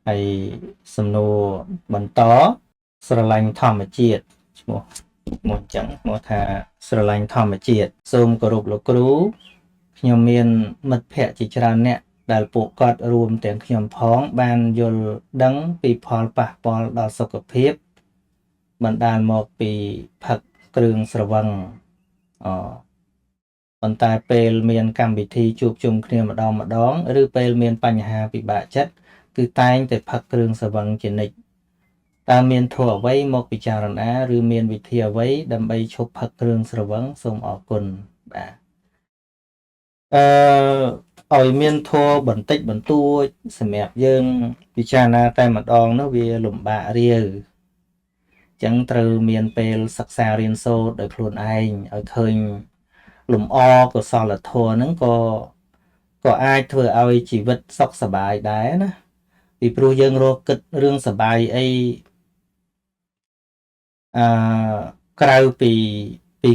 ហើយសំណួរបន្តស្រឡាញ់ធម្មជាតិឈ្មោះមួយអញ្ចឹងឈ្មោះថាស្រឡាញ់ធម្មជាតិសូមគោរពលោកគ្រូខ្ញុំមានមិត្តភ័ក្តិជាច្រើនអ្នកដែលពួកគាត់រួមទាំងខ្ញុំផងបានយល់ដឹងពីផលប៉ះពាល់ដល់សុខភាពបណ្ដាលមកពីផឹកគ្រឿងស្រវឹងអប៉ុន្តែពេលមានកម្មវិធីជួបជុំគ្នាម្ដងម្ដងឬពេលមានបញ្ហាពិបាកចិត្តគឺតែងតែផឹកគ្រឿងស្រវឹងជានិច្ចតើមានធម៌អ្វីមកពិចារណាឬមានវិធីអ្វីដើម្បីឈប់ផឹកគ្រឿងស្រវឹងសូមអរគុណបាទអឺឲ្យមានធម៌បន្តិចបន្តួចសម្រាប់យើងពិចារណាតែម្ដងនោះវាលំបាករាវចឹងត្រូវមានពេលសិក្សារៀនសូត្រដោយខ្លួនឯងឲ្យឃើញលំអកុសលធម៌ហ្នឹងក៏អាចធ្វើឲ្យជីវិតសុខសប្បាយដែរណាពីព្រោះយើងរកគិតរឿងសប្បាយអីអឺក្រៅពី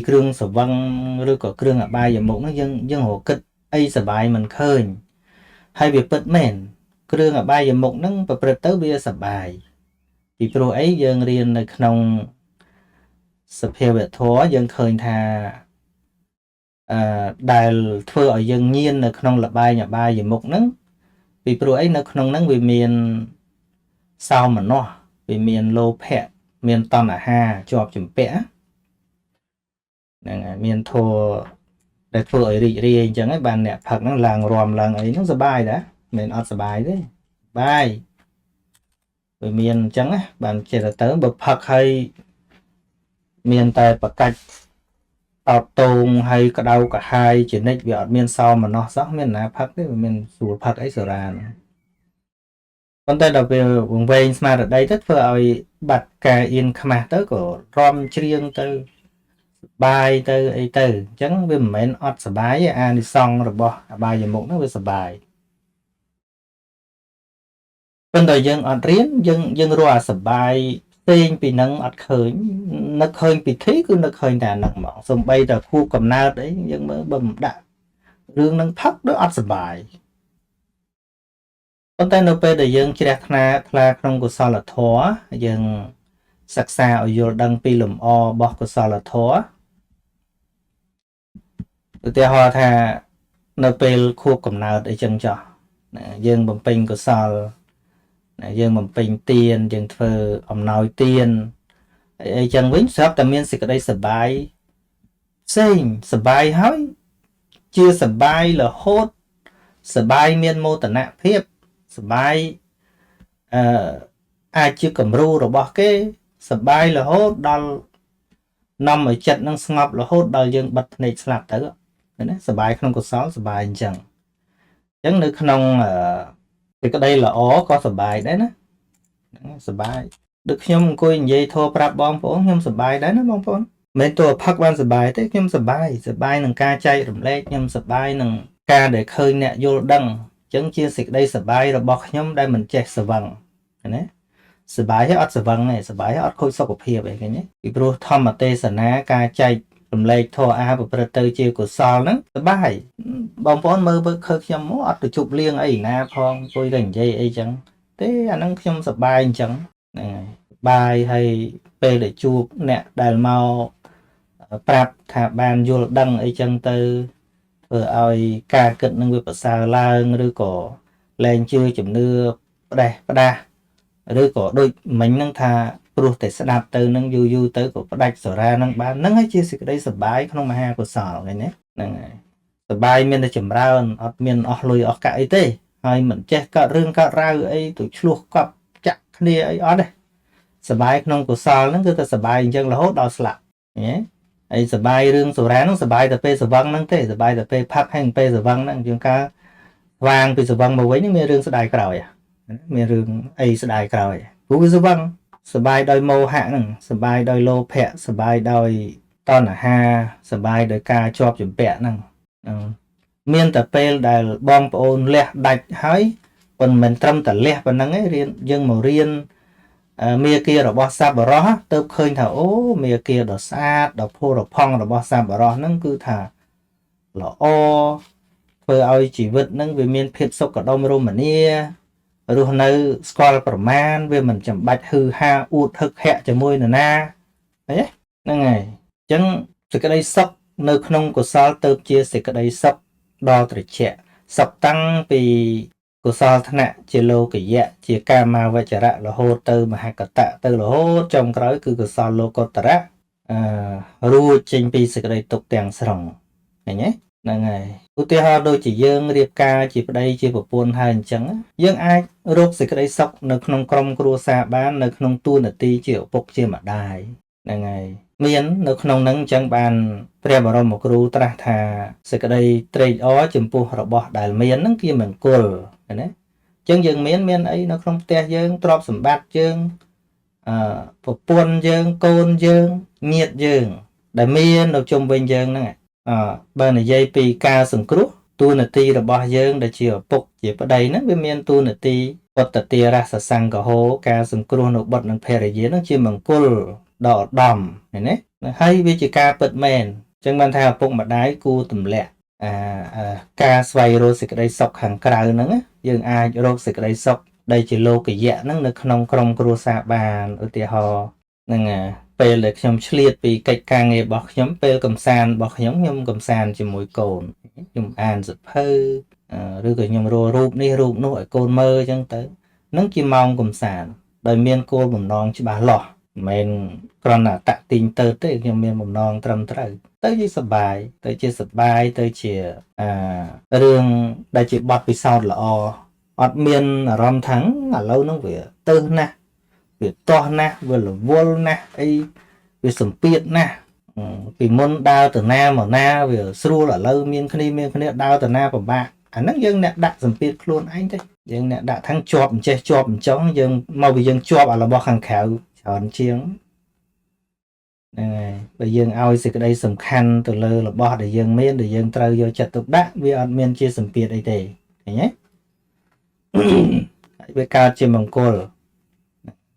គ្រឿងស្រវឹងឬក៏គ្រឿងអបាយមុខហ្នឹងយើងរកគិតអីសប្បាយមិនឃើញហើយវាពិតមែនគ្រឿងអបាយមុខហ្នឹងប្រព្រឹត្តទៅវាសប្បាយពីព្រោះអីយើងរៀននៅក្នុងសភាវធម៌យើងឃើញថាអឺដែលធ្វើឲ្យយើងញៀននៅក្នុងលបែងអបាយមុខហ្នឹងពីព្រោះអីនៅក្នុងហ្នឹងវាមានសោមនស្សវាមានលោភៈមានតណ្ហាជាប់ជំពាក់ហ្នឹងហើយមានធម៌ដែលធ្វើឲ្យរីករាយអញ្ចឹងហើយបានអ្នកផឹកហ្នឹងឡើងរំឡើងអីហ្នឹងសប្បាយដែរមិនអត់សប្បាយទេសប្បាយវាមានអញ្ចឹងណាបានចេះទៅបើផឹកហើយមានតែបកាច់តោតតងហើយក្តៅកាហាយជានិច្ចវាអត់មានសោមនស្សសោះមានណាផឹកទេវាមានស្រួលផឹកអីសូរាហ្នឹងប៉ុន្តែដល់ពេលវង្វេងស្មារតីទៅធ្វើឲ្យបាត់ការអៀនខ្មាស់ទៅក៏រំច្រៀងទៅសបាយទៅអីទៅអញ្ចឹងវាមិនមែនអត់សបាយទេអានិសង្សរបស់អបាយមុខហ្នឹងវាសបាយប៉ុន្តែយើងអត់រៀនយើងរកអាសបាយផ្សេងពីនឹងអត់ឃើញនឹកឃើញពិធីគឺនឹកឃើញតែអាហ្នឹងហ្មងសំបីតែខួបកំណើតអីយើងមើលបើមិនដាក់រឿងនឹងផឹកដូចអត់សបាយប៉ុន្តែនៅពេលដែលយើងជ្រះថ្លាថ្លាក្នុងកុសលធម៌យើងសិក្សាឲ្យយល់ដឹងពីលំអរបស់កុសលធម៌ឧទាហរណ៍ថានៅពេលខួបកំណើតអីចឹងចោះណាយើងបំពេញកុសលណាយើងបំពេញទានយើងធ្វើអំណោយទានអីចឹងវិញស្រាប់តែមានសេចក្តីសប្បាយផ្សេងសប្បាយហើយជាសប្បាយរហូតសប្បាយមានមោទនភាពសប្បាយអឺអាចជាគំរូរបស់គេសប្បាយរហូតដល់នាំឲ្យចិត្តនឹងស្ងប់រហូតដល់យើងបិទភ្នែកស្លាប់ទៅណាសប្បាយក្នុងកុសលសប្បាយអញ្ចឹងអញ្ចឹងនៅក្នុងសេចក្តីល្អក៏សប្បាយដែរណាសប្បាយដូចខ្ញុំអង្គុយនិយាយធម៌ប្រាប់បងប្អូនខ្ញុំសប្បាយដែរណាបងប្អូនមិនមែនតួផឹកបានសប្បាយទេខ្ញុំសប្បាយសប្បាយនឹងការចែករំលែកខ្ញុំសប្បាយនឹងការដែលឃើញអ្នកយល់ដឹងអញ្ចឹងជាសេចក្តីសប្បាយរបស់ខ្ញុំដែលមិនចេះស្វឹងណាសប្បាយហើយអត់ស្វឹងទេសប្បាយហើយអត់ខូចសុខភាពអីឃើញទេពីព្រោះធម្មទេសនាការចែករំលែកធម៌អាប្រព្រឹត្តទៅជាកុសលហ្នឹងសប្បាយបងប្អូនមើលឃើញខ្ញុំមកអត់ទៅជប់លៀងអីណាផងអង្គុយតែនិយាយអីចឹងទេអាហ្នឹងខ្ញុំសប្បាយអញ្ចឹងហ្នឹងហើយបាយហើយពេលដែលជួបអ្នកដែលមកប្រាប់ថាបានយល់ដឹងអីចឹងទៅធ្វើឲ្យការគិតនឹងវាប្រសើរឡើងឬក៏លែងជឿជំនឿផ្ដេសផ្ដាស់ឬក៏ដូចមិញហ្នឹងថាព្រោះតែស្ដាប់ទៅនឹងយូរយូរទៅក៏ផ្ដាច់សូរានឹងបានហ្នឹងហើយជាសេចក្តីសប្បាយក្នុងមហាកុសលឃើញទេហ្នឹងហើយសប្បាយមានតែចម្រើនអត់មានអស់លុយអស់កាក់អីទេហើយមិនចេះកើតរឿងកើតរ៉ាវអីទៅឆ្លោះកប់ចាក់គ្នាអីអត់ទេសប្បាយក្នុងកុសលហ្នឹងគឺតែសប្បាយអញ្ចឹងរហូតដល់ស្លាប់ឃើញទេហើយសប្បាយរឿងសូរាហ្នឹងសប្បាយតែពេលស្វឹងហ្នឹងទេសប្បាយតែពេលផឹកហើយពេលស្វឹងហ្នឹងជាងការស្វាងពីស្វឹងមកវិញមានរឿងស្ដាយក្រោយមានរឿងអីស្ដាយក្រោយព្រោះវាស្វឹងសប្បាយដោយមោហៈហ្នឹងសប្បាយដោយលោភៈសប្បាយដោយតណ្ហាសប្បាយដោយការជាប់ជំពាក់ហ្នឹងមានតែពេលដែលបងប្អូនលះដាច់ហើយប៉ុន្តែមិនត្រឹមតែលះប៉ុណ្ណឹងឯងរៀនយើងមករៀនមាគារបស់សប្បុរសទៅឃើញថាអូមាគាដ៏ស្អាតដ៏ផូរផង់របស់សប្បុរសហ្នឹងគឺថាល្អធ្វើឲ្យជីវិតហ្នឹងវាមានភាពសុខដុមរមនា រស់នៅស្គាល់ប្រមាណវាមិនចាំបាច់ហឺហាអួតហឹកហាក់ជាមួយនរណាឃើញទេហ្នឹងហើយអញ្ចឹងសេចក្តីសុខនៅក្នុងកុសលទៅជាសេចក្តីសុខដ៏ត្រជាក់សុខតាំងពីកុសលថ្នាក់ជាលោកយៈជាកាមាវចរៈរហូតទៅមហកតៈទៅរហូតចុងក្រោយគឺកុសលលោកុត្តរៈអឺរួចចេញពីសេចក្តីទុក្ខទាំងស្រុងឃើញទេហ្នឹងហើយឧទាហរណ៍ដូចជាយើងរៀបការជាប្តីជាប្រពន្ធហើយអញ្ចឹងយើងអាចរកសេចក្តីសុខនៅក្នុងក្រុមគ្រួសារបាននៅក្នុងតួនាទីជាឪពុកជាម្ដាយហ្នឹងហើយមាននៅក្នុងហ្នឹងអញ្ចឹងបានព្រះបរមគ្រូត្រាស់ថាសេចក្តីត្រេកអរចំពោះរបស់ដែលមានហ្នឹងជាមង្គលណាអញ្ចឹងយើងមានអីនៅក្នុងផ្ទះយើងទ្រព្យសម្បត្តិយើងអឺប្រពន្ធយើងកូនយើងញាតិយើងដែលមាននៅជុំវិញយើងហ្នឹងអឺបើនិយាយពីការសង្គ្រោះតួនាទីរបស់យើងដែលជាឪពុកជាប្តីហ្នឹងវាមានតួនាទីពុទ្ធទារសសង្កហោការសង្គ្រោះនៅបុត្រនិងភរិយាហ្នឹងជាមង្គលដ៏ឧត្តមឃើញទេហើយវាជាការពិតមែនអញ្ចឹងបានថាឪពុកម្ដាយគួរទម្លាក់អាការស្វែងរកសេចក្តីសុខខាងក្រៅហ្នឹងយើងអាចរកសេចក្តីសុខដែលជាលោកយៈហ្នឹងនៅក្នុងក្រុមគ្រួសារបានឧទាហរណ៍ហ្នឹងពេលដែលខ្ញុំឆ្លៀតពីកិច្ចការងាររបស់ខ្ញុំពេលកំសាន្តរបស់ខ្ញុំខ្ញុំកំសាន្តជាមួយកូនខ្ញុំអានសៀវភៅឬក៏ខ្ញុំរករូបនេះរូបនោះឲ្យកូនមើលអញ្ចឹងទៅនឹងជាម៉ោងកំសាន្តដោយមានគោលបំណងច្បាស់លាស់មិនមែនគ្រាន់តែតាក់ទាញទៅទេខ្ញុំមានបំណងត្រឹមត្រូវទៅជាសបាយទៅជាសបាយទៅជាអារឿងដែលជាបទពិសោធន៍ល្អអត់មានអារម្មណ៍ថាឥឡូវហ្នឹងវាទៅណាស់វាទាស់ណាស់វារវល់ណាស់អីវាសម្ពាធណាស់ពីមុនដើរទៅណាមកណាវាស្រួលឥឡូវមានគ្នាដើរទៅណាពិបាកអាហ្នឹងយើងអ្នកដាក់សម្ពាធខ្លួនឯងទេយើងអ្នកដាក់ทั้งជាប់អញ្ចេះជាប់អញ្ចង់យើងមកពីយើងជាប់អារបស់ខាងក្រៅច្រើនជាងហ្នឹងហើយបើយើងឲ្យសេចក្តីសំខាន់ទៅលើរបស់ដែលយើងមានដែលយើងត្រូវយកចិត្តទុកដាក់វាអត់មានជាសម្ពាធអីទេឃើញទេហើយវាកើតជាមង្គល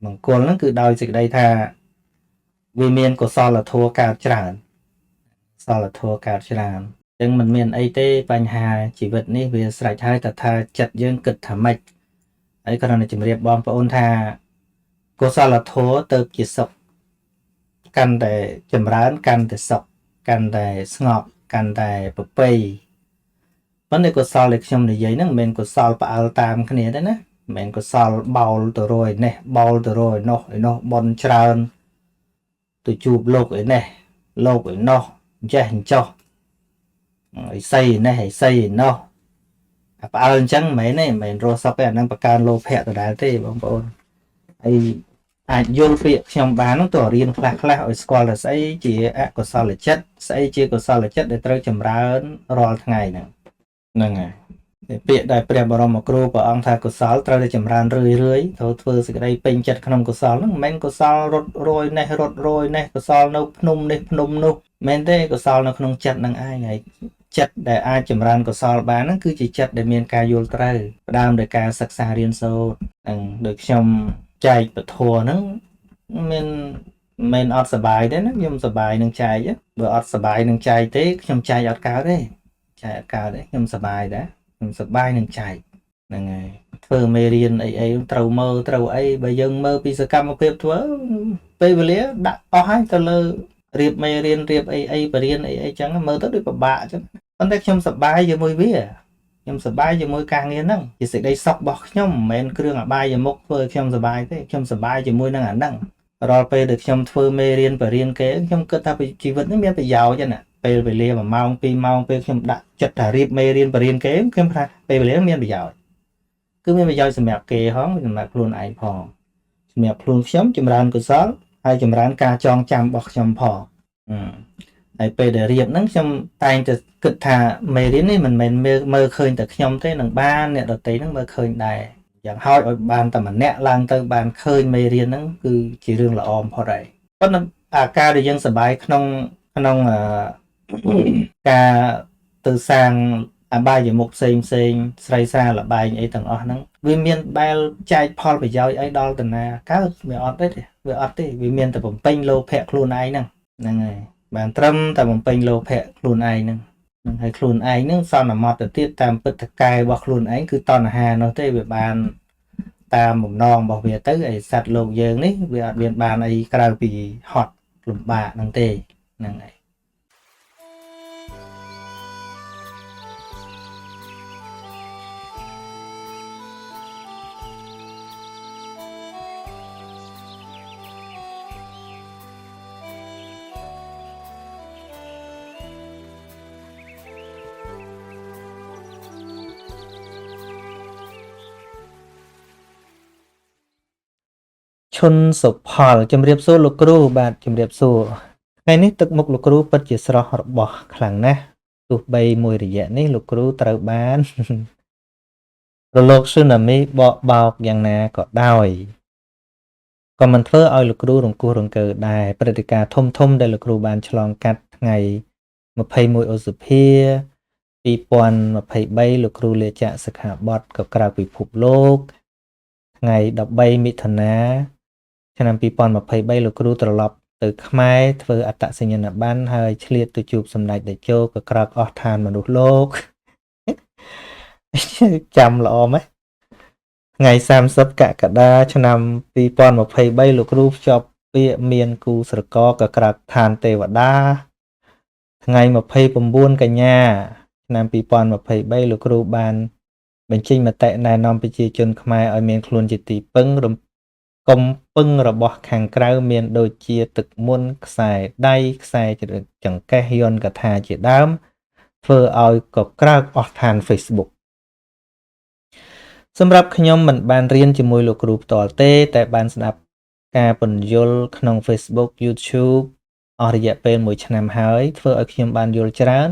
មង្គលហ្នឹងគឺដោយសេចក្តីថាវាមានកុសលធម៌កើតច្រើនកុសលធម៌កើតច្រើនអញ្ចឹងមិនមានអីទេបញ្ហាជីវិតនេះវាស្រេចហើយតែថាចិត្តយើងគិតថាម៉េចហើយគ្រាន់តែជម្រាបបងប្អូនថាកុសលធម៌ទៅជាសុខកាន់តែចម្រើនកាន់តែសុខកាន់តែស្ងប់កាន់តែប្រពៃប៉ុន្តែកុសលដែលខ្ញុំនិយាយហ្នឹងមិនមែនកុសលផ្អើលតាមគ្នាទេណាមិនមែនកុសលបោលទៅរយនេះបោលទៅរយនោះឯនោះបនច្រើនទៅជួបលោកឯនេះលោកឯនោះចេះអញ្ចោះអីសីនេះអីសីឯនោះអាផ្អើលអញ្ចឹងមិនមែនទេមិនមែនរស់សុខទេអាហ្នឹងបង្កើនលោភៈដដែលទេបងប្អូនហើយអាចយល់ពាក្យខ្ញុំបានហ្នឹងទៅរៀនខ្លះខ្លះឲ្យស្គាល់ថាស្អីជាអកុសលចិត្តស្អីជាកុសលចិត្តដែលត្រូវចម្រើនរាល់ថ្ងៃហ្នឹងហ្នឹងហើយពាក្យដែលព្រះបរមគ្រូព្រះអង្គថាកុសលត្រូវតែចម្រើនរឿយរឿយត្រូវធ្វើសេចក្តីពេញចិត្តក្នុងកុសលហ្នឹងមិនមែនកុសលរត់រយនេះរត់រយនេះកុសលនៅភ្នំនេះភ្នំនោះមិនមែនទេកុសលនៅក្នុងចិត្តហ្នឹងឯងហើយចិត្តដែលអាចចម្រើនកុសលបានហ្នឹងគឺជាចិត្តដែលមានការយល់ត្រូវផ្ដើមដោយការសិក្សារៀនសូត្រហ្នឹងដូចខ្ញុំចែកពធហ្នឹងមានមិនអត់សបាយទេណាខ្ញុំសបាយនឹងចែកបើអត់សបាយនឹងចែកទេខ្ញុំចែកអត់កើតទេចែកអត់កើតទេខ្ញុំសបាយដែរខ្ញុំសបាយនឹងចែកហ្នឹងហើយធ្វើមេរៀនអីអីត្រូវមើលត្រូវអីបើយើងមើលពីសកម្មភាពធ្វើពេលវេលាដាក់អស់ហើយទៅលើរៀបមេរៀនរៀបអីអីបរៀនអីអីចឹងមើលទៅដូចពិបាកចឹងប៉ុន្តែខ្ញុំសប្បាយជាមួយវាខ្ញុំសប្បាយជាមួយការងារហ្នឹងជាសេចក្តីសុខរបស់ខ្ញុំមិនមែនគ្រឿងអបាយមុខធ្វើឲ្យខ្ញុំសប្បាយទេខ្ញុំសប្បាយជាមួយនឹងអាហ្នឹងរាល់ពេលដែលខ្ញុំធ្វើមេរៀនបរៀនគេខ្ញុំគិតថាជីវិតនេះមានប្រយោជន៍ណាពេលវេលា1ម៉ោង2ម៉ោងពេលខ្ញុំដាក់ចិត្តថារៀបមេរៀនបរៀនគេខ្ញុំថាពេលវេលាមានប្រយោជន៍គឺមានប្រយោជន៍សម្រាប់គេហងសម្រាប់ខ្លួនឯងផងសម្រាប់ខ្លួនខ្ញុំចម្រើនកុសលហើយចម្រើនការចងចាំរបស់ខ្ញុំផងហើយពេលដែលរៀបហ្នឹងខ្ញុំតែងតែគិតថាមេរៀននេះមិនមែនមើលឃើញតែខ្ញុំទេនឹងបានអ្នកដទៃហ្នឹងមើលឃើញដែរយ៉ាងហោចឲ្យបានតែម្នាក់ឡើងទៅបានឃើញមេរៀនហ្នឹងគឺជារឿងល្អបំផុតហើយប៉ុន្តែអាការដែលយើងសប្បាយក្នុងក្នុងការទៅសាងអបាយមុខផ្សេងផ្សេងស្រីសារលបែងអីទាំងអស់ហ្នឹងវាមានបែលចែកផលប្រយោជន៍អីដល់តាណាកើតវាអត់ទេវាអត់ទេវាមានតែបំពេញលោភៈខ្លួនឯងហ្នឹងហ្នឹងហើយបានត្រឹមតែបំពេញលោភៈខ្លួនឯងហ្នឹងនឹងហើយខ្លួនឯងហ្នឹងសន្មត់ទៅទៀតតាមពិតកែរបស់ខ្លួនឯងគឺតណ្ហានោះទេវាបាន តាមបំណងរបស់វាទៅឯសត្វលោកយើងនេះវាអត់មានបានអីក្រៅពីហត់លំបាកហ្នឹងទេហ្នឹងហើយឈុនសុផលជំរាបសួរលោកគ្រូបាទជំរាបសួរថ្ងៃនេះទឹកមុខលោកគ្រូពិតជាស្រស់របស់ខ្លាំងណាស់ទោះបីមួយរយៈនេះលោកគ្រូត្រូវបានរលកស៊ូណាមីបកបោកយ៉ាងណាក៏ដោយក៏មិនធ្វើឲ្យលោកគ្រូរង្គោះរង្គើដែរព្រឹត្តិការណ៍ធំធំដែលលោកគ្រូបានឆ្លងកាត់ថ្ងៃ21ឧសភា2023លោកគ្រូលាចាកសិក្ខាបទក៏ក្រៅពិភពលោកថ្ងៃ13មិថុនាឆ្នាំ2023លោកគ្រូត្រឡប់ទៅខ្មែរធ្វើអត្តសញ្ញាណប័ណ្ណហើយឆ្លៀតទៅជួបសម្ដេចតេជោក៏ក្រោកអស់ឋានមនុស្សលោកចាំល្អម៉េចថ្ងៃ30កក្កដាឆ្នាំ2023លោកគ្រូភ្ជាប់ពាក្យមានគូស្រករក៏ក្រោកឋានទេវតាថ្ងៃ29កញ្ញាឆ្នាំ2023លោកគ្រូបានបញ្ចេញមតិណែនាំប្រជាជនខ្មែរឲ្យមានខ្លួនជាទីពឹងកុំពឹងរបស់ខាងក្រៅមានដូចជាទឹកមន្តខ្សែដៃខ្សែចង្កេះយន្តកថាជាដើមធ្វើឲ្យក៏ក្រើកអស់ឋាន Facebook សម្រាប់ខ្ញុំមិនបានរៀនជាមួយលោកគ្រូផ្ទាល់ទេតែបានស្ដាប់ការពន្យល់ក្នុង Facebook YouTube អស់រយៈពេល1ឆ្នាំហើយធ្វើឲ្យខ្ញុំបានយល់ច្រើន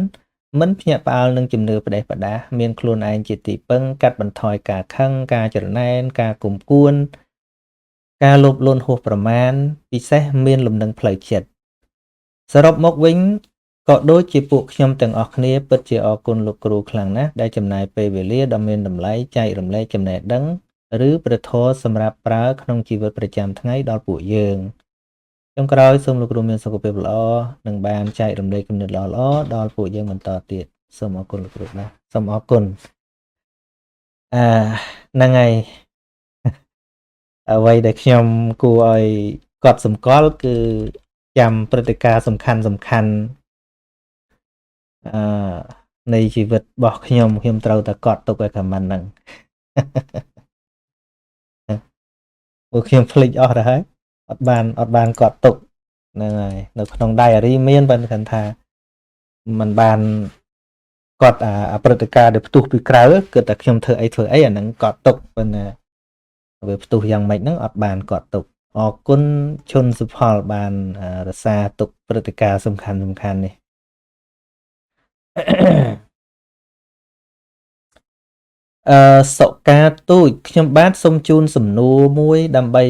មិនភ្ញាក់ផ្អើលនឹងជំនឿផ្ដេសផ្ដាសមានខ្លួនឯងជាទីពឹងកាត់បន្ថយការខឹងការច្រណែនការគុំគួនការលោភលន់ហួសប្រមាណពិសេសមានលំនឹងផ្លូវចិត្តសរុបមកវិញក៏ដូចជាពួកខ្ញុំទាំងអស់គ្នាពិតជាអរគុណលោកគ្រូខ្លាំងណាស់ដែលចំណាយពេលវេលាដ៏មានតម្លៃចែករំលែកចំណេះដឹងឬព្រះធម៌សម្រាប់ប្រើក្នុងជីវិតប្រចាំថ្ងៃដល់ពួកយើងចុងក្រោយសូមលោកគ្រូមានសុខភាពល្អនិងបានចែករំលែកគំនិតល្អៗដល់ពួកយើងបន្តទៀតសូមអរគុណលោកគ្រូបាទសូមអរគុណហ្នឹងហើយអ្វីដែលខ្ញុំគួរឲ្យកត់សម្គាល់គឺចាំព្រឹត្តិការណ៍សំខាន់សំខាន់នៃជីវិតរបស់ខ្ញុំខ្ញុំត្រូវតែកត់ទុកឲ្យខមមិនហ្នឹងពួកខ្ញុំភ្លេចអស់ទៅហើយអត់បានកត់ទុកហ្នឹងហើយនៅក្នុង diary មានប៉ុន្តែគាត់ថាมันបានកត់អាព្រឹត្តិការណ៍ដែលផ្ទុះពីក្រៅគឺតែខ្ញុំធ្វើអីអាហ្នឹងកត់ទុកប៉ុន្តែវាផ្ទុះយ៉ាងម៉េចហ្នឹងអត់បានកត់ទុកអរគុណឈុនសុផលបានរក្សាទុកព្រឹត្តិការណ៍សំខាន់សំខាន់នេះសុកាទូចខ្ញុំបាទសូមជូនសំណួរមួយដើម្បី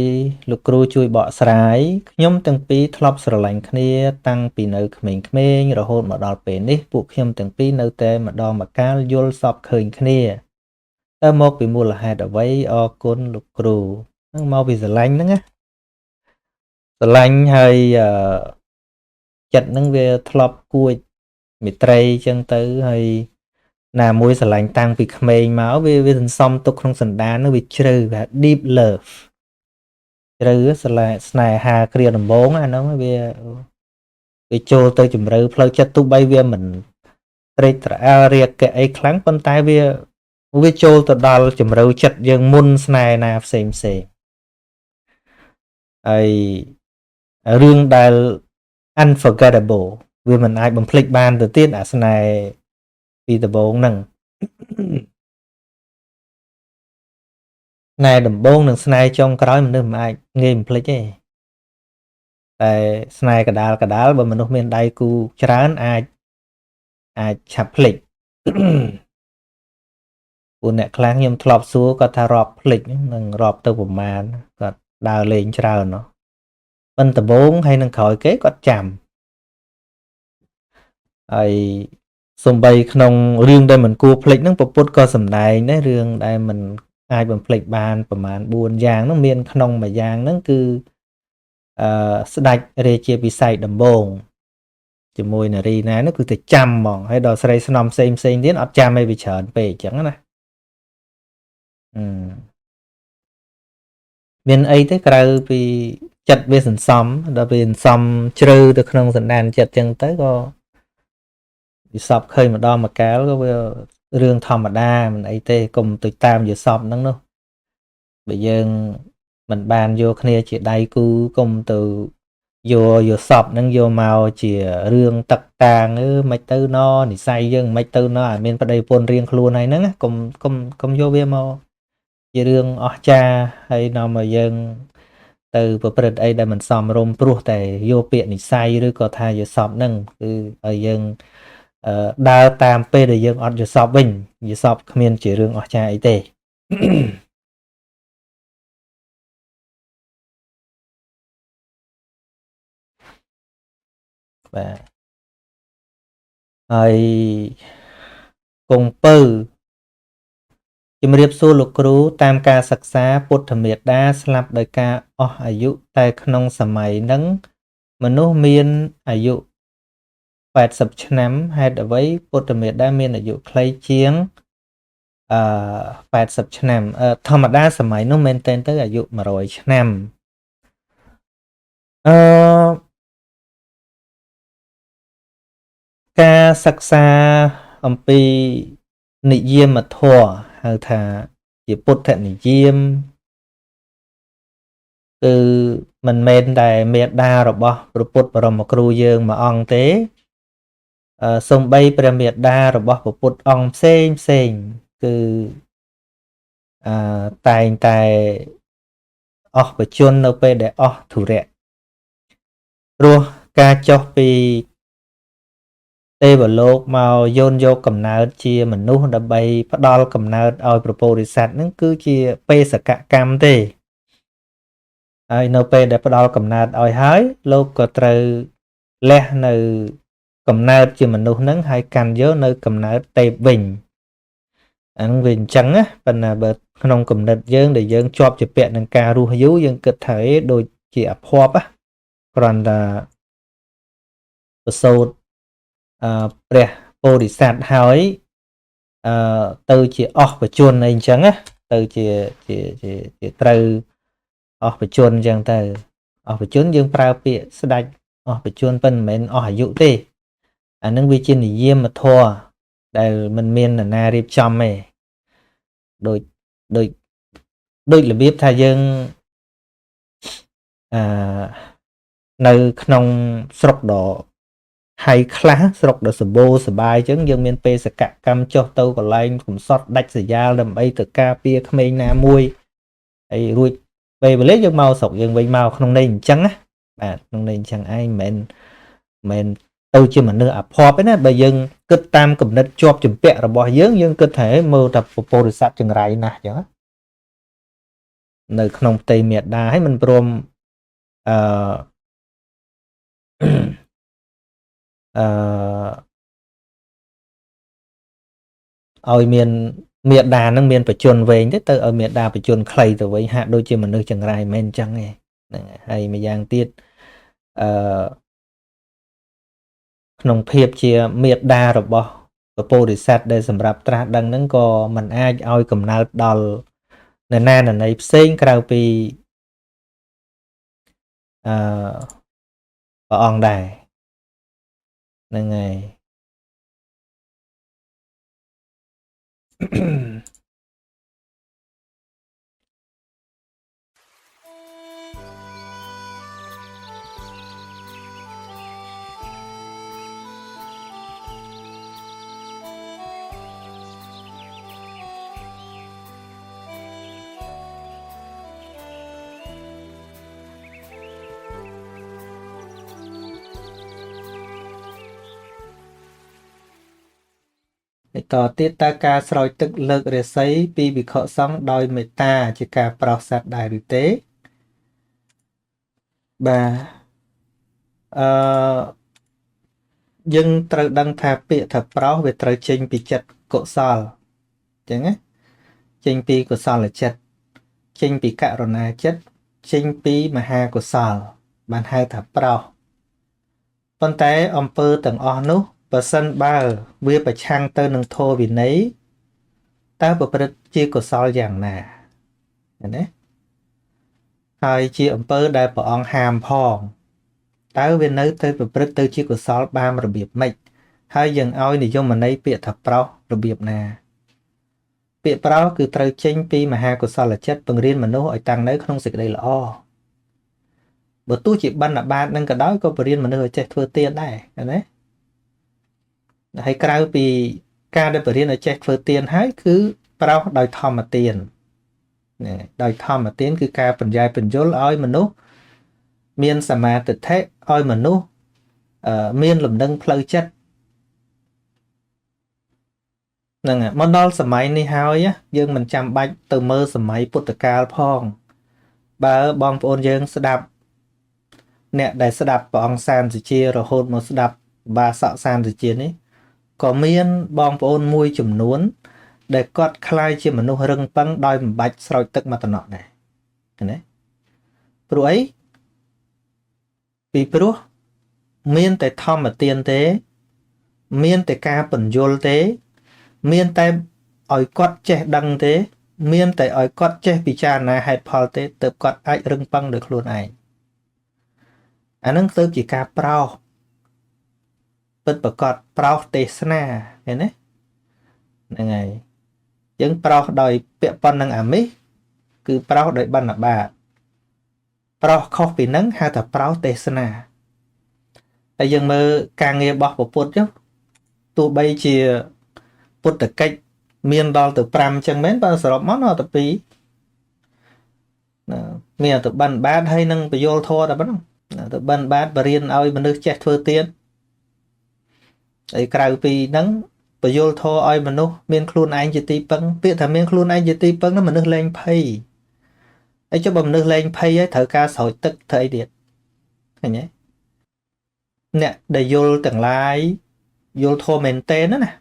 លោកគ្រូជួយបកស្រាយខ្ញុំទាំងពីរធ្លាប់ស្រឡាញ់គ្នាតាំងពីនៅក្មេងៗរហូតមកដល់ពេលនេះពួកខ្ញុំទាំងពីរនៅតែម្ដងម្កាលយល់សពឃើញគ្នាតើមកពីមូលហេតុអ្វីអរគុណលោកគ្រូហ្នឹងមកពីស្រឡាញ់ហ្នឹងណាស្រឡាញ់ហើយចិត្តហ្នឹងវាធ្លាប់គួចមេត្រីចឹងទៅហើយណាមួយស្រឡាញ់តាំងពីក្មេងមកវាសន្សំទុកក្នុងសន្តានហ្នឹងវាជ្រៅវា deep love ជ្រៅស្រឡាញ់ស្នេហាគ្រាដំបូងអាហ្នឹងវាចូលទៅជម្រៅផ្លូវចិត្តទោះបីវាមិនត្រេកត្រអាលរាគៈអីខ្លាំងប៉ុន្តែវាចូលទៅដល់ជម្រៅចិត្តយើងមុនស្នេហ៍ណាផ្សេងផ្សេងហើយរឿងដែល unforgettable វាមិនអាចបំភ្លេចបានទៅទៀតអាស្នេហ៍ពីដំបូងហ្នឹងស្នេហ៍ដំបូងនិងស្នេហ៍ចុងក្រោយមនុស្សមិនអាចងាយបំភ្លេចទេតែស្នេហ៍កដាលបើមនុស្សមានដៃគូច្រើនអាចឆាប់ភ្លេចពួកអ្នកខ្លះខ្ញុំធ្លាប់សួរគាត់ថារាប់ភ្លេចនឹងរាប់ទៅប្រមាណគាត់ដើរលេងច្រើនណោះប៉ុន្តែដំបូងហើយនឹងក្រោយគេគាត់ចាំហើយសំបីក្នុងរឿងដែលមិនគួរភ្លេចហ្នឹងពពុទ្ធក៏សម្ដែងដែររឿងដែលមិនអាចបំភ្លេចបានប្រមាណ4យ៉ាងហ្នឹងមានក្នុងមួយយ៉ាងហ្នឹងគឺស្ដេចរាជាពិសេសដំបូងជាមួយនារីណានោះគឺទៅចាំហ្មងហើយដល់ស្រីស្នំផ្សេងផ្សេងទៀតអត់ចាំឯវាច្រើនពេកអញ្ចឹងណា មានអីទេក្រៅពីចិត្តវាសន្សំដល់វាសន្សំជ្រៅទៅក្នុងសន្តានចិត្តចឹងទៅក៏យសពឃើញម្ដងម្កាលក៏វារឿងធម្មតាមិនអីទេកុំទៅតាមយសពហ្នឹងនោះបើយើងមិនបានយកគ្នាជាដៃគូកុំទៅយកយសពហ្នឹងយកមកជារឿងតឹកតាងអឺមិនទៅណនិស័យយើងមិនទៅណឲ្យមានប្តីប្រពន្ធរៀងខ្លួនហើយហ្នឹងកុំកុំកុំយកវាមកជារឿងអស្ចារ្យហើយនាំឲ្យយើងទៅប្រព្រឹត្តអីដែលមិនសមរម្យព្រោះតែយកពាក្យនិស័យឬក៏ថាយសពហ្នឹងគឺឲ្យយើងដើរតាមពេលដែលយើងអត់យសពវិញយសពគ្មានជារឿងអស្ចារ្យអីទេបាទហើយគង្ពៅជំរាបសួរលោកគ្រូតាមការសិក្សាពុទ្ធមេដាស្លាប់ដោយការអស់អាយុតែក្នុងសម័យហ្នឹងមនុស្សមានអាយុ80ឆ្នាំហេតុអ្វីពុទ្ធមេដាមានអាយុខ្លីជាង80ឆ្នាំធម្មតាសម័យនោះមែនទែនទៅអាយុ100ឆ្នាំអឺការសិក្សាអំពីនិយមធម៌ហៅថាជាពុទ្ធនិយមគឺមិនមែនតែមេដារបស់ព្រះពុទ្ធបរមគ្រូយើងមួយអង្គទេសូម្បីព្រះមេដារបស់ព្រះពុទ្ធអង្គផ្សេងផ្សេងគឺតែងតែអស់បជននៅពេលដែលអស់ធុរៈព្រោះការចុះពីទេវលោកមកយោនយកកំណើតជាមនុស្សដើម្បីផ្ដល់កំណើតឲ្យព្រះពោធិសត្វហ្នឹងគឺជាបេសកកម្មទេហើយនៅពេលដែលផ្ដល់កំណើតឲ្យហើយលោកក៏ត្រូវលះនៅកំណើតជាមនុស្សហ្នឹងហើយកាន់យកនៅកំណើតទេពវិញអាហ្នឹងវាអញ្ចឹងណាប៉ុន្តែបើក្នុងគំនិតយើងដែលយើងជាប់ជាពាក់នឹងការរស់យូរយើងគិតថាអេដូចជាអភ័ព្វគ្រាន់តែប្រសូតព្រះពោធិសត្វហើយទៅជាអស់បជនអីអញ្ចឹងណាទៅជាជាជាជាត្រូវអស់បជនអញ្ចឹងទៅអស់បជនយើងប្រើពាក្យស្ដេចអស់បជនប៉ុន្តែមិនមែនអស់អាយុទេអានឹងវាជានិយមធម៌ដែលមិនមាននរណារៀបចំទេដូចដូចដូចរបៀបថាយើងអឺនៅក្នុងស្រុកដ៏ហើយខ្លះស្រុកដ៏សម្បូរសបាយអញ្ចឹងយើងមានបេសកកម្មចុះទៅកន្លែងកំសត់ដាច់ស្រយាលដើម្បីទៅការពារក្មេងណាមួយហើយរួចពេលវេលាយើងមកស្រុកយើងវិញមកក្នុងន័យអញ្ចឹងណាបាទក្នុងន័យអញ្ចឹងឯងមិនមែនទៅជាមនុស្សអភ័ព្វទេណាបើយើងគិតតាមគំនិតជាប់ជំពាក់របស់យើងយើងគិតថាមើលតែពពោធិសត្វចង្រៃណាស់អញ្ចឹងនៅក្នុងផ្ទៃមេដាហើយមិនព្រមអឺអឺឲ្យមានមេដានឹងមានបជនវែងទៅទៅឲ្យមេដាបជនខ្លីទៅវិញហាក់ដូចជាមនុស្សចង្រៃមិនអញ្ចឹងទេហ្នឹងហើយម្យ៉ាងទៀតអឺក្នុងភាពជាមេដារបស់ពពោធិសត្វដែលសម្រាប់ត្រាស់ដឹងហ្នឹងក៏មិនអាចឲ្យកំណើតដល់នរណានណីផ្សេងក្រៅពីអឺព្រះអង្គដែរហ្នឹងហើយ តទៀតតើការស្រោចទឹកលើករាសីពីភិក្ខុសង្ឃដោយមេត្តាជាការប្រោសសត្វដែរឬទេបាទអឺយើងត្រូវដឹងថាពាក្យថាប្រោសវាត្រូវចេញពីចិត្តកុសលអញ្ចឹងណាចេញពីកុសលចិត្តចេញពីករុណាចិត្តចេញពីមហាកុសលបានហៅថាប្រោសប៉ុន្តែអំពើទាំងអស់នោះបើសិនបើវាប្រឆាំងទៅនឹងធម៌វិន័យតើប្រព្រឹត្តជាកុសលយ៉ាងណាណា ហើយជាអំពើដែលព្រះអង្គហាមផងតើវានៅទៅប្រព្រឹត្តទៅជាកុសលបានរបៀបម៉េចហើយយើងឲ្យនិយមន័យពាក្យថាប្រោសរបៀបណាពាក្យប្រោសគឺត្រូវចេញពីមហាកុសលចិត្តបង្រៀនមនុស្សឲ្យតាំងនៅក្នុងសេចក្តីល្អបើទោះជាបណ្ឌបាតនឹងក៏ដោយក៏បង្រៀនមនុស្សឲ្យចេះធ្វើទានដែរណាហើយក្រៅពីការដែលបង្រៀនឲ្យចេះធ្វើទានហើយគឺប្រោសដោយធម្មទានដោយធម្មទានគឺការបញ្ញបញ្យលឲ្យមនុស្សមានសមាទិដ្ឋិឲ្យមនុស្សមានលំនឹងផ្លូវចិត្តហ្នឹងមកដល់សម័យនេះហើយយើងមិនចាំបាច់ទៅមើលសម័យពុទ្ធកាលផងបើបងប្អូនយើងស្ដាប់អ្នកដែលស្ដាប់ព្រះអង្គសានសុជារហូតមកស្ដាប់បាសកសានសុជានេះក៏មានបងប្អូនមួយចំនួនដែលគាត់ក្លាយជាមនុស្សរឹងប៉ឹងដោយមិនបាច់ស្រោចទឹកមកតំណក់ដែរណាព្រោះអីពីព្រោះមានតែធម្មទានទេមានតែការពន្យល់ទេមានតែឲ្យគាត់ចេះដឹងទេមានតែឲ្យគាត់ចេះពិចារណាហេតុផលទេទើបគាត់អាចរឹងប៉ឹងដោយខ្លួនឯងអានឹងទើបជាការប្រោសពិតប្រកបប្រោសទេសនាឃើញទេហ្នឹងហើយយើងប្រោសដោយពាក្យប៉ុណ្ណឹងអាមិសគឺប្រោសដោយបណ្ឌបាតប្រោសខុសពីនឹងហៅថាប្រោសទេសនាតែយើងមើលការងាររបស់ពុទ្ធចុះទោះបីជាពុទ្ធកិច្ចមានដល់ទៅ5ចឹងមែនបើសរុបមកដល់ទៅ2ណាមានទៅបណ្ឌបាតហើយនឹងបញ្យលធម៌តែប៉ុណ្ណឹងទៅបណ្ឌបាតបរៀនឲ្យមនុស្សចេះធ្វើទានហើយក្រៅពីហ្នឹងបញ្យលធម៌ឲ្យមនុស្សមានខ្លួនឯងជាទីពឹងពាក្យថាមានខ្លួនឯងជាទីពឹងហ្នឹងមនុស្សលែងភ័យហើយចុះបើមនុស្សលែងភ័យហើយត្រូវការស្រោចទឹកធ្វើអីទៀតឃើញទេអ្នកដែលយល់ទាំងឡាយយល់ធម៌មែនតេនណា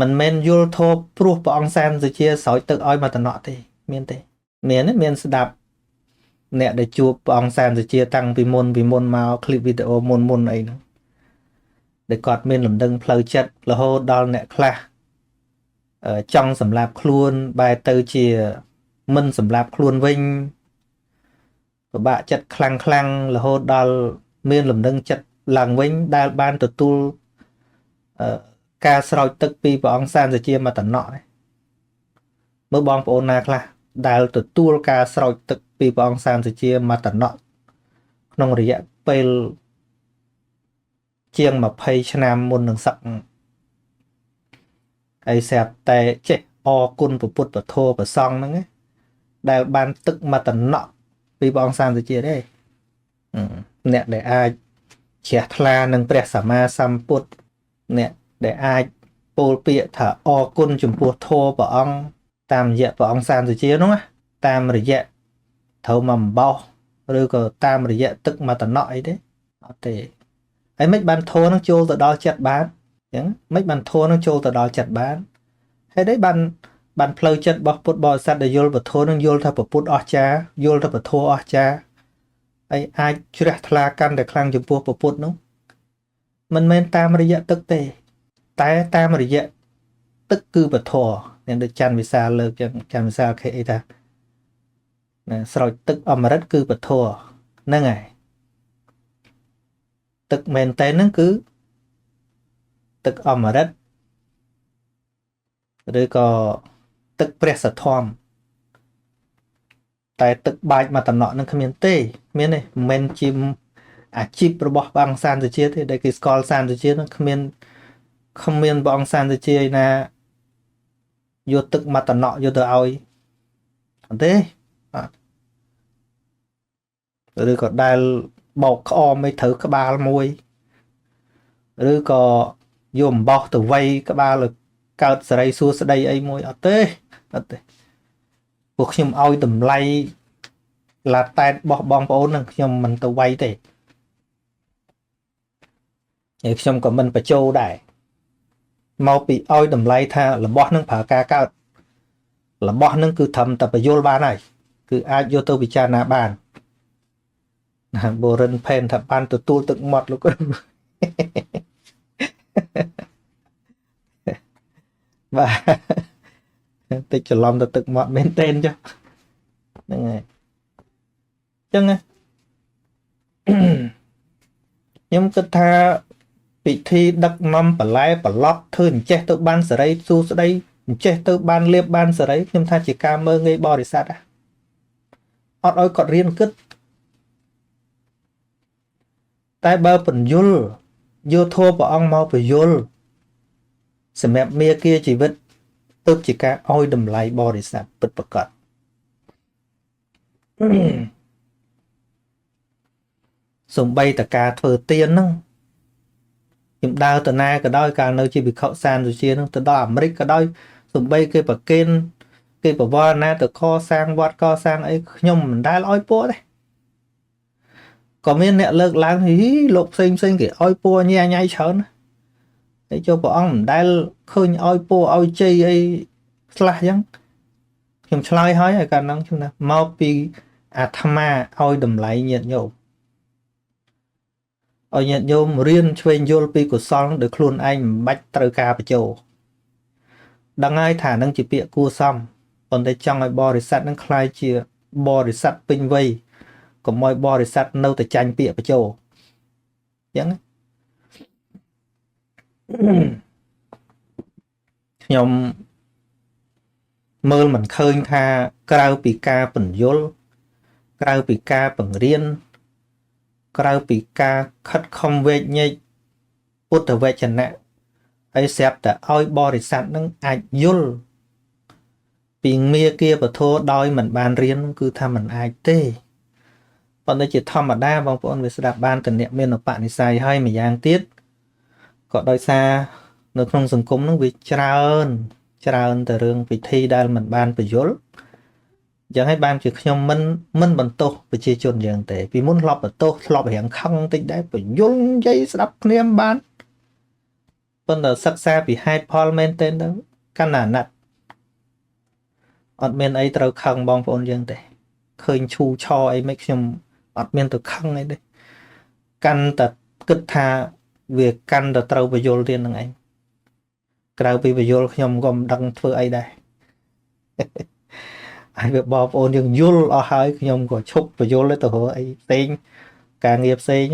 មិនមែនយល់ធម៌ព្រោះព្រះអង្គសានសុជាស្រោចទឹកឲ្យមកតំណក់ទេមានទេមានស្ដាប់អ្នកដែលជួបព្រះអង្គសានសុជាតាំងពីមុនមកคลิปវីដេអូមុនអីហ្នឹងដែលគាត់មានលំនឹងផ្លូវចិត្តរហូតដល់អ្នកខ្លះចង់សម្លាប់ខ្លួនបែរទៅជាមិនសម្លាប់ខ្លួនវិញពិបាកចិត្តខ្លាំងរហូតដល់មានលំនឹងចិត្តឡើងវិញដែលបានទទួលការស្រោចទឹកពីព្រះអង្គសានសុជាមកតំណក់មើលបងប្អូនណាខ្លះដែលទទួលការស្រោចទឹកពីព្រះអង្គសានសុជាមកតំណក់ក្នុងរយៈពេលជាង20ឆ្នាំមុននឹងសឹកហើយស្រាប់តែចេះអរគុណពុទ្ធពធប្រសង់ហ្នឹងដែលបានទឹកមកតំណក់ពីព្រះអង្គសានសុជាទេអ្នកដែលអាចជ្រះថ្លានឹងព្រះសម្មាសម្ពុទ្ធអ្នកដែលអាចពោលពាក្យថាអរគុណចំពោះធម៌ព្រះអង្គតាមរយៈព្រះអង្គសានសុជានោះតាមរយៈត្រូវមកអំបោសឬក៏តាមរយៈទឹកមកតំណក់អីទេអត់ទេហើយមិនបានធម៌នឹងចូលទៅដល់ចិត្តបានអញ្ចឹងមិនបានធម៌នឹងចូលទៅដល់ចិត្តបានហើយនេះបានផ្លូវចិត្តរបស់ពុទ្ធបរិស័ទដែលយល់ពធនឹងយល់ថាពុទ្ធអស្ចារ្យយល់ថាពធអស្ចារ្យហើយអាចជ្រះថ្លាកាន់តែខ្លាំងចំពោះពុទ្ធនោះមិនមែនតាមរយៈទឹកទេតែតាមរយៈទឹកគឺពធនេះដូចច័ន្ទវិសាលលើកចឹងច័ន្ទវិសាលគេអីថាណាស្រោចទឹកអមរិតគឺពធហ្នឹងហើយទឹកមែនតើហ្នឹងគឺទឹកអមរិតឬក៏ទឹកព្រះសទ្ធំតែទឹកបាចមកតំណក់នឹងគ្មានទេមានទេមិនមែនជាអាជីពរបស់ព្រះអង្គសានសុជាទេដែលគេស្គាល់សានសុជានឹងគ្មានព្រះអង្គសានសុជាឯណាយកទឹកមកតំណក់យកទៅឲ្យអត់ទេអត់ឬក៏ដែលបោកក្អមឲ្យត្រូវក្បាលមួយឬក៏យកអំបោះទៅវៃក្បាលឲ្យកើតសេរីសួស្តីអីមួយអត់ទេអត់ទេពួកខ្ញុំឲ្យតម្លៃឡាតែតរបស់បងប្អូននឹងខ្ញុំមិនទៅវៃទេហើយខ្ញុំក៏មិនបញ្ចូលដែរមកពីឲ្យតម្លៃថារបស់នឹងប្រើការកើតរបស់នឹងគឺត្រឹមតែបញ្យលបានហើយគឺអាចយកទៅពិចារណាបានណាបូរិនផេនថាបានទទួលទឹកមាត់លោកបាទតិចច្រឡំទៅទឹកមាត់មែនទែនចុះហ្នឹងហើយ ចឹងណាខ្ញុំគិតថាពិធីដឹកនាំបន្លែប្រឡប់ធ្វើអញ្ចេះទៅបានសេរីសួស្តីអញ្ចេះទៅបានលៀបបានសេរីខ្ញុំថាជាការមើងងាយបរិស័ទអត់ឲ្យគាត់រៀនគិតតែបើពន្យល់យកធម៌ព្រះអង្គមកពយល់សម្រាប់មាគាជីវិតទើបជាការឲ្យតម្លៃបរិស័ទពិតប្រាកដសំបីតការធ្វើទានហ្នឹងខ្ញុំដើរទៅណាក៏ដោយកាលនៅជាភិក្ខុសានសុជាហ្នឹងទៅដល់អាមេរិកក៏ដោយសំបីគេប្រគេនគេបវរណាទៅកសាងវត្តកសាងអីខ្ញុំមិនដែលឲ្យពួកទេក៏មានអ្នកលើកឡើងហ៊ីលោកផ្សេងផ្សេងគេឲ្យពួកញ៉ៃញ៉ៃច្រើនហើយចូលព្រះអង្គមិនដែលឃើញឲ្យពួកឲ្យជ័យអីស្លាស់អញ្ចឹងខ្ញុំឆ្លើយហើយកាលហ្នឹងខ្ញុំថាមកពីអាត្មាឲ្យតម្លៃញាតិញោមឲ្យញាតិញោមរៀនឆ្វេងយល់ពីកុសលដោយខ្លួនឯងមិនបាច់ត្រូវការបញ្ចូលដឹងហើយថានឹងជាពាក្យគួរសមប៉ុន្តែចង់ឲ្យបរិស័ទនឹងក្លាយជាបរិស័ទពេញវ័យកុំឲ្យបរិស័ទនៅតែចាញ់ពាក្យបញ្ចូលអញ្ចឹងខ្ញុំមើលមិនឃើញថាក្រៅពីការពន្យល់ក្រៅពីការបង្រៀនក្រៅពីការខិតខំវែកញែកពុទ្ធវចនៈហើយស្រាប់តែឲ្យបរិស័ទនឹងអាចយល់ពីមាគាពធដោយមិនបានរៀនគឺថាមិនអាចទេប៉ុន្តែជាធម្មតាបងប្អូនវាស្ដាប់បានតអ្នកមានឧបនិស្ស័យហើយម្យ៉ាងទៀតក៏ដោយសារនៅក្នុងសង្គមនឹងវាច្រើនច្រើនទៅរឿងពិធីដែលមិនបានបញ្យល់យ៉ាងហើយបានជាខ្ញុំមិនបន្ទោសប្រជាជនយ៉ាងទេពីមុនធ្លាប់បន្ទោសធ្លាប់រៀងខឹងតិចដែរបញ្យល់និយាយស្ដាប់គ្នាមិនបានប៉ុន្តែសិក្សាពីហេតុផលមែនទែនទៅកាន់តែអាណិតអត់មានអីត្រូវខឹងបងប្អូនយើងទេឃើញឈូឆអីមិនខ្ញុំអត់មានទៅខឹងអីទេកាន់តែគិតថាវាកាន់តែត្រូវបញ្យល់ទៀតនឹងឯងក្រៅពីបញ្យល់ខ្ញុំក៏មិនដឹងធ្វើអីដែរហើយវាបងប្អូនយើងយល់អស់ហើយខ្ញុំក៏ឈប់បញ្យល់ទៅរកអីផ្សេងការងារផ្សេង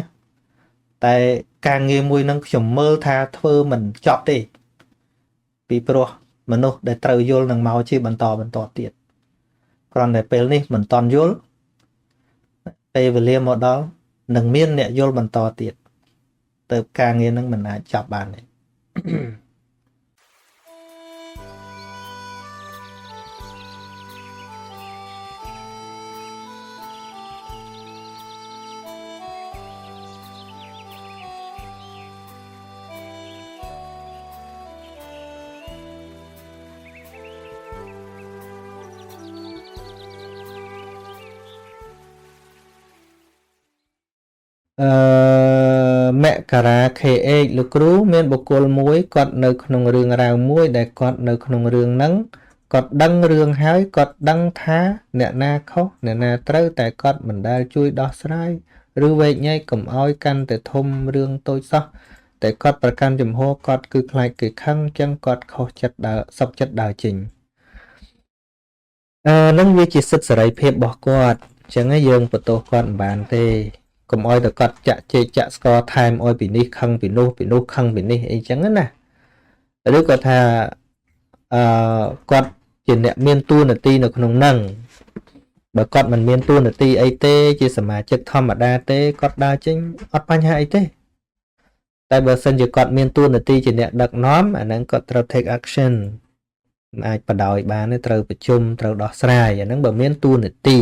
តែការងារមួយនឹងខ្ញុំមើលថាធ្វើមិនចប់ទេពីព្រោះមនុស្សដែលត្រូវយល់នឹងមកជាបន្តបន្តទៀតគ្រាន់តែពេលនេះមិនតន់យល់ពេលវេលាមកដល់នឹងមានអ្នកយល់បន្តទៀតទៅការងារនឹងមិនអាចចប់បានទេ មករា KH លោកគ្រូមានបុគ្គលមួយគាត់នៅក្នុងរឿងរ៉ាវមួយដែលគាត់នៅក្នុងរឿងហ្នឹងគាត់ដឹងរឿងហើយគាត់ដឹងថាអ្នកណាខុសអ្នកណាត្រូវតែគាត់មិនដែលជួយដោះស្រាយឬវែកញែកកុំឲ្យកាន់តែធំរឿងតូចសោះតែគាត់ប្រកាន់ជំហរគាត់គឺខ្លាចគេខឹងចឹងគាត់ខុសចិត្តដើរសុកចិត្តដើរចេញនឹងវាជាសិទ្ធិសេរីភាពរបស់គាត់ចឹងយើងបន្ទោសគាត់មិនបានទេកុំឲ្យតែគាត់ចាក់ជែកចាក់ស្ករថែមឲ្យពីនេះខឹងពីនោះពីនោះខឹងពីនេះអីចឹងណាឬក៏ថាគាត់ជាអ្នកមានតួនាទីនៅក្នុងនឹងបើគាត់មិនមានតួនាទីអីទេជាសមាជិកធម្មតាទេគាត់ដើរចេញអត់បញ្ហាអីទេតែបើសិនជាគាត់មានតួនាទីជាអ្នកដឹកនាំអាហ្នឹងគាត់ត្រូវ take action មិនអាចបដ ாய் បានទេត្រូវប្រជុំត្រូវដោះស្រាយអាហ្នឹងបើមានតួនាទី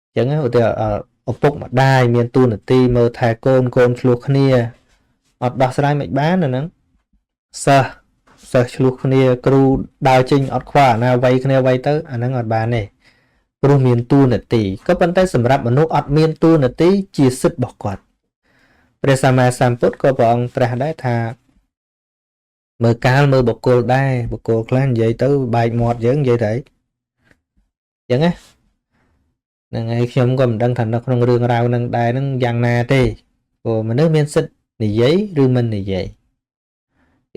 អញ្ចឹងឧទាហរណ៍ឪពុកម្ដាយមានតួនាទីមើលថែកូនកូនឆ្លោះគ្នាអត់ដោះស្រាយមិនបានអាហ្នឹងសិស្សឆ្លោះគ្នាគ្រូដើរចេញអត់ខ្វល់អាណាវ័យគ្នាវ័យទៅអាហ្នឹងអត់បានទេព្រោះមានតួនាទីក៏ប៉ុន្តែសម្រាប់មនុស្សអត់មានតួនាទីជាសិទ្ធិរបស់គាត់ព្រះសម្មាសម្ពុទ្ធក៏ព្រះអង្គត្រាស់ដែរថាមើលកាលមើលបុគ្គលដែរបុគ្គលខ្លះនិយាយទៅបែកមាត់យើងនិយាយទៅអីចឹងណាហ្នឹងហើយខ្ញុំក៏មិនដឹងថានៅក្នុងរឿងរ៉ាវនឹងដែរនឹងយ៉ាងណាទេព្រោះមនុស្សមានសិទ្ធិនិយាយឬមិននិយាយ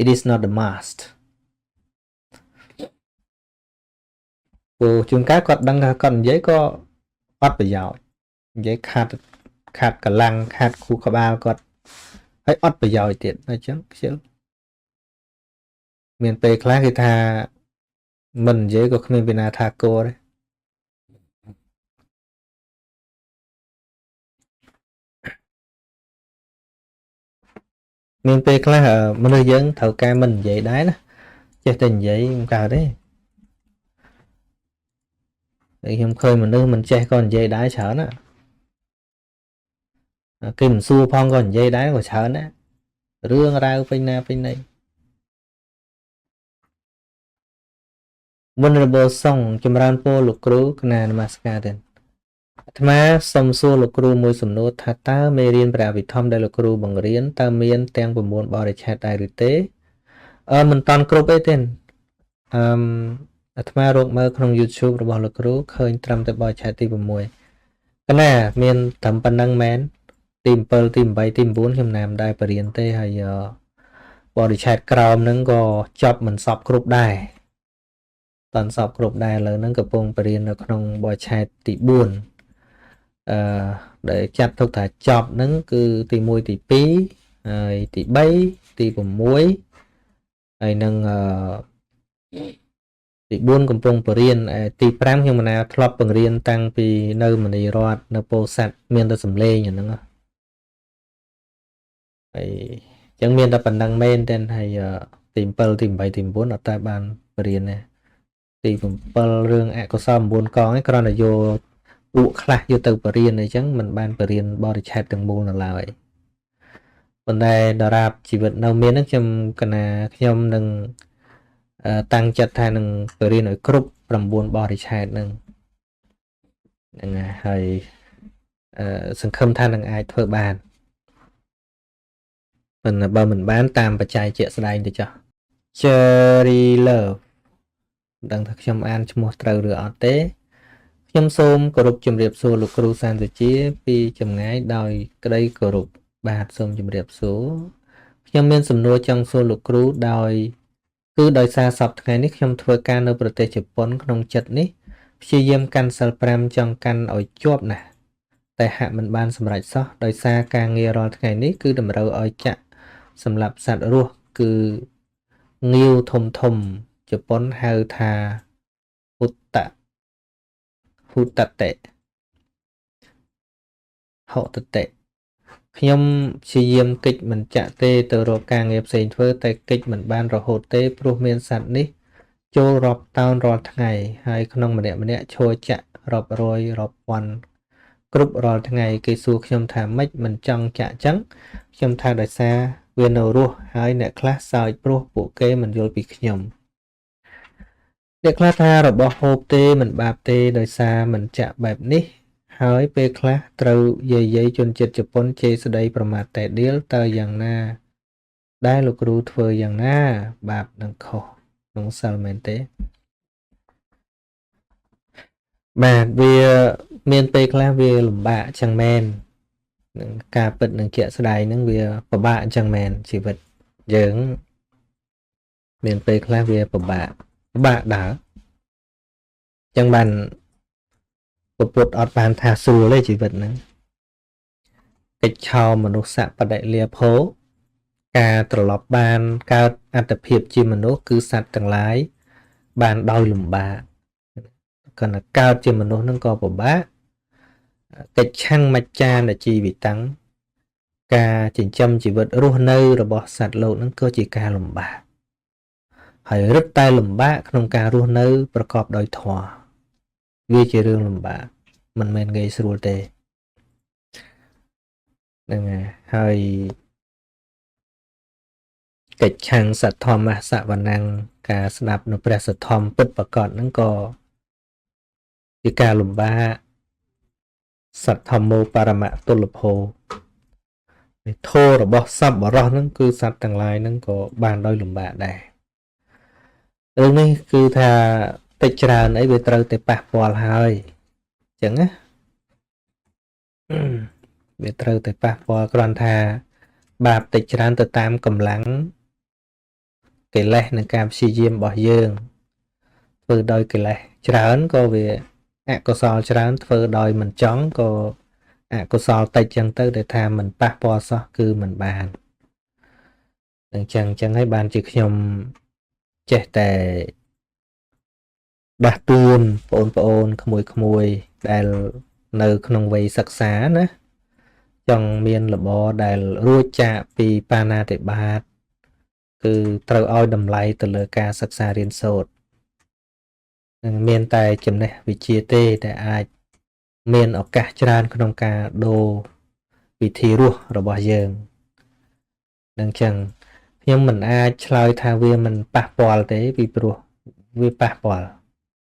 It is not the must ព្រោះជួនកាលគាត់ដឹងថាគាត់និយាយក៏អត់ប្រយោជន៍ និយាយខាត់ខាត់កម្លាំងខាត់ខួរក្បាលគាត់ហើយអត់ប្រយោជន៍ទៀតអញ្ចឹងខ្ជិលមានពេលខ្លះគេថាមិននិយាយក៏គ្មានពីណាថាគោដែរមានពេលខ្លះមនុស្សយើងត្រូវការមិននិយាយដែរណាចេះតែនិយាយមិនកើតទេហើយខ្ញុំឃើញមនុស្សមិនចេះក៏និយាយដែរច្រើនណាគេមិនសួរផងក៏និយាយដែរក៏ច្រើនដែររឿងរ៉ាវពេញណាពេញណី Venerable សុងចម្រើនពរលោកគ្រូគណៈនមស្ការទេអាត្មាសូមសួរលោកគ្រូមួយសំណួរថាតើមេរៀនព្រះអភិធម្មដែលលោកគ្រូបង្រៀនតើមានទាំង9បរិច្ឆេទដែរឬទេមិនតាន់គ្រប់អីទេអឺអាត្មារកមើលក្នុង YouTube របស់លោកគ្រូឃើញត្រឹមតែបរិច្ឆេទទី6កណាមានត្រឹមប៉ុណ្ណឹងមែនទី7ទី8ទី9ខ្ញុំណាមដែរបរៀនទេហើយបរិច្ឆេទក្រោមហ្នឹងក៏ចប់មិនសពគ្រប់ដែរតាន់សពគ្រប់ដែរឥឡូវហ្នឹងកំពុងបរៀននៅក្នុងបរិច្ឆេទទី4ដែលចាត់ទុកថាចប់ហ្នឹងគឺទី1ទី2ហើយទី3ទី6ហើយនឹងទី4កំពុងបរៀនទី5ខ្ញុំមិនណាធ្លាប់បង្រៀនតាំងពីនៅមនីរតនៅពោធិ៍សាត់មានតែសំឡេងអាហ្នឹងហើយអញ្ចឹងមានតែប៉ុណ្ណឹងមែនទេហើយទី7ទី8ទី9អត់តែបានបរៀនទេទី7រឿងអកុសល9កងឯងគ្រាន់តែយកពួកខ្លះយកទៅបរៀនអីចឹងមិនបានបរៀនបរិច្ឆេទទាំងមូលនៅឡើយប៉ុន្តែដរាបជីវិតនៅមានហ្នឹងខ្ញុំកណាខ្ញុំនឹងតាំងចិត្តថានឹងបរៀនឲ្យគ្រប់9បរិច្ឆេទហ្នឹងហ្នឹងហើយសង្ឃឹមថានឹងអាចធ្វើបានប៉ុន្តែបើមិនបានតាមបច្ច័យជាក់ស្ដែងទៅចុះ Cherry Love មិនដឹងថាខ្ញុំអានឈ្មោះត្រូវឬអត់ទេខ្ញុំសូមគោរពជម្រាបសួរលោកគ្រូសានសុជាពីចម្ងាយដោយក្តីគោរពបាទសូមជម្រាបសួរខ្ញុំមានសំណួរចង់សួរលោកគ្រូដោយគឺដោយសារសប្តាហ៍ថ្ងៃនេះខ្ញុំធ្វើការនៅប្រទេសជប៉ុនក្នុងចិត្តនេះព្យាយាមកាន់សិល5ចង់កាន់ឲ្យជាប់ណាស់តែហាក់មិនបានសម្រេចសោះដោយសារការងាររាល់ថ្ងៃនេះគឺតម្រូវឲ្យចាក់សម្រាប់សត្វរស់គឺងាវធំធំជប៉ុនហៅថាហ៊ុតៈហ៊ុតតេហុតតេខ្ញុំព្យាយាមកិច្ចមិនចាក់ទេទៅរកការងារផ្សេងធ្វើតែកិច្ចមិនបានរហូតទេព្រោះមានសត្វនេះចូលរាប់តោនរាល់ថ្ងៃហើយក្នុងម្នាក់ម្នាក់ឈរចាក់រាប់រយរាប់ពាន់គ្រប់រាល់ថ្ងៃគេសួរខ្ញុំថាម៉េចមិនចង់ចាក់ចឹងខ្ញុំថាដោយសារវានៅរស់ហើយអ្នកខ្លះសើចព្រោះពួកគេមិនយល់ពីខ្ញុំអ្នកខ្លះថារបស់ហូបទេមិនបាបទេដោយសារមិនចាក់បែបនេះហើយពេលខ្លះត្រូវយាយៗជនជាតិជប៉ុនជេរស្ដីប្រមាថតែដៀលតើយ៉ាងណាដែលលោកគ្រូធ្វើយ៉ាងណាបាបនឹងខុសក្នុងសិលមែនទេបាទវាមានពេលខ្លះវាលំបាកចឹងមែននឹងការពិតនឹងជាក់ស្ដែងនឹងវាពិបាកចឹងមែនជីវិតយើងមានពេលខ្លះវាពិបាកដើរចឹងបានពុទ្ធអត់បានថាស្រួលទេជីវិតហ្នឹងកិច្ចឆោមនុស្សបដិលាភោការត្រឡប់បានកើតអត្តភាពជាមនុស្សគឺសត្វទាំងឡាយបានដោយលំបាកគ្រាន់តែកើតជាមនុស្សហ្នឹងក៏ពិបាកកិច្ចឆាំងមច្ចានជីវិតាំងការចិញ្ចឹមជីវិតរស់នៅរបស់សត្វលោកហ្នឹងក៏ជាការលំបាកហើយរឹតតែលំបាកក្នុងការរស់នៅប្រកបដោយធម៌វាជារឿងលំបាកមិនមែនងាយស្រួលទេហ្នឹងហើយកិច្ចឆាំងសទ្ធម្មសវនំការស្ដាប់នៅព្រះសទ្ធម្មពិតប្រាកដហ្នឹងក៏ជាការលំបាកសទ្ធម្មោបរមតុលភោធម៌របស់សប្បុរសហ្នឹងគឺសត្វទាំងឡាយហ្នឹងក៏បានដោយលំបាកដែររឿងនេះគឺថាតិចច្រើនអីវាត្រូវតែប៉ះពាល់ហើយអញ្ចឹងណាវាត្រូវតែប៉ះពាល់គ្រាន់ថាបាបតិចច្រើនទៅតាមកម្លាំងកិលេសនិងការព្យាយាមរបស់យើងធ្វើដោយកិលេសច្រើនក៏វាអកុសលច្រើនធ្វើដោយមិនចង់ក៏ អកុសលតិចចឹងទៅដែលថាមិនប៉ះពាល់សោះគឺមិនបានអញ្ចឹងហើយបានជាខ្ញុំចេះតែដាស់តឿនបងប្អូនក្មួយៗដែលនៅក្នុងវ័យសិក្សាណាចង់មានរបរដែលរួចចាកពីបាណាតិបាតគឺត្រូវឲ្យតម្លៃទៅលើការសិក្សារៀនសូត្រនឹងមានតែចំណេះវិជ្ជាទេដែលអាចមានឱកាសច្រើនក្នុងការដូរវិធីរស់របស់យើងនឹងចឹងខ្ញុំមិនអាចឆ្លើយថាវាមិនប៉ះពាល់ទេពីព្រោះវាប៉ះពាល់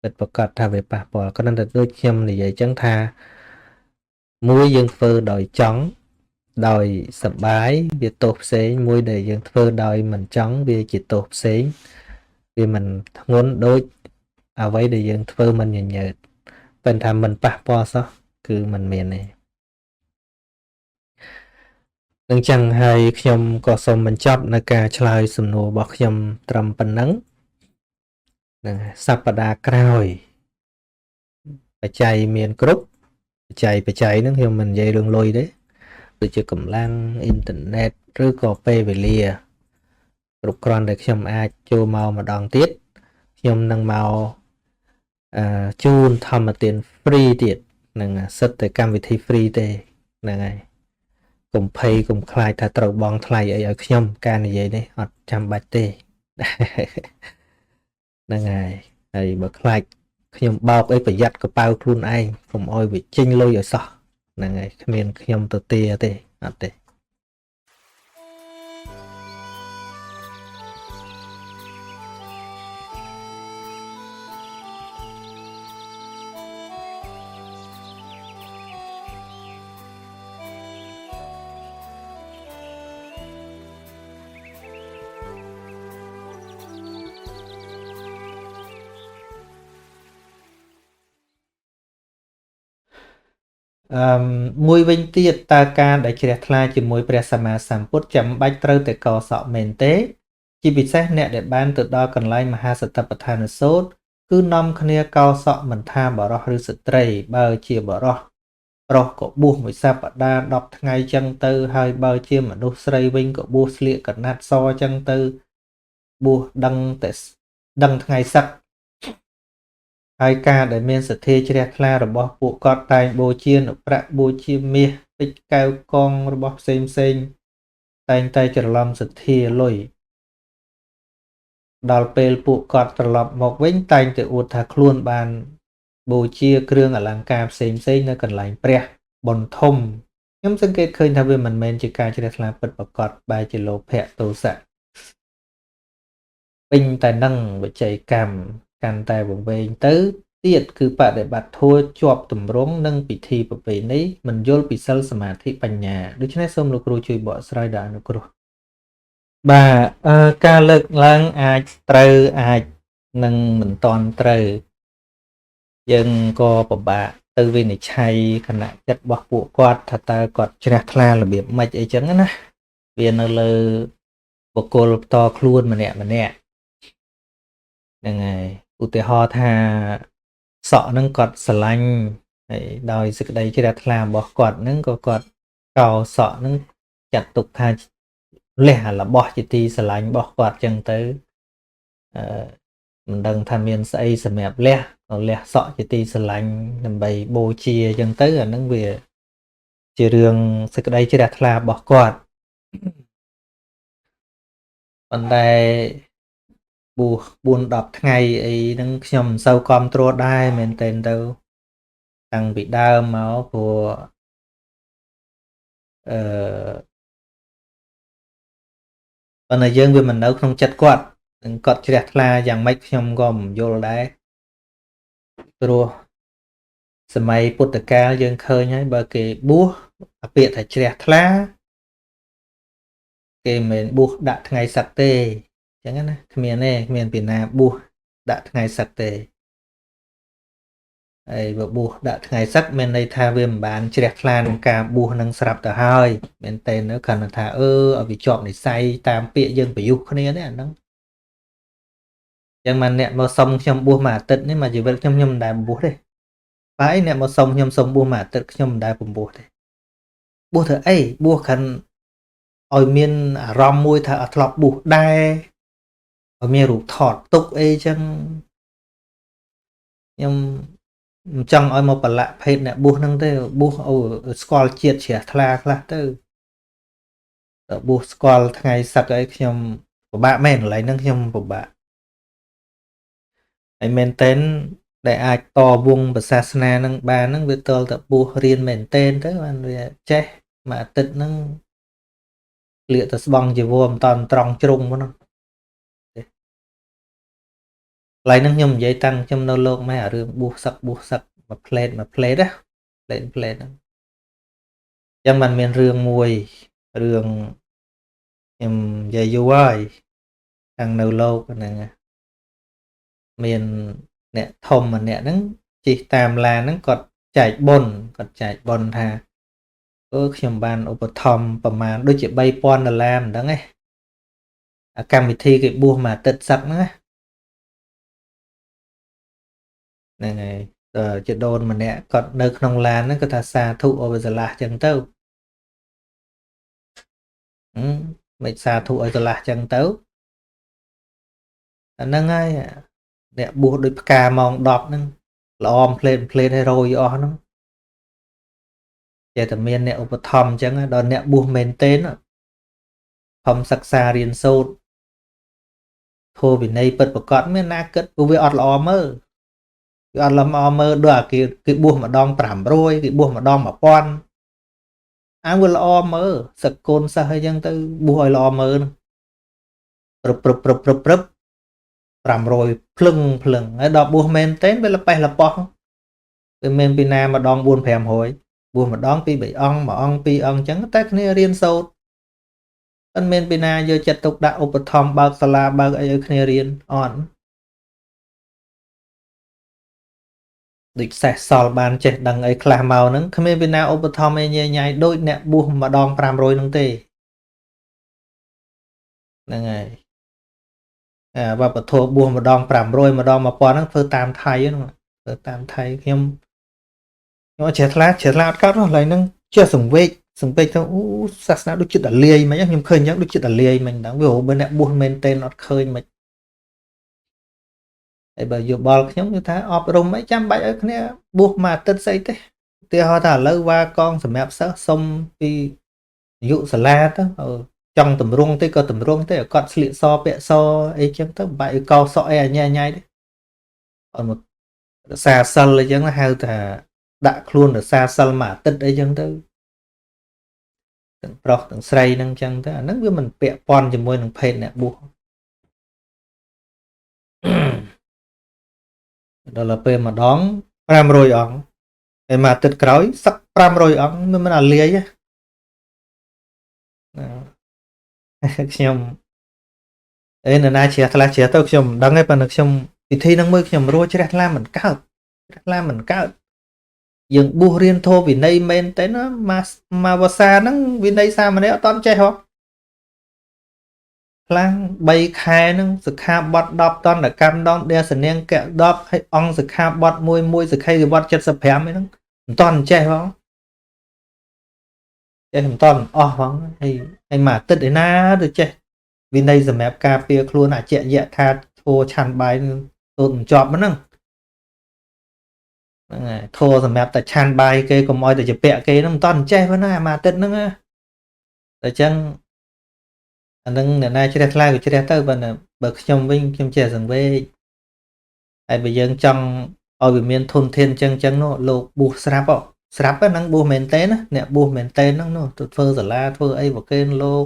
ពិតប្រាកដថាវាប៉ះពាល់គ្រាន់តែដូចខ្ញុំនិយាយចឹងថាមួយយើងធ្វើដោយចង់ដោយសប្បាយវាទោសផ្សេងមួយដែលយើងធ្វើដោយមិនចង់វាជាទោសផ្សេងវាមិនធ្ងន់ដូចអ្វីដែលយើងធ្វើមិនញញើតប៉ុន្តែមិនប៉ះពាល់សោះគឺមិនមានទេនឹងចឹងហើយខ្ញុំក៏សូមបញ្ចប់នៅការឆ្លើយសំណួររបស់ខ្ញុំត្រឹមប៉ុណ្ណឹងនឹងសប្តាហ៍ក្រោយបច្ច័យមានគ្រប់បច្ច័យហ្នឹងខ្ញុំមិននិយាយរឿងលុយទេដូចជាកម្លាំងអ៊ីនធឺណិតឬក៏ពេលវេលាគ្រប់គ្រាន់ដែលខ្ញុំអាចចូលមកម្ដងទៀតខ្ញុំនឹងមកជូនធម្មទាន free ទៀតនឹងសិតតែកម្មវិធី free ទេហ្នឹងហើយកុំភ័យកុំខ្លាចថាត្រូវបង់ថ្លៃអីឲ្យខ្ញុំការនិយាយនេះអត់ចាំបាច់ទេហ្នឹងហើយហើយបើខ្លាចខ្ញុំបោកអីប្រយ័ត្នកប៉ៅខ្លួនឯងកុំឲ្យវាចេញលុយឲ្យសោះហ្នឹងហើយគ្មានខ្ញុំទៅទាទេអត់ទេមួយវិញទៀតតើការដែលជ្រះថ្លាជាមួយព្រះសម្មាសម្ពុទ្ធចាំបាច់ត្រូវតែកសក់មែនទេជាពិសេសអ្នកដែលបានទៅដល់កន្លែងមហាសតិប្បដ្ឋានសូត្រគឺនាំគ្នាកោសក់មិនថាបរោះឬស្ត្រីបើជាបរោះប្រុសក៏បួសមួយសប្តាហ៍10ថ្ងៃចឹងទៅហើយបើជាមនុស្សស្រីវិញក៏បួសស្លៀកកណាត់សចឹងទៅបួសដឹងតែដឹងថ្ងៃសឹកហើយការដែលមានសទ្ធាជ្រះថ្លារបស់ពួកគាត់តែងបូជានុប្រាក់បូជាមាសពេជ្រកែវកងរបស់ផ្សេងផ្សេងតែងតែច្រឡំសទ្ធាលុយដល់ពេលពួកគាត់ត្រឡប់មកវិញតែងតែអួតថាខ្លួនបានបូជាគ្រឿងអលង្ការផ្សេងផ្សេងនៅកន្លែងព្រះបុណ្យធំខ្ញុំសង្កេតឃើញថាវាមិនមែនជាការជ្រះថ្លាពិតប្រាកដបែរជាលោភៈទោសៈពេញតែនឹងវិជ័យកម្មកាន់តែវង្វេងទៅទៀតគឺបដិបត្តិធម៌ជាប់ទម្រង់និងពិធីប្រពៃណីមិនយល់ពីសិលសមាធិបញ្ញាដូច្នេះសូមលោកគ្រូជួយបកស្រាយដល់អនុគ្រោះបាទការលើកឡើងអាចត្រូវអាចនឹងមិនតាន់ត្រូវយើងក៏ពិបាកទៅវិនិច្ឆ័យគណៈចិត្តរបស់ពួកគាត់ថាតើគាត់ជ្រះថ្លារបៀបម៉េចអីចឹងណាវានៅលើបុគ្គលផ្ទាល់ខ្លួនម្នាក់ម្នាក់ហ្នឹងហើយឧទាហរណ៍ថាសក់ហ្នឹងគាត់ស្រឡាញ់ហើយដោយសេចក្តីជ្រះថ្លារបស់គាត់ហ្នឹងក៏គាត់កោសក់ហ្នឹងចាត់ទុកថាលះរបស់ជាទីស្រឡាញ់របស់គាត់ចឹងទៅមិនដឹងថាមានស្អីសម្រាប់លះក៏លះសក់ជាទីស្រឡាញ់ដើម្បីបូជាចឹងទៅអាហ្នឹងវាជារឿងសេចក្តីជ្រះថ្លារបស់គាត់ប៉ុន្តែបួស4 10ថ្ងៃអីហ្នឹងខ្ញុំមិនសូវគាំទ្រដែរមែនទែនទៅតាំងពីដើមមកព្រោះអឺប៉ុន្តែយើងវាមិននៅក្នុងចិត្តគាត់នឹងគាត់ជ្រះថ្លាយ៉ាងម៉េចខ្ញុំក៏មិនយល់ដែរព្រោះសម័យពុទ្ធកាលយើងឃើញហើយបើគេបួសអាពាក្យថាជ្រះថ្លាគេមិនមែនបួសដាក់ថ្ងៃសឹកទេអញ្ចឹងណាគ្មានទេគ្មានពីណាបួសដាក់ថ្ងៃសឹកទេហើយបើបួសដាក់ថ្ងៃសឹកមានន័យថាវាមិនបានជ្រះថ្លាក្នុងការបួសនឹងស្រាប់ទៅហើយមែនតើនៅគ្រាន់តែថាឲ្យវាជាប់និស័យតាមពាក្យយើងប្រយុទ្ធគ្នានេះអាហ្នឹងអញ្ចឹងមកអ្នកមកសុំខ្ញុំបួសមួយអាទិត្យនេះមួយជីវិតខ្ញុំមិនដែលបួសទេបើអីអ្នកមកសុំខ្ញុំសុំបួសមួយអាទិត្យខ្ញុំមិនដែលពំបួសទេ បួសធ្វើអីបួសគ្រាន់ឲ្យមានអារម្មណ៍មួយថាអត់ធ្លាប់បួសដែរឲ្យមានរូបថតទុកអីចឹងខ្ញុំមិនចង់ឲ្យមកប្រឡាក់ភេទអ្នកបួសហ្នឹងទេបួសអូស្គាល់ជាតិជ្រះថ្លាខ្លះទៅដល់បួសស្គាល់ថ្ងៃសឹកអីខ្ញុំពិបាកមែនកន្លែងហ្នឹងខ្ញុំពិបាកហើយមែនទែនដែលអាចតវងសាសនាហ្នឹងបានហ្នឹងវាតលតែបួសរៀនមែនទែនទៅបានវាចេះមួយអាទិត្យហ្នឹងលៀកទៅស្បង់ជីវរមិនតាន់ត្រង់ជ្រុងហ្នឹងកន្លែងហ្នឹងខ្ញុំនិយាយតាំងខ្ញុំនៅលោកម៉ែអារឿងបួសសឹកមួយផ្លេតណាផ្លេតហ្នឹងអញ្ចឹងបានមានរឿងមួយរឿងខ្ញុំនិយាយយូរហើយតាំងនៅលោកហ្នឹងមានអ្នកធំម្នាក់ហ្នឹងជិះតាមឡានហ្នឹងគាត់ចែកបុណ្យគាត់ចែកបុណ្យថាអឺខ្ញុំបានឧបត្ថម្ភប្រមាណដូចជា3000ដុល្លារមិនដឹងទេអាកម្មវិធីគេបួសមួយអាទិត្យសឹកហ្នឹងហ្នឹងហើយជាដូនម្នាក់គាត់នៅក្នុងឡានហ្នឹងគាត់ថាសាធុអបស្រឡះចឹងទៅមិនសាធុឲ្យស្រឡះចឹងទៅអាហ្នឹងហើយអ្នកបួសដូចផ្កាម៉ោង10ហ្នឹងល្អមផ្លេតឲ្យរយអស់ហ្នឹងចេះតែមានអ្នកឧបត្ថម្ភអញ្ចឹងដល់អ្នកបួសមែនទែនខំសិក្សារៀនសូត្រធម៌វិន័យពិតប្រាកដមានណាគិតព្រោះវាអត់ល្អមើលវាអត់ល្អមើលដូចអាគេបួសម្ដង500គេបួសម្ដង1000អាវាល្អមើលសឹកកូនសិស្សអីចឹងទៅបួសឲ្យល្អមើលព្រឹបព្រឹប500ភ្លឹងហើយដល់បួសមែនទែនវាលប៉េះលប៉ោះវាមានពីណាម្ដង4 500បួសម្ដង2 3អង្គមួយអង្គ2អង្គអញ្ចឹងតែគ្នារៀនសូត្រអត់មានពីណាយកចិត្តទុកដាក់ឧបត្ថម្ភបើកសាលាបើកអីឲ្យគ្នារៀនអត់ដូចសេះសល់បានចេះដឹងអីខ្លះមកហ្នឹងគ្មានពីណាឧបត្ថម្ភអីញ៉ៃៗដូចអ្នកបួសម្ដង500ហ្នឹងទេហ្នឹងហើយអាវប្បធម៌បួសម្ដង500ម្ដង1000ហ្នឹងធ្វើតាមថៃហ្នឹងធ្វើតាមថៃខ្ញុំអត់ជ្រះថ្លាអត់កើតទេកន្លែងហ្នឹងចេះសង្វេគទៅអូសាសនាដូចចិត្តអាលាយមិនខ្ញុំឃើញអញ្ចឹងដូចចិត្តអាលាយមិនដឹងវាបើអ្នកបួសមែនទែនអត់ឃើញមិនហើយបើយោបល់ខ្ញុំគឺថាអប់រំអីចាំបាច់ឲ្យគ្នាបួសមួយអាទិត្យស្អីទេឧទាហរណ៍ថាឥឡូវវ៉ាកងសម្រាប់សិស្សសុំពីអាយុសាលាទៅចង់តម្រង់ទេក៏តម្រង់ទេគាត់ស្លៀកសពាក់សអីចឹងទៅបាច់ឲ្យកោសក់អីអញញ៉ៃទេអត់មករក្សាសិលអីចឹងហៅថាដាក់ខ្លួនរក្សាសិលមួយអាទិត្យអីចឹងទៅទាំងប្រុសទាំងស្រីហ្នឹងចឹងទៅអាហ្នឹងវាមិនពាក់ព័ន្ធជាមួយនឹងភេទអ្នកបួសដល់ពេលម្ដង500អង្គហើយមួយអាទិត្យក្រោយសឹក500អង្គមិនអាលាយទេណាខ្ញុំអេនរណាជ្រះថ្លាជ្រះទៅខ្ញុំមិនដឹងទេប៉ុន្តែខ្ញុំពិធីហ្នឹងមួយខ្ញុំរួចជ្រះថ្លាមិនកើតជ្រះថ្លាមិនកើតយើងបួសរៀនធម៌វិន័យមែនទេណាមកវសាហ្នឹងវិន័យសាមណេរអត់តន់ចេះហ៎ខ្លាំង3ខែហ្នឹងសិក្ខាបទ10តន្តកម្មដងដេសនាងកៈ10ហើយអង្គសិក្ខាបទមួយសិក្ខីវត្ត75ហ្នឹងមិនតន់ចេះផងចេះមិនតន់អស់ផងហើយមួយអាទិត្យឯណាទៅចេះវិន័យសម្រាប់ការពារខ្លួនអចយៈថាធัวឆាន់បាយសូត្រមិនចប់ហ្នឹងហ្នឹងហើយធัวសម្រាប់តែឆាន់បាយគេកុំឲ្យតែជាពាក់គេហ្នឹងមិនតន់ចេះប៉ុណ្ណាមួយអាទិត្យហ្នឹងណាតែចឹងអានឹងអ្នកណាជ្រះថ្លាក៏ជ្រះទៅប៉ុន្តែបើខ្ញុំវិញខ្ញុំចេះសង្វេគហើយបើយើងចង់ឲ្យវាមានធនធានចឹងនោះលោកបួសស្រាប់ហ្នឹងបួសមែនទេណាអ្នកបួសមែនទេហ្នឹងនោះទៅធ្វើសាលាធ្វើអីប្រគេនលោក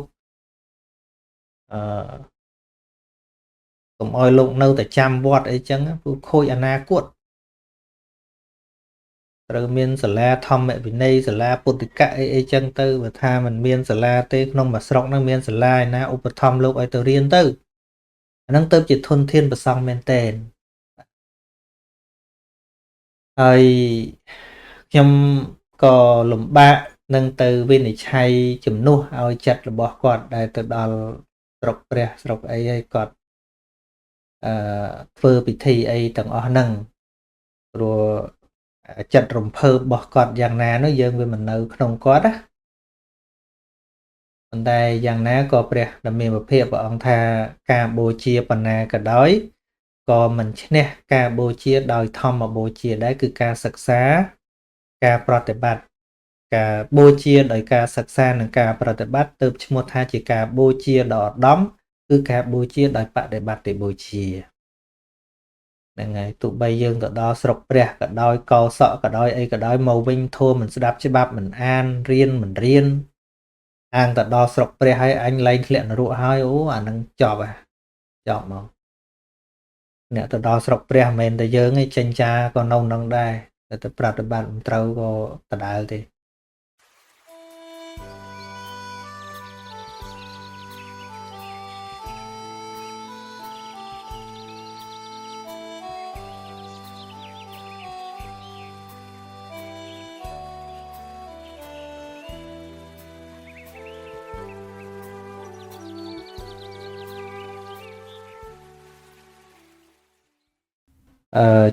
អឺកុំឲ្យលោកនៅតែចាំវត្តអីចឹងព្រោះខូចអនាគតត្រូវមានសាលាធម្មវិន័យសាលាពុទ្ធិកៈអីចឹងទៅបើថាมันមានសាលាទេក្នុងមួយស្រុកហ្នឹងមានសាលាឯណាឧបត្ថម្ភលោកឲ្យទៅរៀនទៅអាហ្នឹងទៅជាធនធានប្រសង់មែនទែនហើយខ្ញុំក៏លំបាកនឹងទៅវិនិច្ឆ័យជំនួសឲ្យចិត្តរបស់គាត់ដែលទៅដល់ស្រុកព្រះស្រុកអីហើយគាត់ធ្វើពិធីអីទាំងអស់ហ្នឹងព្រោះចិត្តរំភើបរបស់គាត់យ៉ាងណានោះយើងវាមិននៅក្នុងគាត់ណា ប៉ុន្តែយ៉ាងណាក៏ព្រះដ៏មានពភាកព្រះអង្គថាការបូជាបណ្ណាក៏ដោយក៏មិនឈ្នះការបូជាដោយធម្មបូជាដែរគឺការសិក្សាការប្រតិបត្តិការបូជាដោយការសិក្សានិងការប្រតិបត្តិទើបឈ្មោះថាជាការបូជាដ៏ឧត្តមគឺការបូជាដោយបដិបត្តិបូជាហ្នឹងហើយទោះបីយើងទៅដល់ស្រុកព្រះក៏ដោយកោសក់ក៏ដោយអីក៏ដោយមកវិញធัวមិនស្ដាប់ច្បាប់មិនអានរៀនមិនរៀនអាងទៅដល់ស្រុកព្រះហើយអញលែងធ្លាក់នរកហើយអូអានឹងចប់ហ่ะចប់មកអ្នកទៅដល់ស្រុកព្រះមិនមែនតែយើងទេចិញ្ចាក៏នៅនឹងដែរតែទៅប្រតិបត្តិមិនត្រូវក៏ដដែលទេ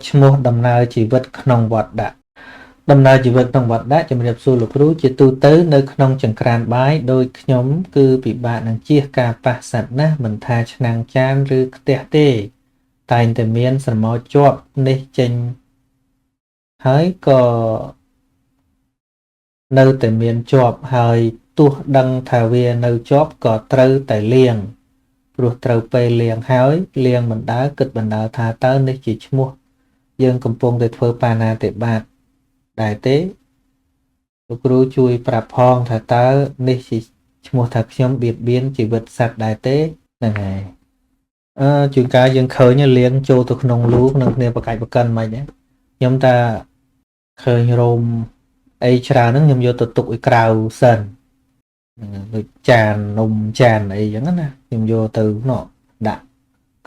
ឈ្មោះដំណើរជីវិតក្នុងវត្តដាក់ដំណើរជីវិតក្នុងវត្តដាក់ជំរាបសួរលោកគ្រូជាទូទៅនៅក្នុងចង្ក្រានបាយដោយខ្ញុំគឺពិបាកនឹងជៀសការប៉ះសត្វណាស់មិនថាឆ្នាំងចានឬខ្ទះទេតែងតែមានស្រមោចជាប់នេះចេញហើយក៏នៅតែមានជាប់ហើយទោះដឹងថាវានៅជាប់ក៏ត្រូវតែលាងព្រោះត្រូវពេលលាងហើយលាងបណ្ដើគិតបណ្ដើថាតើនេះជាឈ្មោះយើងកំពុងតែធ្វើបាណាតិបាតដែរទេលោកគ្រូជួយប្រាប់ផងថាតើនេះជាឈ្មោះថាខ្ញុំបៀតបៀនជីវិតសត្វដែរទេហ្នឹងហើយជួនកាលយើងឃើញលាងចូលទៅក្នុងលូក្នុងគ្នាបកាច់បកិនមិនហ្នឹងខ្ញុំថាឃើញរោមអីច្រើនហ្នឹងខ្ញុំយកទៅទុកឲ្យក្រៅសិនដូចចាននំចានអីចឹងណាខ្ញុំយកទៅនោះដាក់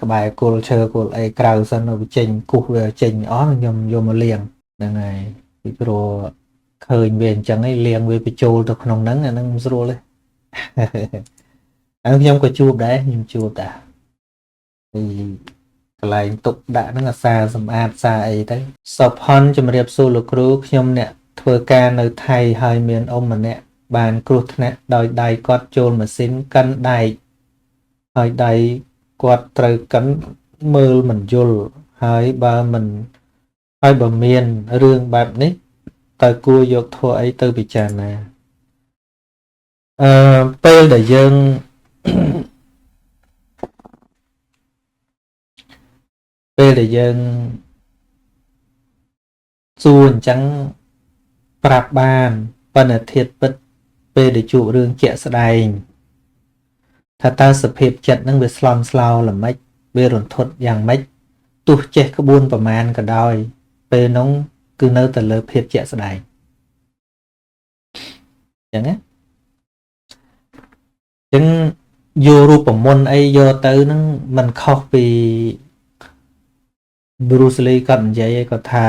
ក្បែរគល់ឈើគល់អីក្រៅសិនវាចេញគោះវាចេញអស់ខ្ញុំយកមកលាងហ្នឹងហើយពីព្រោះឃើញវាអញ្ចឹងឯងលាងវាបញ្ចូលទៅក្នុងហ្នឹងអាហ្នឹងមិនស្រួលទេហើយខ្ញុំក៏ជួបដែរខ្ញុំជួបដែរពីកន្លែងទុកដាក់ហ្នឹងអាសាសម្អាតសាអីទៅសុផនជំរាបសួរលោកគ្រូខ្ញុំអ្នកធ្វើការនៅថៃហើយមានអ៊ំម្នាក់បានគ្រោះថ្នាក់ដោយដៃគាត់ចូលម៉ាស៊ីនកិនដែកហើយដៃគាត់ត្រូវកិនមើលមិនយល់ហើយបើមិនហើយបើមានរឿងបែបនេះតើគួរយកធម៌អីទៅពិចារណាពេលដែលយើង ពេលដែលយើងសួរអញ្ចឹងប្រាប់បានប៉ុន្តែធាតុពិតពេលដែលជួបរឿងជាក់ស្ដែងថាតើសភាពចិត្តនឹងវាស្លន់ស្លោល្មិចវារន្ធត់យ៉ាងម៉េចទោះចេះក្បួនប្រមាណក៏ដោយពេលនោះគឺនៅតែលើភាពជាក់ស្ដែងអញ្ចឹងណាអញ្ចឹងយករូបមន្តអីយកទៅនឹងมันខុសពី Bruce Lee គាត់និយាយគាត់ថា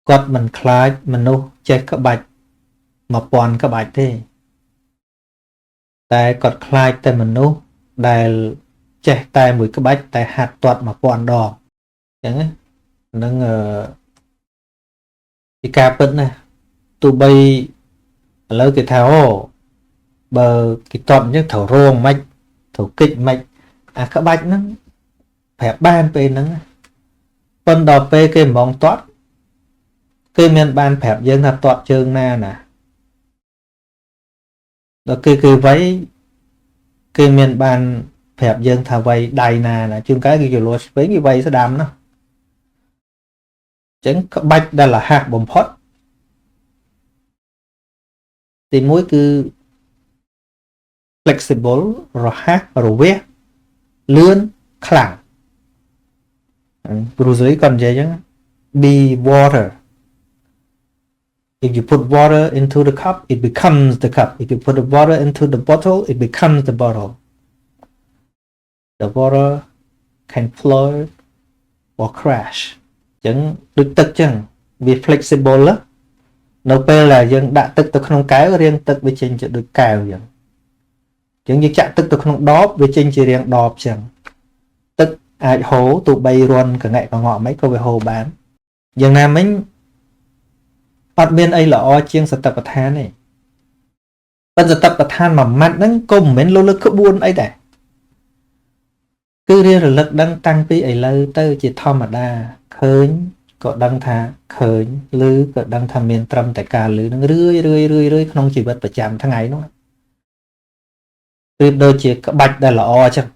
គាត់មិនខ្លាចមនុស្សចេះក្បាច់1000ក្បាច់ទេតែគាត់ខ្លាចតែមនុស្សដែលចេះតែមួយក្បាច់តែហាត់ទាត់1000ដងអញ្ចឹងហ្នឹងជាការពិតណាទោះបីឥឡូវគេថាអូបើគេទាត់អញ្ចឹងត្រូវរងមិនត្រូវគិចមិនអាក្បាច់ហ្នឹងប្រាប់បានពេលហ្នឹងប៉ុន្តែដល់ពេលគេហ្មងទាត់គេមានបានប្រាប់យើងថាទាត់ជើងណាណាដល់គេវាយគេមានបានប្រាប់យើងថាវាយដៃណាណាជួនកាលគេចលួឆ្វេងគេវាយស្ដាំណាអញ្ចឹងក្បាច់ដែលលះបំផុតទីមួយគឺ flexible រហ័សរវះលឿនខ្លាំង Bruce Lee គាត់និយាយអញ្ចឹង be water. If you put water into the cup, it becomes the cup. If you put the water into the bottle, it becomes the bottle. The water can flow or crash. ចឹងដូចទឹកចឹងវា flexible នៅពេលដែលយើងដាក់ទឹកទៅក្នុងកែវរាងទឹកវាចេញជាដូចកែវចឹងចឹងយើងចាក់ទឹកទៅក្នុងដបវាចេញជារាងដបចឹងទឹកអាចហូរទោះបីរន់កងែកកងក់មិនក៏វាហូរបានយ៉ាងណាមិញអត់មានអីល្អជាងសតិប្បដ្ឋានទេ ប៉ុន្តែសតិប្បដ្ឋានមួយម៉ាត់ហ្នឹងក៏មិនមែនលើលើក្បួនអីដែរគឺរៀនរលឹកដឹងតាំងពីឥឡូវទៅជាធម្មតាឃើញក៏ដឹងថាឃើញឮក៏ដឹងថាមានត្រឹមតែការឮនឹងរឿយរឿយរឿយរឿយក្នុងជីវិតប្រចាំថ្ងៃនោះប្រៀបដូចជាក្បាច់ដែលល្អអញ្ចឹង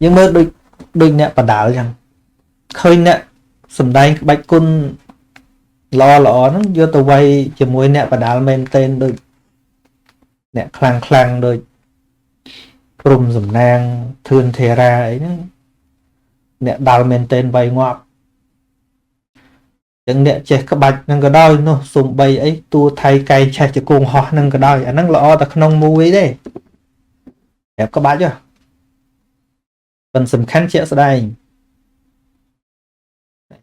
យើងមើលដូចអ្នកបដាល់អញ្ចឹងឃើញអ្នកសំដែងក្បាច់គុណល្អល្អហ្នឹងយកទៅវាយជាមួយអ្នកបដាល់មែនទែនដូចអ្នកខ្លាំងខ្លាំងដូចព្រំសំណាងធឿនធេរាអីហ្នឹងអ្នកដាល់មែនទែនវាយងាប់ចឹងអ្នកចេះក្បាច់ហ្នឹងក៏ដោយនោះសំបីអីតួថៃកែងឆេះជង្គង់ហោះហ្នឹងក៏ដោយអាហ្នឹងល្អតែក្នុងមួយទេប្រាប់ក្បាច់ហ៎ប៉ុន្តែសំខាន់ជាក់ស្ដែង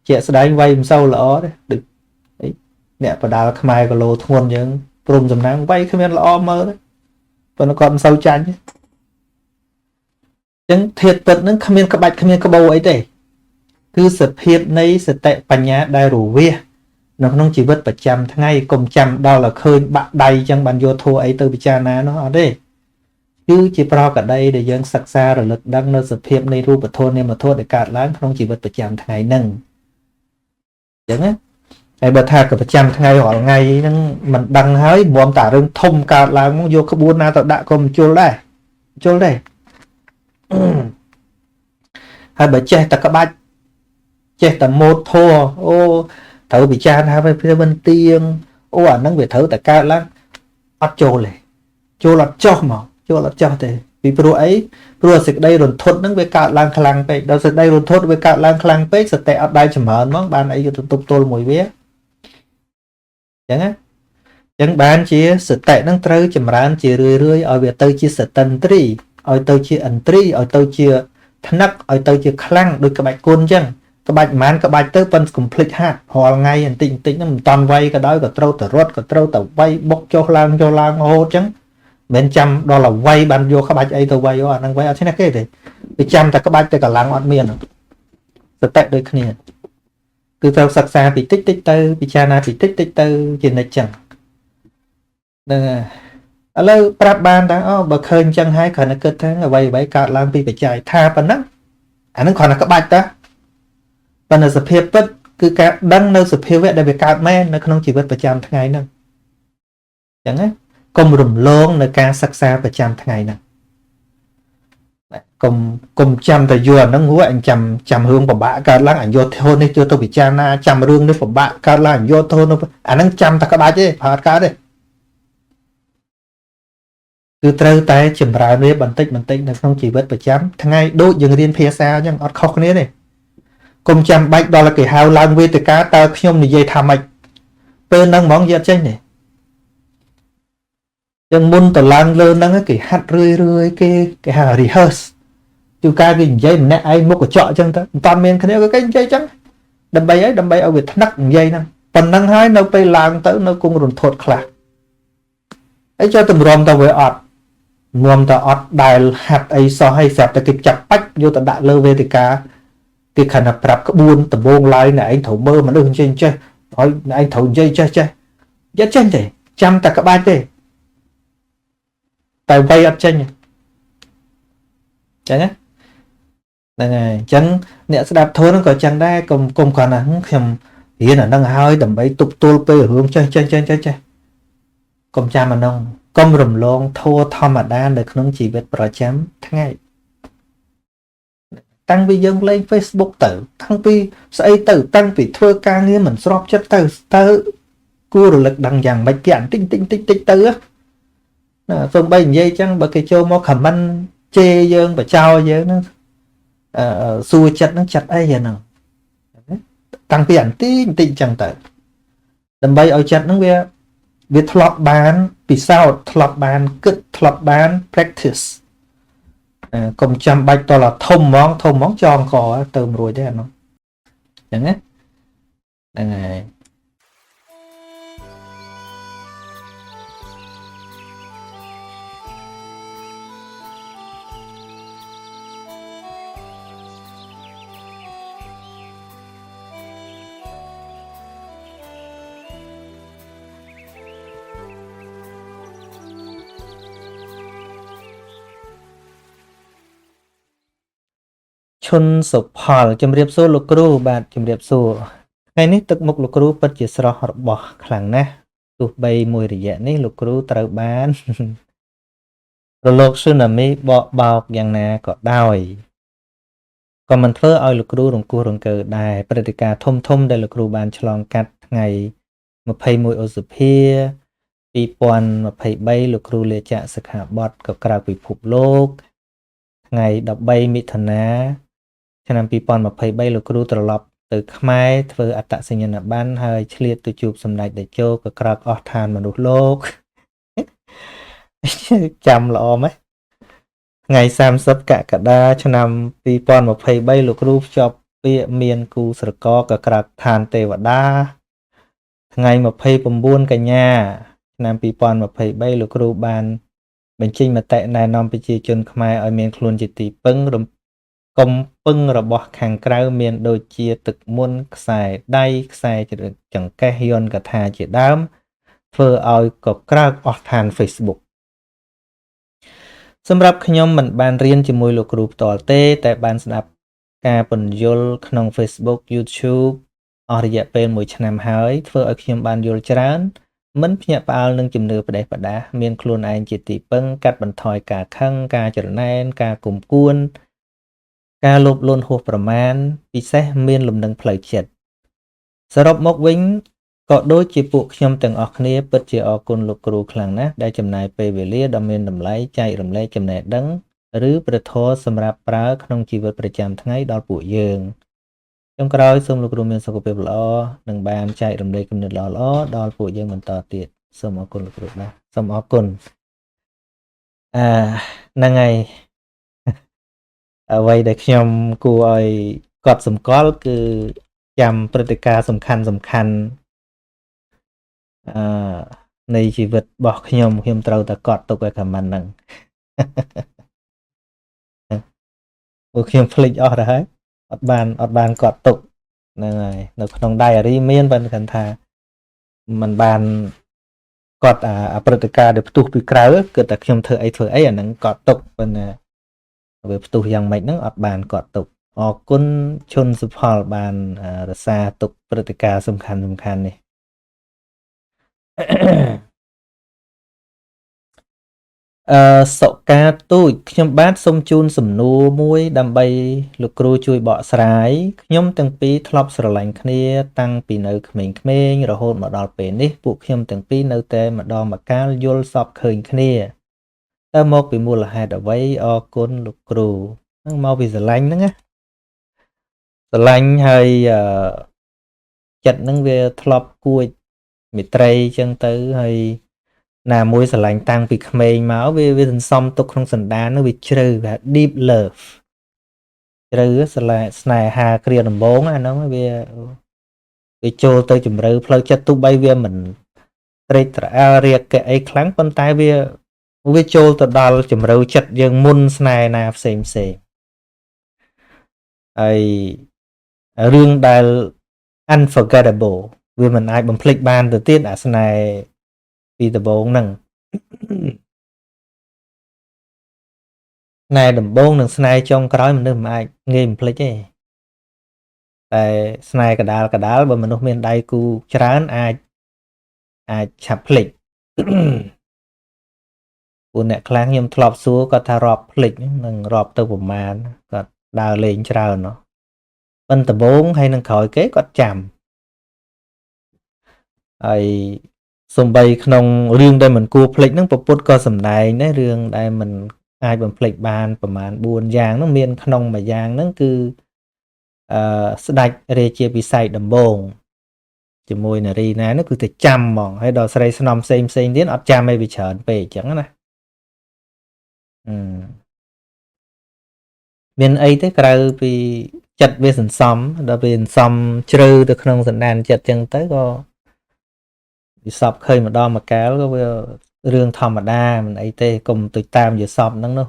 ជាក់ស្ដែងវាយមិនសូវល្អទេដូចអីអ្នកបដាល់ខ្មែរគីឡូធ្ងន់យើងព្រមសំណាងវាយគ្មានល្អមើលទេប៉ុន្តែគាត់មិនសូវចាញ់ទេចឹងធាតុពិតហ្នឹងគ្មានក្បាច់គ្មានក្បោអីទេគឺសភាពនៃសតិបញ្ញាដែលរវាសនៅក្នុងជីវិតប្រចាំថ្ងៃកុំចាំដល់ឲ្យឃើញបាក់ដៃចឹងបានយកធัวអីទៅពិចារណានោះអត់ទេគឺជាប្រកដីដែលយើងសិក្សារលឹកដឹងនៅសភាពនៃរូបធម៌នាមធម៌ដែលកើតឡើងក្នុងជីវិតប្រចាំថ្ងៃហ្នឹងចឹងណាហើយបើថាក៏ប្រចាំថ្ងៃរាល់ថ្ងៃហ្នឹងមិនដឹងហើយមុំតារឿងធំកើតឡើងមកយកក្បួនណាទៅដាក់ក៏មិនជុលដែរជុលទេហើយបើចេះតែក្បាច់ចេះតែម៉ូតធัวអូត្រូវពិចារណាវាមិនទៀងអូអាហ្នឹងវាត្រូវតែកើតឡើងអត់ចូលទេចូលអត់ចុះមកចូលអត់ចុះទេពីព្រោះអីព្រោះសេចក្តីរន្ធត់ហ្នឹងវាកើតឡើងខ្លាំងពេកដល់សេចក្តីរន្ធត់វាកើតឡើងខ្លាំងពេកសតិអត់ដែរចម្រើនហ្មងបានអីទៅទប់ទល់មួយវាអញ្ចឹងណាអញ្ចឹងបានជាសតិហ្នឹងត្រូវចម្រើនជារឿយរឿយឲ្យវាទៅជាសតិន្ទ្រីឲ្យទៅជាឥន្ទ្រីឲ្យទៅជាថ្នឹកឲ្យទៅជាខ្លាំងដូចក្បាច់គុណអញ្ចឹងក្បាច់ប្រហែលក្បាច់ទៅប៉ុនកុំភ្លេចហាត់រាល់ថ្ងៃបន្តិចបន្តិចហ្នឹងមិនតាន់វាយក៏ដោយក៏ត្រូវតែរត់ក៏ត្រូវតែវាយបុកចុះឡើងចុះឡើងរហូតអញ្ចឹងមិនចាំដល់តែវាយបានយកក្បាច់អីទៅវាយអាហ្នឹងវាយអត់ឈ្នះគេទេវាចាំតែក្បាច់តែកម្លាំងអត់មានសតិដូចគ្នាគឺត្រូវសិក្សាពីតិចតិចទៅពិចារណាពីតិចតិចទៅជានិច្ចចឹងហ្នឹងឥឡូវប្រាប់បានថាអូបើឃើញចឹងហើយគ្រាន់តែគិតថាអ្វីអ្វីកើតឡើងពីបច្ច័យថាប៉ុណ្ណឹងអាហ្នឹងគ្រាន់តែក្បាច់តាប៉ុន្តែសភាពពិតគឺការដឹងនៅសភាវៈដែលវាកើតមែននៅក្នុងជីវិតប្រចាំថ្ងៃហ្នឹងអញ្ចឹងណាកុំរំលងនៅការសិក្សាប្រចាំថ្ងៃហ្នឹងកុំចាំតែយកអាហ្នឹងហួអញចាំរឿងពិបាកកើតឡើងអញយកធម៌នេះយកទៅពិចារណាចាំរឿងនេះពិបាកកើតឡើងអញយកធម៌នោះអាហ្នឹងចាំតែក្បាច់ទេប្រើអត់កើតទេគឺត្រូវតែចម្រើនវាបន្តិចបន្តិចនៅក្នុងជីវិតប្រចាំថ្ងៃដូចយើងរៀនភាសាអញ្ចឹងអត់ខុសគ្នាទេកុំចាំបាច់ដល់គេហៅឡើងវេទិកាតើខ្ញុំនិយាយថាម៉េចពេលហ្នឹងហ្មងយកចេញទេចឹងមុនទៅឡើងលើហ្នឹងគេហាត់រឿយរឿយគេហៅ rehearse ជួនកាលគេនិយាយម្នាក់ឯងមុខកញ្ចក់ចឹងទៅមិនតាន់មានគ្នាក៏គេនិយាយចឹងដើម្បីអីដើម្បីឲ្យវាថ្នឹកនិយាយហ្នឹងប៉ុណ្ណឹងហើយនៅពេលឡើងទៅនៅគង់រន្ធត់ខ្លះអីចូលតម្រាំទៅវាអត់ងំទៅអត់ដែលហាត់អីសោះហើយស្រាប់តែគេចាប់បាច់យកទៅដាក់លើវេទិកាគេខណៈប្រាប់ក្បួនដំបងឡើយអ្នកឯងត្រូវមើលមនុស្សចេះចេះហើយអ្នកឯងត្រូវនិយាយចេះចេះយកចេញទេចាំតែក្បាច់ទេតែវៃអត់ចេញចឹងណាហ្នឹងហើយអញ្ចឹងអ្នកស្ដាប់ធម៌ហ្នឹងក៏ចឹងដែរកុំគ្រាន់តែខ្ញុំរៀនអាហ្នឹងហើយដើម្បីទប់ទល់ពេលរឿងចេះចេះចេះចេះចេះកុំចាំអាហ្នឹងកុំរំលងធម៌ធម្មតានៅក្នុងជីវិតប្រចាំថ្ងៃតាំងពីយើងលេង Facebook ទៅតាំងពីស្អីទៅតាំងពីធ្វើការងារមិនស្របចិត្តទៅទៅគួររលឹកដឹងយ៉ាងម៉េចគេបន្តិចតិចតិចតិចទៅណាសូម្បីនិយាយចឹងបើគេចូលមក comment ជេរយើងបចោយើងហ្នឹងសួរចិត្តហ្នឹងចិត្តអីហ្នឹងតាំងពីបន្តិចបន្តិចចឹងទៅដើម្បីឲ្យចិត្តហ្នឹងវាធ្លាប់បានពិសោធន៍ធ្លាប់បានគិតធ្លាប់បាន practice កុំចាំបាច់តលធំហ្មងធំហ្មងចងកទៅមិនរួចទេអានោះអញ្ចឹងណាហ្នឹងហើយ ឈុនសុផលជំរាបសួរលោកគ្រូបាទជំរាបសួរថ្ងៃនេះទឹកមុខលោកគ្រូពិតជាស្រស់របស់ខ្លាំងណាស់ទោះបីមួយរយៈនេះលោកគ្រូត្រូវបានរលកស៊ូណាមីបកបោកយ៉ាងណាក៏ដោយក៏មិនធ្វើឲ្យលោកគ្រូរង្គោះរង្គើដែរព្រឹត្តិការណ៍ធំធំដែលលោកគ្រូបានឆ្លងកាត់ថ្ងៃ21ឧសភា2023លោកគ្រូលាចាកសិក្ខាបទក៏ក្រៅពិភពលោកថ្ងៃ13មិថុនាឆ្នាំ2023លោកគ្រូត្រឡប់ទៅខ្មែរធ្វើអត្តសញ្ញាណប័ណ្ណហើយឆ្លៀតទៅជួបសម្ដេចតេជោក៏ក្រោកអស់ឋានមនុស្សលោកចាំល្អម៉េចថ្ងៃ30កក្កដាឆ្នាំ2023លោកគ្រូភ្ជាប់ពាក្យមានគូស្រករក៏ក្រោកឋានទេវតាថ្ងៃ29កញ្ញាឆ្នាំ2023លោកគ្រូបានបញ្ចេញមតិណែនាំប្រជាជនខ្មែរឲ្យមានខ្លួនជាទីពឹងរំកុំពឹងរបស់ខាងក្រៅមានដូចជាទឹកមន្តខ្សែដៃខ្សែចង្កេះយន្តកថាជាដើមធ្វើឲ្យកក្រើកអស់ឋាន Facebook សម្រាប់ខ្ញុំមិនបានរៀនជាមួយលោកគ្រូផ្ទាល់ទេតែបានស្ដាប់ការពន្យល់ក្នុង Facebook YouTube អស់រយៈពេល1ឆ្នាំហើយធ្វើឲ្យខ្ញុំបានយល់ច្រើនមិនភ្ញាក់ផ្អើលនឹងជំនឿផ្ដេសផ្ដាសមានខ្លួនឯងជាទីពឹងកាត់បន្ថយការខឹងការច្រណែនការគុំគួនការលោភលន់ហួសប្រមាណពិសេសមានលំនឹងផ្លូវចិត្តសរុបមកវិញក៏ដូចជាពួកខ្ញុំទាំងអស់គ្នាពិតជាអរគុណលោកគ្រូខ្លាំងណាស់ដែលចំណាយពេលវេលាដ៏មានតម្លៃចែករំលែកចំណេះដឹងឬព្រះធម៌សម្រាប់ប្រើក្នុងជីវិតប្រចាំថ្ងៃដល់ពួកយើងចុងក្រោយសូមលោកគ្រូមានសុខភាពល្អនិងបានចែករំលែកគំនិតល្អៗដល់ពួកយើងបន្តទៀតសូមអរគុណលោកគ្រូបាទសូមអរគុណអឺហ្នឹងហើយអ្វីដែលខ្ញុំគួរឲ្យកត់សម្គាល់គឺចាំព្រឹត្តិការណ៍សំខាន់សំខាន់អឺនៃជីវិតរបស់ខ្ញុំខ្ញុំត្រូវតែកត់ទុកឲ្យ comment ហ្នឹងព្រោះខ្ញុំភ្លេចអស់ទៅហើយអត់បានកត់ទុកហ្នឹងហើយនៅក្នុង diary មានប៉ុន្តែគាត់ថាมันបានកត់អាព្រឹត្តិការណ៍ដែលផ្ទុះពីក្រៅគឺតែខ្ញុំធ្វើអីធ្វើអីអាហ្នឹងកត់ទុកប៉ុន្តែវាផ្ទុះយ៉ាងម៉េចហ្នឹងអត់បានកត់ទុកអរគុណឈុនសុផលបានរក្សាទុកព្រឹត្តិការណ៍សំខាន់សំខាន់នេះអឺសុកាទូចខ្ញុំបាទសូមជូនសំណួរមួយដើម្បីលោកគ្រូជួយបកស្រាយខ្ញុំទាំងពីរធ្លាប់ស្រឡាញ់គ្នាតាំងពីនៅក្មេងៗរហូតមកដល់ពេលនេះពួកខ្ញុំទាំងពីរនៅតែម្ដងម្កាលយល់សពឃើញគ្នាតើមកពីមូលហេតុអ្វីអរគុណលោកគ្រូហ្នឹងមកពីស្រឡាញ់ហ្នឹងណាស្រឡាញ់ហើយចិត្តហ្នឹងវាធ្លាប់គួចមេត្រីចឹងទៅហើយណាមួយស្រឡាញ់តាំងពីក្មេងមកវាសន្សំទុកក្នុងសន្តាននោះវាជ្រៅគេ deep love ជ្រៅស្រឡាញ់ស្នេហាគ្រាដំបូងអាហ្នឹងវាវាចូលទៅជំរឿផ្លូវចិត្តទោះបីវាមិនត្រេកត្រអាលរាគៈអីខ្លាំងប៉ុន្តែវាវាចូលទៅដល់ជំរឿចិត្តយើងមុនស្នេហ៍ណាផ្សេងផ្សេងហើយរឿងដែល unforgettable វាមិនអាចបំភ្លេចបានទៅទៀតអាស្នេហ៍ពីដំបូងហ្នឹងស្នេហ៍ដំបូងនិងស្នេហ៍ចុងក្រោយមនុស្សមិនអាចងាយបំភ្លេចទេតែស្នេហ៍កដាលកដាលបើមនុស្សមានដៃគូច្រើនអាចអាចឆាប់ភ្លេចពួកអ្នកខ្លះខ្ញុំធ្លាប់សួរគាត់ថារាប់ភ្លេចនឹងរាប់ទៅប្រមាណគាត់ដើរលេងច្រើនណោះប៉ុន្តែដំបូងហើយនឹងក្រោយគេគាត់ចាំហើយសំបីក្នុងរឿងដែលមិនគួរភ្លេចហ្នឹងពពុទ្ធក៏សំដែងដែររឿងដែលមិនអាចបំភ្លេចបានប្រមាណ4យ៉ាងហ្នឹងមានក្នុងមួយយ៉ាងហ្នឹងគឺអឺស្ដេចរាជាពិស័យដំបូងជាមួយនារីណានោះគឺទៅចាំហ្មងហើយដល់ស្រីស្នំផ្សេងផ្សេងទៀតអត់ចាំអីវាច្រើនពេកអញ្ចឹងណាអឺមានអីទេក្រៅពីចិត្តវាសន្សំដល់វាសន្សំជ្រៅទៅក្នុងសន្តានចិត្តអញ្ចឹងទៅក៏យសពឃើញម្ដងម្កាលក៏វារឿងធម្មតាមិនអីទេកុំទៅតាមយសពហ្នឹងនោះ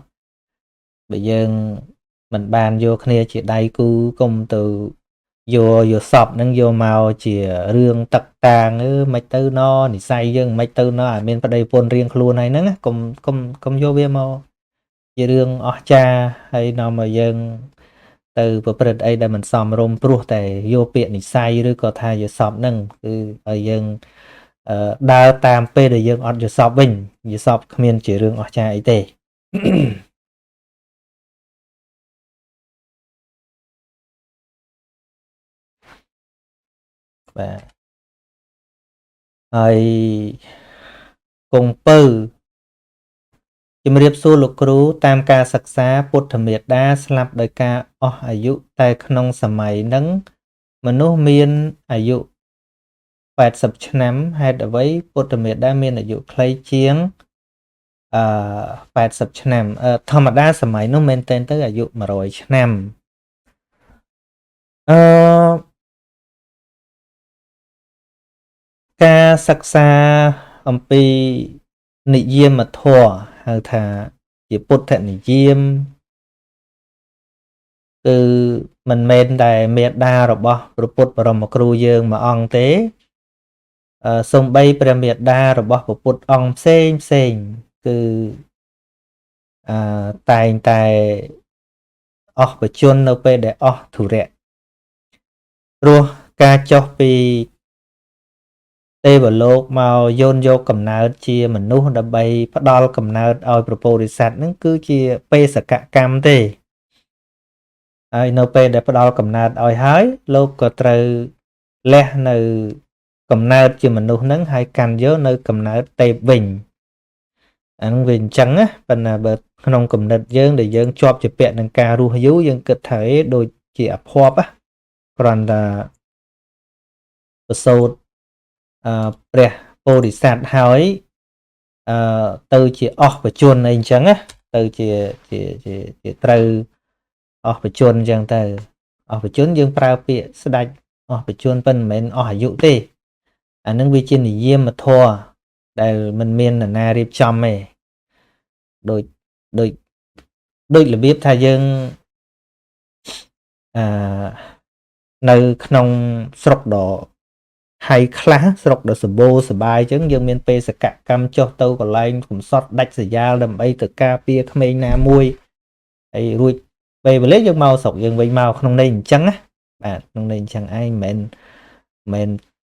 បើយើងមិនបានយកគ្នាជាដៃគូកុំទៅយកយសពហ្នឹងយកមកជារឿងទឹកតាងអឺមិនទៅណនិស័យយើងមិនទៅណអាមានប្តីប្រពន្ធរៀងខ្លួនហើយហ្នឹងកុំកុំកុំយកវាមកជារឿងអស្ចារ្យហើយនាំឲ្យយើង ទៅប្រព្រឹត្តអីដែលមិនសមរម្យព្រោះតែយកពាក្យនិស័យឬក៏ថាយល់សពហ្នឹងគឺឲ្យយើងដើរតាមពេលដែលយើងអត់យល់សពវិញយល់សពគ្មានជារឿងអស្ចារ្យអីទេបាទហើយគង្ពៅជំរាបសួរលោកគ្រូតាមការសិក្សាពុទ្ធមេដាស្លាប់ដោយការអស់អាយុតែក្នុងសម័យហ្នឹងមនុស្សមានអាយុ80ឆ្នាំហេតុអ្វីពុទ្ធមេដាមានអាយុខ្លីជាង80ឆ្នាំធម្មតាសម័យនោះមែនទែនទៅអាយុ100ឆ្នាំអឺការសិក្សាអំពីនិយមធម៌ហៅថាជាពុទ្ធនិយមគឺមិនមែនតែមេដារបស់ព្រះពុទ្ធបរមគ្រូយើងមួយអង្គទេសូម្បីព្រះមេដារបស់ព្រះពុទ្ធអង្គផ្សេងផ្សេងគឺតែងតែអស់បជននៅពេលដែលអស់ធុរៈព្រោះការចុះពីទេវលោកមកយោនយកកំណើតជាមនុស្សដើម្បីផ្ដល់កំណើតឲ្យព្រះពោធិសត្វហ្នឹងគឺជាបេសកកម្មទេហើយនៅពេលដែលផ្ដល់កំណើតឲ្យហើយលោកក៏ត្រូវលះនៅកំណើតជាមនុស្សហ្នឹងហើយកាន់យកនៅកំណើតទេពវិញអាហ្នឹងវាអញ្ចឹងណាប៉ុន្តែបើក្នុងគំនិតយើងដែលយើងជាប់ជាពាក់នឹងការរស់យូរយើងគិតថាដូចជាអភ័ព្វគ្រាន់តែប្រសូតព្រះពោធិសត្វហើយទៅជាអស់បជនអីអញ្ចឹងណាទៅជាជាជាត្រូវអស់បជនអញ្ចឹងទៅអស់បជនយើងប្រើពាក្យស្ដេចអស់បជនប៉ុន្តែមិនមែនអស់អាយុទេអានឹងវាជានិយមធម៌ដែលមិនមាននរណារៀបចំទេដូចដូចដូចរបៀបថាយើងនៅក្នុងស្រុកដ៏ហើយខ្លះស្រុកដ៏សម្បូរសបាយអញ្ចឹងយើងមានបេសកកម្មចុះទៅកន្លែងកំសត់ដាច់ស្រយាលដើម្បីទៅការពារក្មេងណាមួយហើយរួចពេលវេលាយើងមកស្រុកយើងវិញមកក្នុងន័យអញ្ចឹងណាបាទក្នុងន័យអញ្ចឹងឯងមិនមែន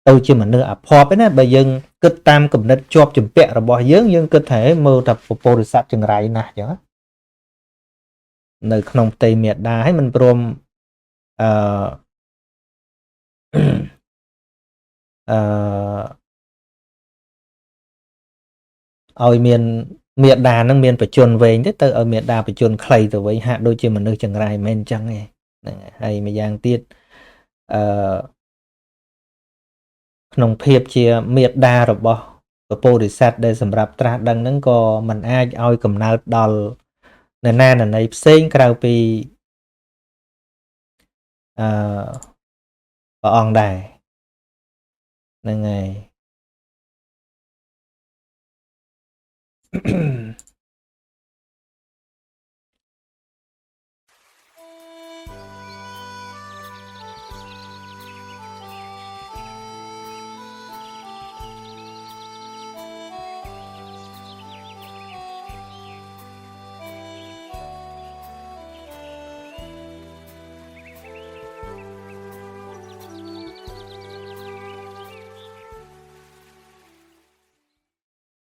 ទៅជាមនុស្សអភ័ព្វទេណាបើយើងគិតតាមគំនិតជាប់ជំពាក់របស់យើងយើងគិតថាមើលថាពុទ្ធិស័តចង្រៃណាស់អញ្ចឹងនៅក្នុងផ្ទៃមេដាហើយមិនព្រមអឺឲ្យមានមេដានឹងមានបជនវែងទៅឲ្យមេដាបជនខ្លីទៅវិញហាក់ដូចជាមនុស្សចង្រៃមិនអញ្ចឹងទេហ្នឹងហើយម្យ៉ាងទៀតអឺក្នុងភាពជាមេដារបស់ព្រះពោធិសត្វដែលសម្រាប់ត្រាស់ដឹងហ្នឹងក៏មិនអាចឲ្យកំណើតដល់នរណានណីផ្សេងក្រៅពីអឺព្រះអង្គដែរហ្នឹងហើយ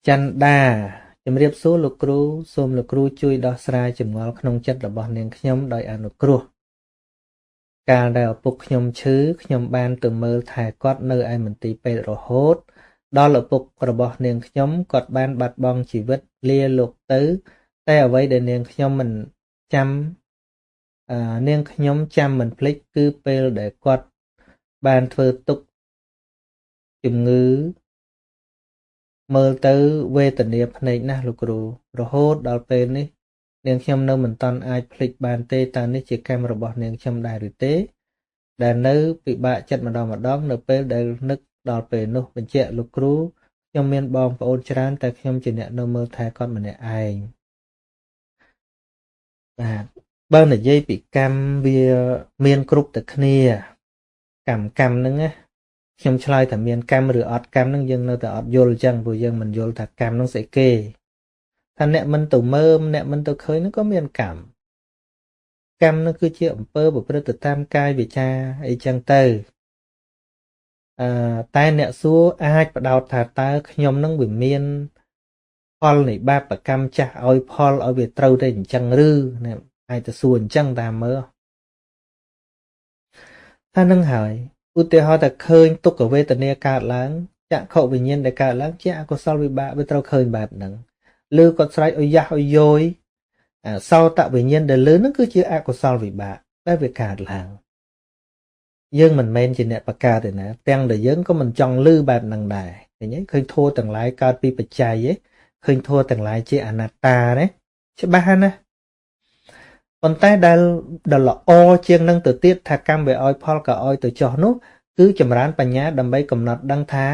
ចន្ទាជំរាបសួរលោកគ្រូសូមលោកគ្រូជួយដោះស្រាយចម្ងល់ក្នុងចិត្តរបស់នាងខ្ញុំដោយអនុគ្រោះកាលដែលឪពុកខ្ញុំឈឺខ្ញុំបានទៅមើលថែគាត់នៅឯមន្ទីរពេទ្យរហូតដល់ឪពុករបស់នាងខ្ញុំគាត់បានបាត់បង់ជីវិតលាលោកទៅតែអ្វីដែលនាងខ្ញុំមិនចាំនាងខ្ញុំចាំមិនភ្លេចគឺពេលដែលគាត់បានធ្វើទុក្ខជំងឺមើលទៅវេទនាភ្នែកណាស់លោកគ្រូរហូតដល់ពេលនេះនាងខ្ញុំនៅមិនទាន់អាចភ្លេចបានទេតើនេះជាកម្មរបស់នាងខ្ញុំដែរឬទេដែលនៅពិបាកចិត្តម្ដងម្ដងនៅពេលដែលនឹកដល់ពេលនោះបញ្ជាក់លោកគ្រូខ្ញុំមានបងប្អូនច្រើនតែខ្ញុំជាអ្នកនៅមើលថែគាត់ម្នាក់ឯងបាទបើនិយាយពីកម្មវាមានគ្រប់តែគ្នាកម្មហ្នឹងណាខ្ញុំឆ្លើយថាមានកម្មឬអត់កម្មហ្នឹងយើងនៅតែអត់យល់អញ្ចឹងព្រោះយើងមិនយល់ថាកម្មហ្នឹងស្អីគេថាអ្នកមិនទៅមើលអ្នកមិនទៅឃើញហ្នឹងក៏មានកម្ម កម្មនឹងគឺជាអំពើប្រព្រឹត្តទៅតាមកាយវាចាអីចឹងទៅតែអ្នកសួរអាចបដោតថាតើខ្ញុំនឹងវាមានផលនៃបាបកម្មចាស់ឲ្យផលឲ្យវាត្រូវទៅអញ្ចឹងឬអាចទៅសួរអញ្ចឹងតាមមើលថានឹងហើយឧទាហរណ៍តែឃើញទុក្ខវេទនាកើតឡើងចក្ខុវិញ្ញាណដែលកើតឡើងជាអកុសលវិបាកវាត្រូវឃើញបែបហ្នឹងឬគាត់ស្រែកឲ្យយ៉ាស់ឲ្យយយសោតវិញ្ញាណដែលលឺហ្នឹងគឺជាអកុសលវិបាកដែលវាកើតឡើងយើងមិនមែនជាអ្នកបង្កើតទេណាទាំងដែលយើងក៏មិនចង់លឺបែបហ្នឹងដែរឃើញទេឃើញធម៌ទាំងឡាយកើតពីបច្ច័យទេឃើញធម៌ទាំងឡាយជាអនត្តាទេច្បាស់ណាស់ប៉ុន្តែដែលល្អជាងនឹងទៅទៀតថាកម្មវាឲ្យផលក៏ឲ្យទៅចោះនោះគឺចម្រើនបញ្ញាដើម្បីកំណត់ដឹងថា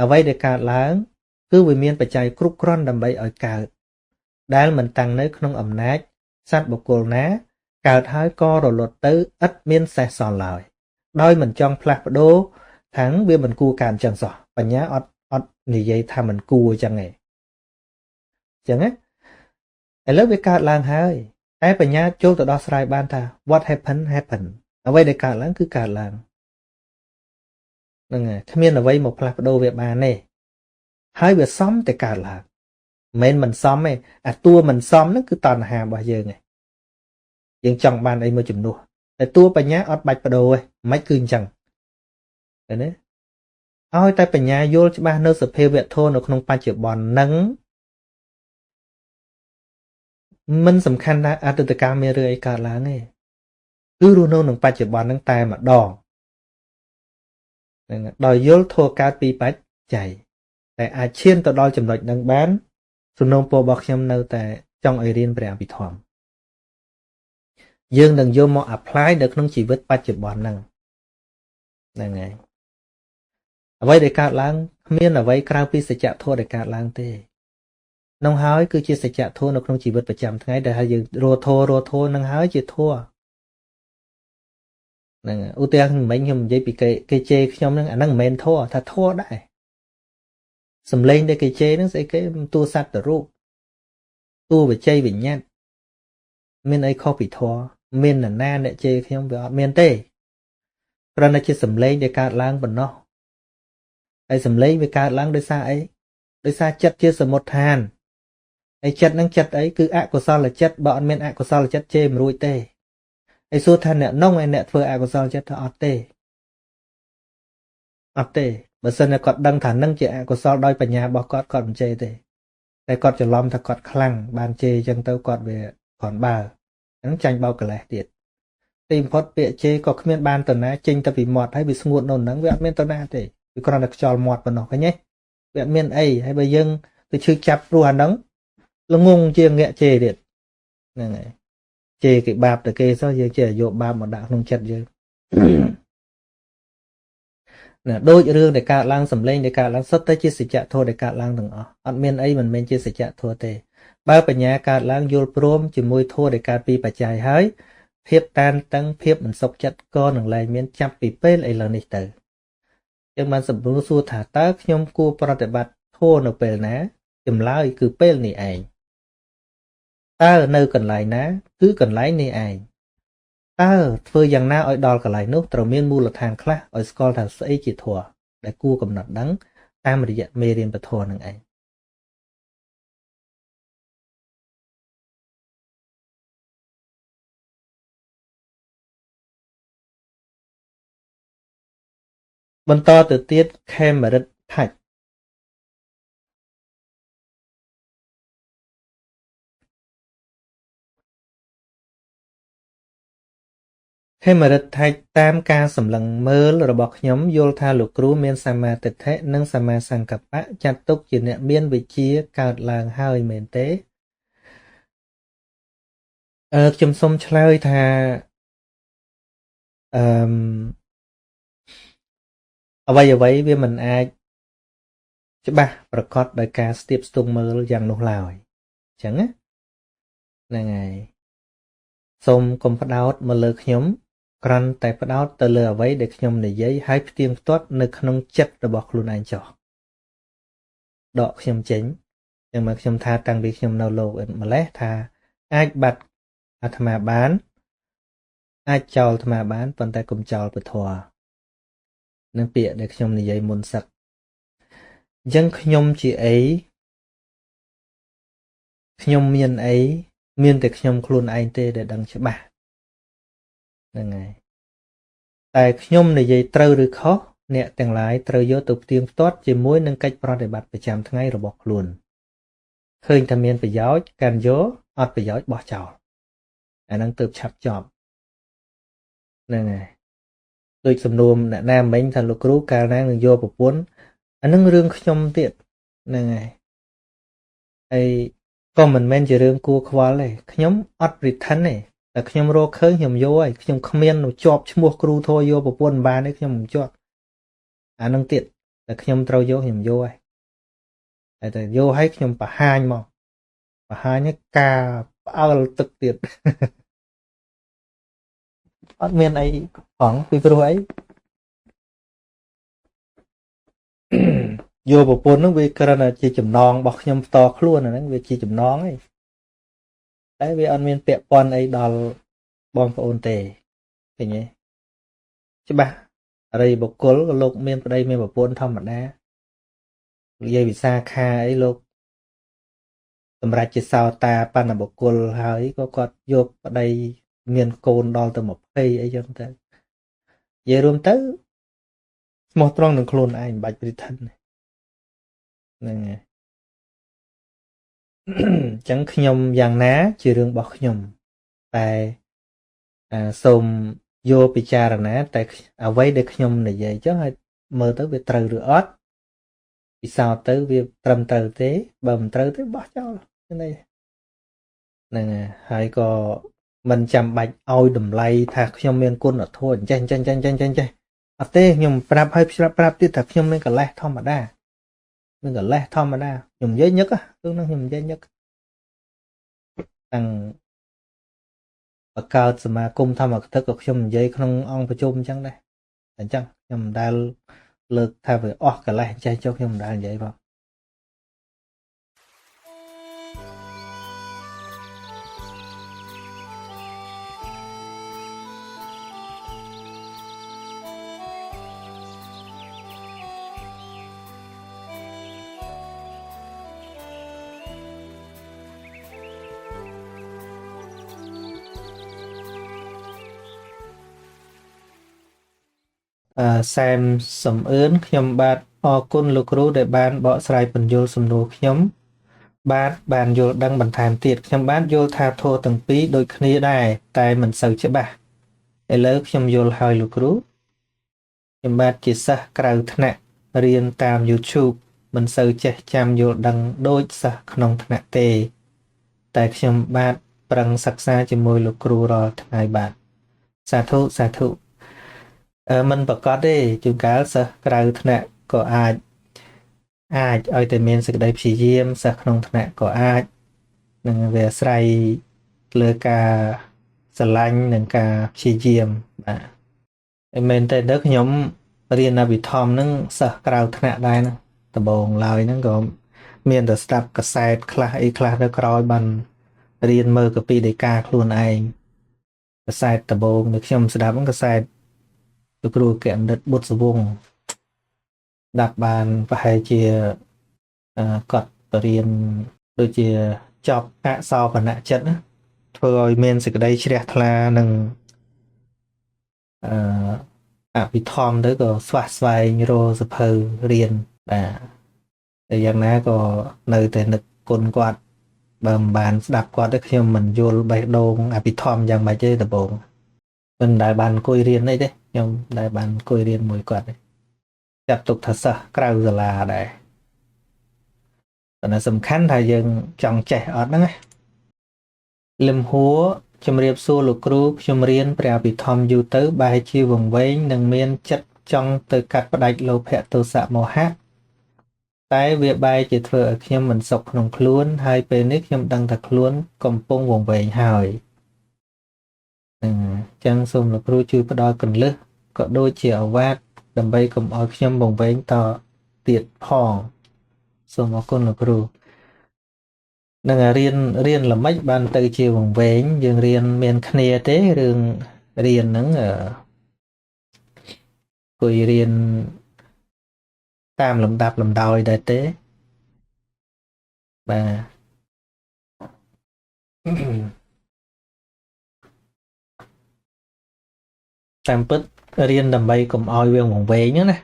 អ្វីដែលកើតឡើងគឺវាមានបច្ច័យគ្រប់គ្រាន់ដើម្បីឲ្យកើតដែលមិនតាំងនៅក្នុងអំណាចសត្វបុគ្គលណាកើតហើយក៏រលត់ទៅឥតមានសេះសល់ឡើយដោយមិនចង់ផ្លាស់ប្ដូរថាងវាមិនគួរកើតអញ្ចឹងសោះបញ្ញាអត់និយាយថាមិនគួរអញ្ចឹងទេអញ្ចឹងណាឥឡូវវាកើតឡើងហើយតែបញ្ញាចូលទៅដោះស្រាយបានថា what happen happen អ្វីដែលកើតឡើងគឺកើតឡើងហ្នឹងហើយគ្មានអ្វីមកផ្លាស់ប្ដូរវាបានទេហើយវាសមតែកើតឡើងមិនមែនមិនសមទេអាតួមិនសមហ្នឹងគឺតណ្ហារបស់យើងឯងយើងចង់បានអីមួយជំនួសតែតួបញ្ញាអត់បាច់ប្ដូរទេមិនគឺអញ្ចឹងឃើញទេឲ្យតែបញ្ញាយល់ច្បាស់នៅសភាវៈធម៌នៅក្នុងបច្ចុប្បន្នហ្នឹងមិនសំខាន់ថាអតីតកាលមានរឿងអីកើតឡើងទេគឺរស់នៅក្នុងបច្ចុប្បន្នហ្នឹងតែម្ដងហ្នឹងដោយយល់ធម៌កើតពីបច្ច័យតែអាចឈានទៅដល់ចំណុចហ្នឹងបានសំណូមពររបស់ខ្ញុំនៅតែចង់ឲ្យរៀនព្រះអភិធម្មយើងនឹងយកមក apply នៅក្នុងជីវិតបច្ចុប្បន្នហ្នឹងហ្នឹងហើយអ្វីដែលកើតឡើងគ្មានអ្វីក្រៅពីសច្ចធម៌ដែលកើតឡើងទេនោះហើយគឺជាសច្ចធម៌នៅក្នុងជីវិតប្រចាំថ្ងៃដែលហើយយើងរស់ធម៌នឹងហើយជាធម៌ហ្នឹងឧទាហរណ៍មិញខ្ញុំនិយាយពីគេជេរខ្ញុំហ្នឹងអាហ្នឹងមិនមែនធម៌ថាធម៌ដែរសំឡេងដែលគេជេរហ្នឹងស្អីគេតួសត្វតរូបតួវិជ័យវិញ្ញាតមានអីខុសពីធម៌មាននរណាអ្នកជេរខ្ញុំវាអត់មានទេគ្រាន់តែជាសំឡេងដែលកើតឡើងប៉ុណ្ណោះហើយសំឡេងវាកើតឡើងដោយសារអីដោយសារចិត្តជាសមុទ្ឋានហើយចិត្តនឹងចិត្តអីគឺអកុសលចិត្តបើអត់មានអកុសលចិត្តជេរមិនរួចទេហើយសួរថាអ្នកនងឯអ្នកធ្វើអកុសលចិត្តថាអត់ទេអត់ទេបើសិនតែគាត់ដឹងថានឹងជាអកុសលដោយបញ្ញារបស់គាត់គាត់មិនជេរទេតែគាត់ច្រឡំថាគាត់ខ្លាំងបានជេរអញ្ចឹងទៅគាត់វាគ្រាន់បើហ្នឹងចាញ់បោកកលេសទៀតទីបំផុតពាក្យជេរក៏គ្មានបានតណាចេញទៅពីមាត់ហើយវាស្ងួតនៅហ្នឹងវាអត់មានតណាទេវាគ្រាន់តែខ្យល់មាត់ប៉ុណ្ណោះឃើញទេវាអត់មានអីហើយបើយើងទៅឈឺចាប់ព្រោះអាហ្នឹងល្ងងជាងងាកជេរទៀតហ្នឹងហើយជេរគេបាបទៅគេសោះយើងចេះយកបាបមកដាក់ក្នុងចិត្តយើងណាដូចរឿងដែលកើតឡើងសំឡេងដែលកើតឡើងសុទ្ធតែជាសច្ចធម៌ដែលកើតឡើងទាំងអស់អត់មានអីមិនមែនជាសច្ចធម៌ទេបើបញ្ញាកើតឡើងយល់ព្រមជាមួយធម៌ដែលកើតពីបច្ច័យហើយភាពតានតឹងភាពមិនសុខចិត្តក៏នឹងលែងមានចាប់ពីពេលឥឡូវនេះទៅយើងបានសម្រួលសួរថាតើខ្ញុំគួរប្រតិបត្តិធម៌នៅពេលណាចម្លើយគឺពេលនេះឯងតើនៅកន្លែងណាគឺកន្លែងនេះឯងតើធ្វើយ៉ាងណាឲ្យដល់កន្លែងនោះត្រូវមានមូលដ្ឋានខ្លះឲ្យស្គាល់ថាស្អីជាធម៌ដែលគួរកំណត់ដឹងតាមរយៈមេរៀនពធនឹងឯងបន្តទៅទៀតខេមរិទ្ធថាច់ខេមរិទ្ធថាច់តាមការសម្លឹងមើលរបស់ខ្ញុំយល់ថាលោកគ្រូមានសមាទិដ្ឋិនិងសមាសង្កប្បៈចាត់ទុកជាអ្នកមានវិជ្ជាកើតឡើងហើយមែនទេខ្ញុំសូមឆ្លើយថាអឺអ្វីៗវាមិនអាចច្បាស់ប្រកបដោយការស្ទាបស្ទង់មើលយ៉ាងនោះឡើយអញ្ចឹងណាហ្នឹងហើយសូមកុំផ្ដោតមកលើខ្ញុំគ្រាន់តែផ្ដោតទៅលើអ្វីដែលខ្ញុំនិយាយហើយផ្ទៀងផ្ទាត់នៅក្នុងចិត្តរបស់ខ្លួនឯងចុះដកខ្ញុំចេញយ៉ាងមកខ្ញុំថាតាំងពីខ្ញុំនៅលោកម្លេះថាអាចបាត់អាត្មាបាន អាចចោលអាត្មាបានប៉ុន្តែកុំចោលពធនឹងពាក្យដែលខ្ញុំនិយាយមុនសឹកអញ្ចឹងខ្ញុំជាអីខ្ញុំមានអីមានតែខ្ញុំខ្លួនឯងទេដែលដឹងច្បាស់ហ្នឹងហើយតែខ្ញុំនិយាយត្រូវឬខុសអ្នកទាំងឡាយត្រូវយកទៅផ្ទៀងផ្ទាត់ជាមួយនឹងកិច្ចប្រតិបត្តិប្រចាំថ្ងៃរបស់ខ្លួនឃើញថាមានប្រយោជន៍កាន់យកអត់ប្រយោជន៍បោះចោលអាហ្នឹងទើបឆាប់ចប់ហ្នឹងហើយដូចសំណួរអ្នកណាមិញថាលោកគ្រូកាលណានឹងយកប្រពន្ធអាហ្នឹងរឿងខ្ញុំទៀតហ្នឹងហើយហើយក៏មិនមែនជារឿងគួរខ្វល់ទេខ្ញុំអត់ pretend ទេតែខ្ញុំរកឃើញខ្ញុំយកហើយខ្ញុំគ្មានជាប់ឈ្មោះគ្រូធัวយកប្រពន្ធមិនបានទេខ្ញុំមិនជាប់អានឹងទៀតតែខ្ញុំត្រូវយកខ្ញុំយកហើយតែយកឲ្យខ្ញុំបង្ហាញមកបង្ហាញឲ្យការផ្អើលទឹកទៀតអត់មានអីផងពីព្រោះអីយកប្រពន្ធហ្នឹងវាគ្រាន់តែជាចំណងរបស់ខ្ញុំផ្ទាល់ខ្លួនអាហ្នឹងវាជាចំណងឯងតែវាអត់មានពាក់ព័ន្ធអីដល់បងប្អូនទេឃើញទេច្បាស់អរិយបុគ្គលក៏លោកមានប្តីមានប្រពន្ធធម្មតានិយាយវិសាខាអីលោកសម្រាប់ជាសោតាបណ្ណបុគ្គលហើយក៏គាត់យកប្តីមានកូនដល់ទៅ20អីចឹងទៅនិយាយរួមទៅស្មោះត្រង់នឹងខ្លួនឯងមិនបាច់ pretend ហ្នឹងហើយអញ្ចឹងខ្ញុំយ៉ាងណាជារឿងរបស់ខ្ញុំតែសូមយកពិចារណាតែអ្វីដែលខ្ញុំនិយាយចឹងហើយមើលទៅវាត្រូវឬអត់ពិសោធន៍ទៅវាត្រឹមត្រូវទេបើមិនត្រូវទេបោះចោលហ្នឹងហើយក៏មិនចាំបាច់ឲ្យតម្លៃថាខ្ញុំមានគុណធម៌អញ្ចេះអញ្ចេះអញ្ចេះអញ្ចេះអញ្ចេះអត់ទេខ្ញុំប្រាប់ឲ្យប្រាប់ទៀតថាខ្ញុំមានកលេសធម្មតាមានកលេសធម្មតាខ្ញុំនិយាយញឹករឿងហ្នឹងខ្ញុំនិយាយញឹកតាំងបង្កើតសមាគមធម្មកថាក៏ខ្ញុំនិយាយក្នុងអង្គប្រជុំអញ្ចឹងដែរអញ្ចឹងខ្ញុំមិនដែលលើកថាវាអស់កលេសចេះចុះខ្ញុំមិនដែលនិយាយផងសែមសំអឿនខ្ញុំបាទអរគុណលោកគ្រូដែលបានបកស្រាយពន្យល់សំណួរខ្ញុំបាទបានយល់ដឹងបន្ថែមទៀតខ្ញុំបាទយល់ថាធម៌ទាំងពីរដូចគ្នាដែរតែមិនសូវច្បាស់ឥឡូវខ្ញុំយល់ហើយលោកគ្រូខ្ញុំបាទជាសិស្សក្រៅថ្នាក់រៀនតាម YouTube មិនសូវចេះចាំយល់ដឹងដូចសិស្សក្នុងថ្នាក់ទេតែខ្ញុំបាទប្រឹងសិក្សាជាមួយលោកគ្រូរាល់ថ្ងៃបាទសាធុសាធុមិនប្រកាសទេជួនកាលសិស្សក្រៅថ្នាក់ក៏អាចឲ្យតែមានសេចក្តីព្យាយាមសិស្សក្នុងថ្នាក់ក៏អាចនឹងវាអាស្រ័យលើការស្រឡាញ់និងការព្យាយាមបាទឯមែនតើទៅខ្ញុំរៀនអភិធម្មហ្នឹងសិស្សក្រៅថ្នាក់ដែរណាដំបូងឡើយហ្នឹងក៏មានតែស្ដាប់កាសែតខ្លះអីខ្លះទៅក្រោយបានរៀនមើលកាពីដីកាខ្លួនឯងកាសែតដំបូងនៅខ្ញុំស្ដាប់ហ្នឹងកាសែតលោកគ្រូគណិតបុត្រសវង្សដាប់បានប្រហែលជាគាត់បរៀនដូចជាចប់អសោបនៈចិត្តណាធ្វើឲ្យមានសេចក្តីជ្រះថ្លានិងអភិធម្មទៅក៏ស្វះស្វែងរកសភៅរៀនបាទតែយ៉ាងណាក៏នៅតែនឹកគុណគាត់បើមិនបានស្ដាប់គាត់ទេខ្ញុំមិនយល់បេះដូងអភិធម្មយ៉ាងម៉េចទេដំបូងមិនដែលបានអង្គុយរៀនអីទេខ្ញុំដែលបានអង្គុយរៀនមួយគាត់ទេចាត់ទុកថាសិស្សក្រៅសាលាដែរប៉ុន្តែសំខាន់ថាយើងចង់ចេះអត់ហ្នឹងណាលឹមហួរជំរាបសួរលោកគ្រូខ្ញុំរៀនព្រះអភិធម្មយូរទៅបែរជាវង្វេងនិងមានចិត្តចង់ទៅកាត់ផ្ដាច់លោភៈទោសៈមោហៈតែវាបែរជាធ្វើឲ្យខ្ញុំមិនសុខក្នុងខ្លួនហើយពេលនេះខ្ញុំដឹងថាខ្លួនកំពុងវង្វេងហើយអញ្ចឹងសូមលោកគ្រូជួយផ្ដល់គន្លឹះក៏ដូចជាឱវាទដើម្បីកុំឲ្យខ្ញុំវង្វេងតទៀតផងសូមអរគុណលោកគ្រូនឹងរៀនល្មិចបានទៅជាវង្វេងយើងរៀនមានគ្នាទេរឿង រៀនហ្នឹងអង្គុយរៀនតាមលំដាប់លំដោយដែរទេបាទតាមពិតរៀនដើម្បីកុំឲ្យវាវង្វេងណា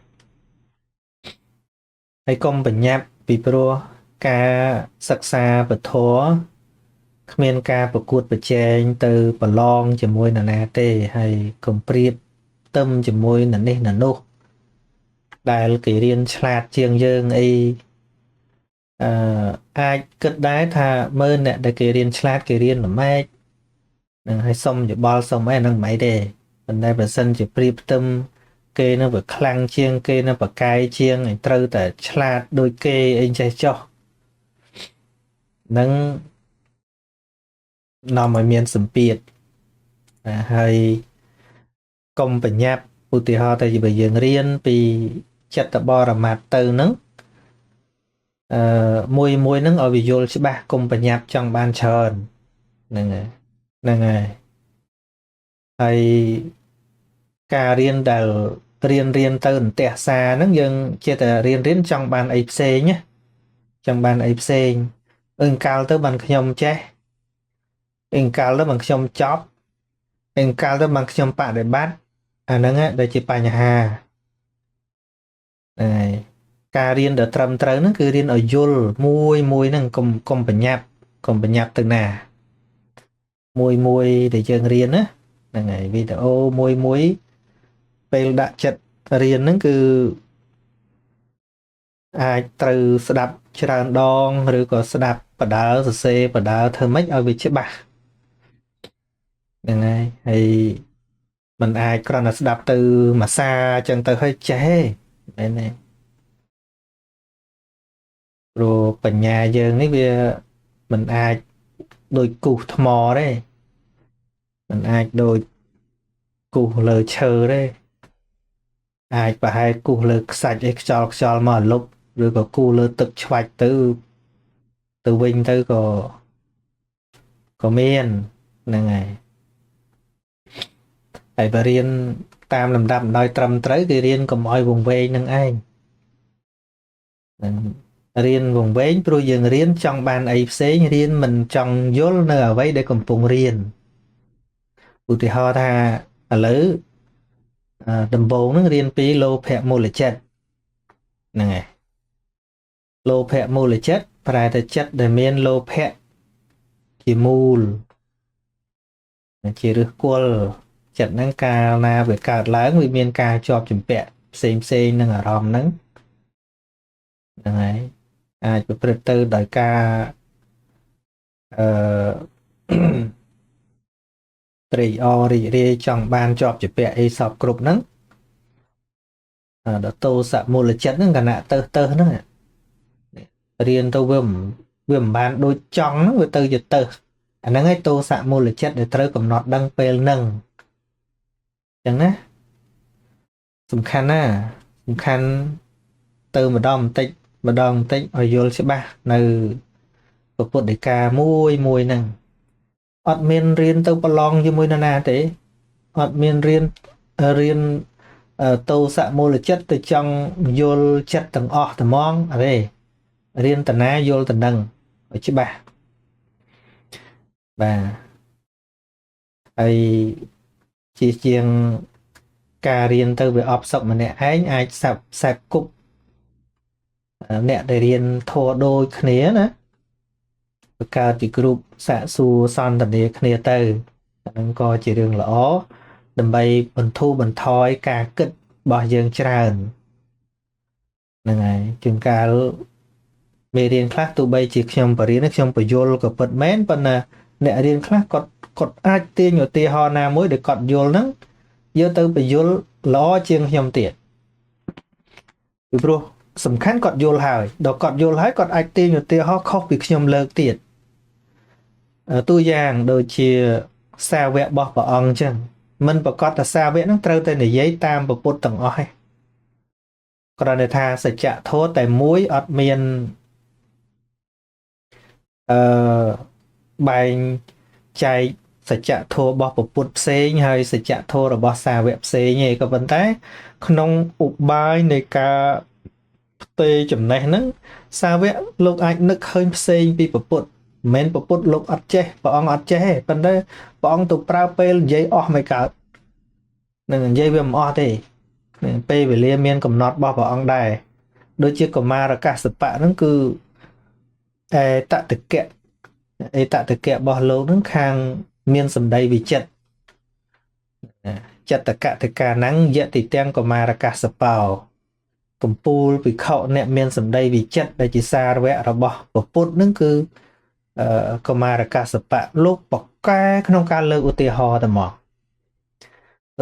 ហើយកុំបញ្ញាប់ពីព្រោះការសិក្សាពធគ្មានការប្រកួតប្រជែងទៅប្រឡងជាមួយនរណាទេហើយកុំប្រៀបទឹមជាមួយនរនេះនរនោះដែលគេរៀនឆ្លាតជាងយើងអីអាចគិតដែរថាមើលអ្នកដែលគេរៀនឆ្លាតគេរៀនល្មែកនឹងឲ្យសុំយោបល់សុំអីហ្នឹងមិនអីទេប៉ុន្តែបើសិនជាប្រៀបផ្ទឹមគេនឹងវាខ្លាំងជាងគេនឹងប្រកែជាងឲ្យត្រូវតែឆ្លាតដូចគេអីចេះចោះនឹងនាំឲ្យមានសម្ពាធហើយកុំបញ្ញាប់ឧទាហរណ៍តែបើយើងរៀនពីចិត្តបរមត្តទៅហ្នឹងមួយមួយហ្នឹងឲ្យវាយល់ច្បាស់កុំបញ្ញាប់ចង់បានច្រើនហ្នឹងហើយហ្នឹងហើយហើយការរៀនដែលរៀនទៅអន្ទះសារហ្នឹងយើងចេះតែរៀនចង់បានអីផ្សេងណាចង់បានអីផ្សេងអឺកាលទៅបានខ្ញុំចេះអឺកាលទៅបានខ្ញុំចប់អឺកាលទៅបានខ្ញុំបដិបត្តិអាហ្នឹងដែលជាបញ្ហាហ្នឹងហើយការរៀនដែលត្រឹមត្រូវហ្នឹងគឺរៀនឲ្យយល់មួយមួយហ្នឹងកុំបញ្ញាប់កុំបញ្ញាប់ទៅណាមួយមួយដែលយើងរៀនណាហ្នឹងហើយវីដេអូមួយមួយពេលដាក់ចិត្តរៀនហ្នឹងគឺអាចត្រូវស្ដាប់ច្រើនដងឬក៏ស្ដាប់បដើសរសេរបដើធ្វើម៉េចឲ្យវាច្បាស់ហ្នឹងហើយហើយมันអាចគ្រាន់តែស្ដាប់ទៅមួយសារអញ្ចឹងទៅឲ្យចេះមែនទេព្រោះបញ្ញាយើងនេះវាមិនអាចដូចគូសថ្មទេมันអាចដូចគូសលើឈើទេអាចប្រហែលគូសលើខ្សាច់អីខ្យល់មកលុបឬក៏គូសលើទឹកឆ្វាច់ទៅទៅវិញទៅក៏មានហ្នឹងហើយហើយបើរៀនតាមលំដាប់ដោយត្រឹមត្រូវគឺរៀនកុំឲ្យវង្វេងនឹងឯងនឹងរៀនវង្វេងព្រោះយើងរៀនចង់បានអីផ្សេងរៀនមិនចង់យល់នៅអ្វីដែលកំពុងរៀនឧទាហរណ៍ថាឥឡូវដំបូងនឹងរៀនពីលោភៈមូលចិត្តហ្នឹងហើយលោភៈមូលចិត្តប្រែតែចិត្តដែលមានលោភៈជាមូលជាឫសគល់ចិត្តហ្នឹងកាលណាវាកើតឡើងវាមានការជាប់ជំពាក់ផ្សេងផ្សេងនឹងអារម្មណ៍ហ្នឹងហ្នឹងហើយអាចប្រព្រឹត្តទៅដោយការអឺ ត្រេកអររីករាយចង់បានជាប់ជំពាក់អីសពគ្រប់ហ្នឹងដល់តោសមូលចិត្តហ្នឹងគណៈទៅហ្នឹងរៀនទៅវាមិនបានដូចចង់ហ្នឹងវាទៅជាទៅអាហ្នឹងឯងតោសមូលចិត្តដែលត្រូវកំណត់ដឹងពេលហ្នឹងអញ្ចឹងណាសំខាន់ណាសំខាន់ទៅម្ដងបន្តិចម្ដងបន្តិចឲ្យយល់ច្បាស់នៅពុទ្ធដីកាមួយមួយហ្នឹងអត់មានរៀនទៅប្រឡងជាមួយនរណាទេអត់មានរៀនតោសមូលចិត្តទៅចង់យល់ចិត្តទាំងអស់ត្មងអត់ទេរៀនតាណាយល់តនឹងឲ្យច្បាស់បាទហើយជាជាងការរៀនទៅវាអបសុកម្នាក់ឯងអាចសាប់សែបគប់អ្នកដែលរៀនធម៌ដូចគ្នាណាបង្កើតជាក្រុមសាកសួរសន្ទនាគ្នាទៅអាហ្នឹងក៏ជារឿងល្អដើម្បីបន្ធូរបន្ថយការគិតរបស់យើងច្រើនហ្នឹងហើយជួនកាលមេរៀនខ្លះទោះបីជាខ្ញុំបរៀនខ្ញុំបញ្យល់ក៏ពិតមែនប៉ុន្តែអ្នករៀនខ្លះគាត់អាចទាញឧទាហរណ៍ណាមួយដែលគាត់យល់ហ្នឹងយកទៅបញ្យល់ល្អជាងខ្ញុំទៀតពីព្រោះសំខាន់គាត់យល់ហើយដល់គាត់យល់ហើយគាត់អាចទាញឧទាហរណ៍ខុសពីខ្ញុំលើកទៀតតួយ៉ាងដូចជាសាវករបស់ព្រះអង្គអញ្ចឹងមិនប្រកាសថាសាវកហ្នឹងត្រូវតែនិយាយតាមពុទ្ធទាំងអស់ទេគ្រាន់តែថាសច្ចធម៌តែមួយអត់មានអឺបែងចែក សច្ចធម៌របស់ពុទ្ធផ្សេងហើយសច្ចធម៌របស់សាវកផ្សេងឯងក៏ប៉ុន្តែក្នុងឧបាយនៃការផ្ទេរចំណេះហ្នឹងសាវកលោកអាចនឹកឃើញផ្សេងពីពុទ្ធមិនមែនពុទ្ធលោកអត់ចេះព្រះអង្គអត់ចេះទេប៉ុន្តែព្រះអង្គទៅប្រើពេលនិយាយអស់មិនកើតនឹងនិយាយវាមិនអស់ទេពេលវេលាមានកំណត់របស់ព្រះអង្គដែរដូចជាកុមារកាសបៈហ្នឹងគឺឯតតិកៈឯតតិកៈរបស់លោកហ្នឹងខាងមានសម្ដីវិចិត្រចិត្តកតិកាណੰយតិទាំងកុមារកាសបោកំពូលភិក្ខុអ្នកមានសម្ដីវិចិត្រដែលជាសារវៈរបស់ពុទ្ធហ្នឹងគឺកុមារកាសបៈលោកបកកែក្នុងការលើកឧទាហរណ៍តែមក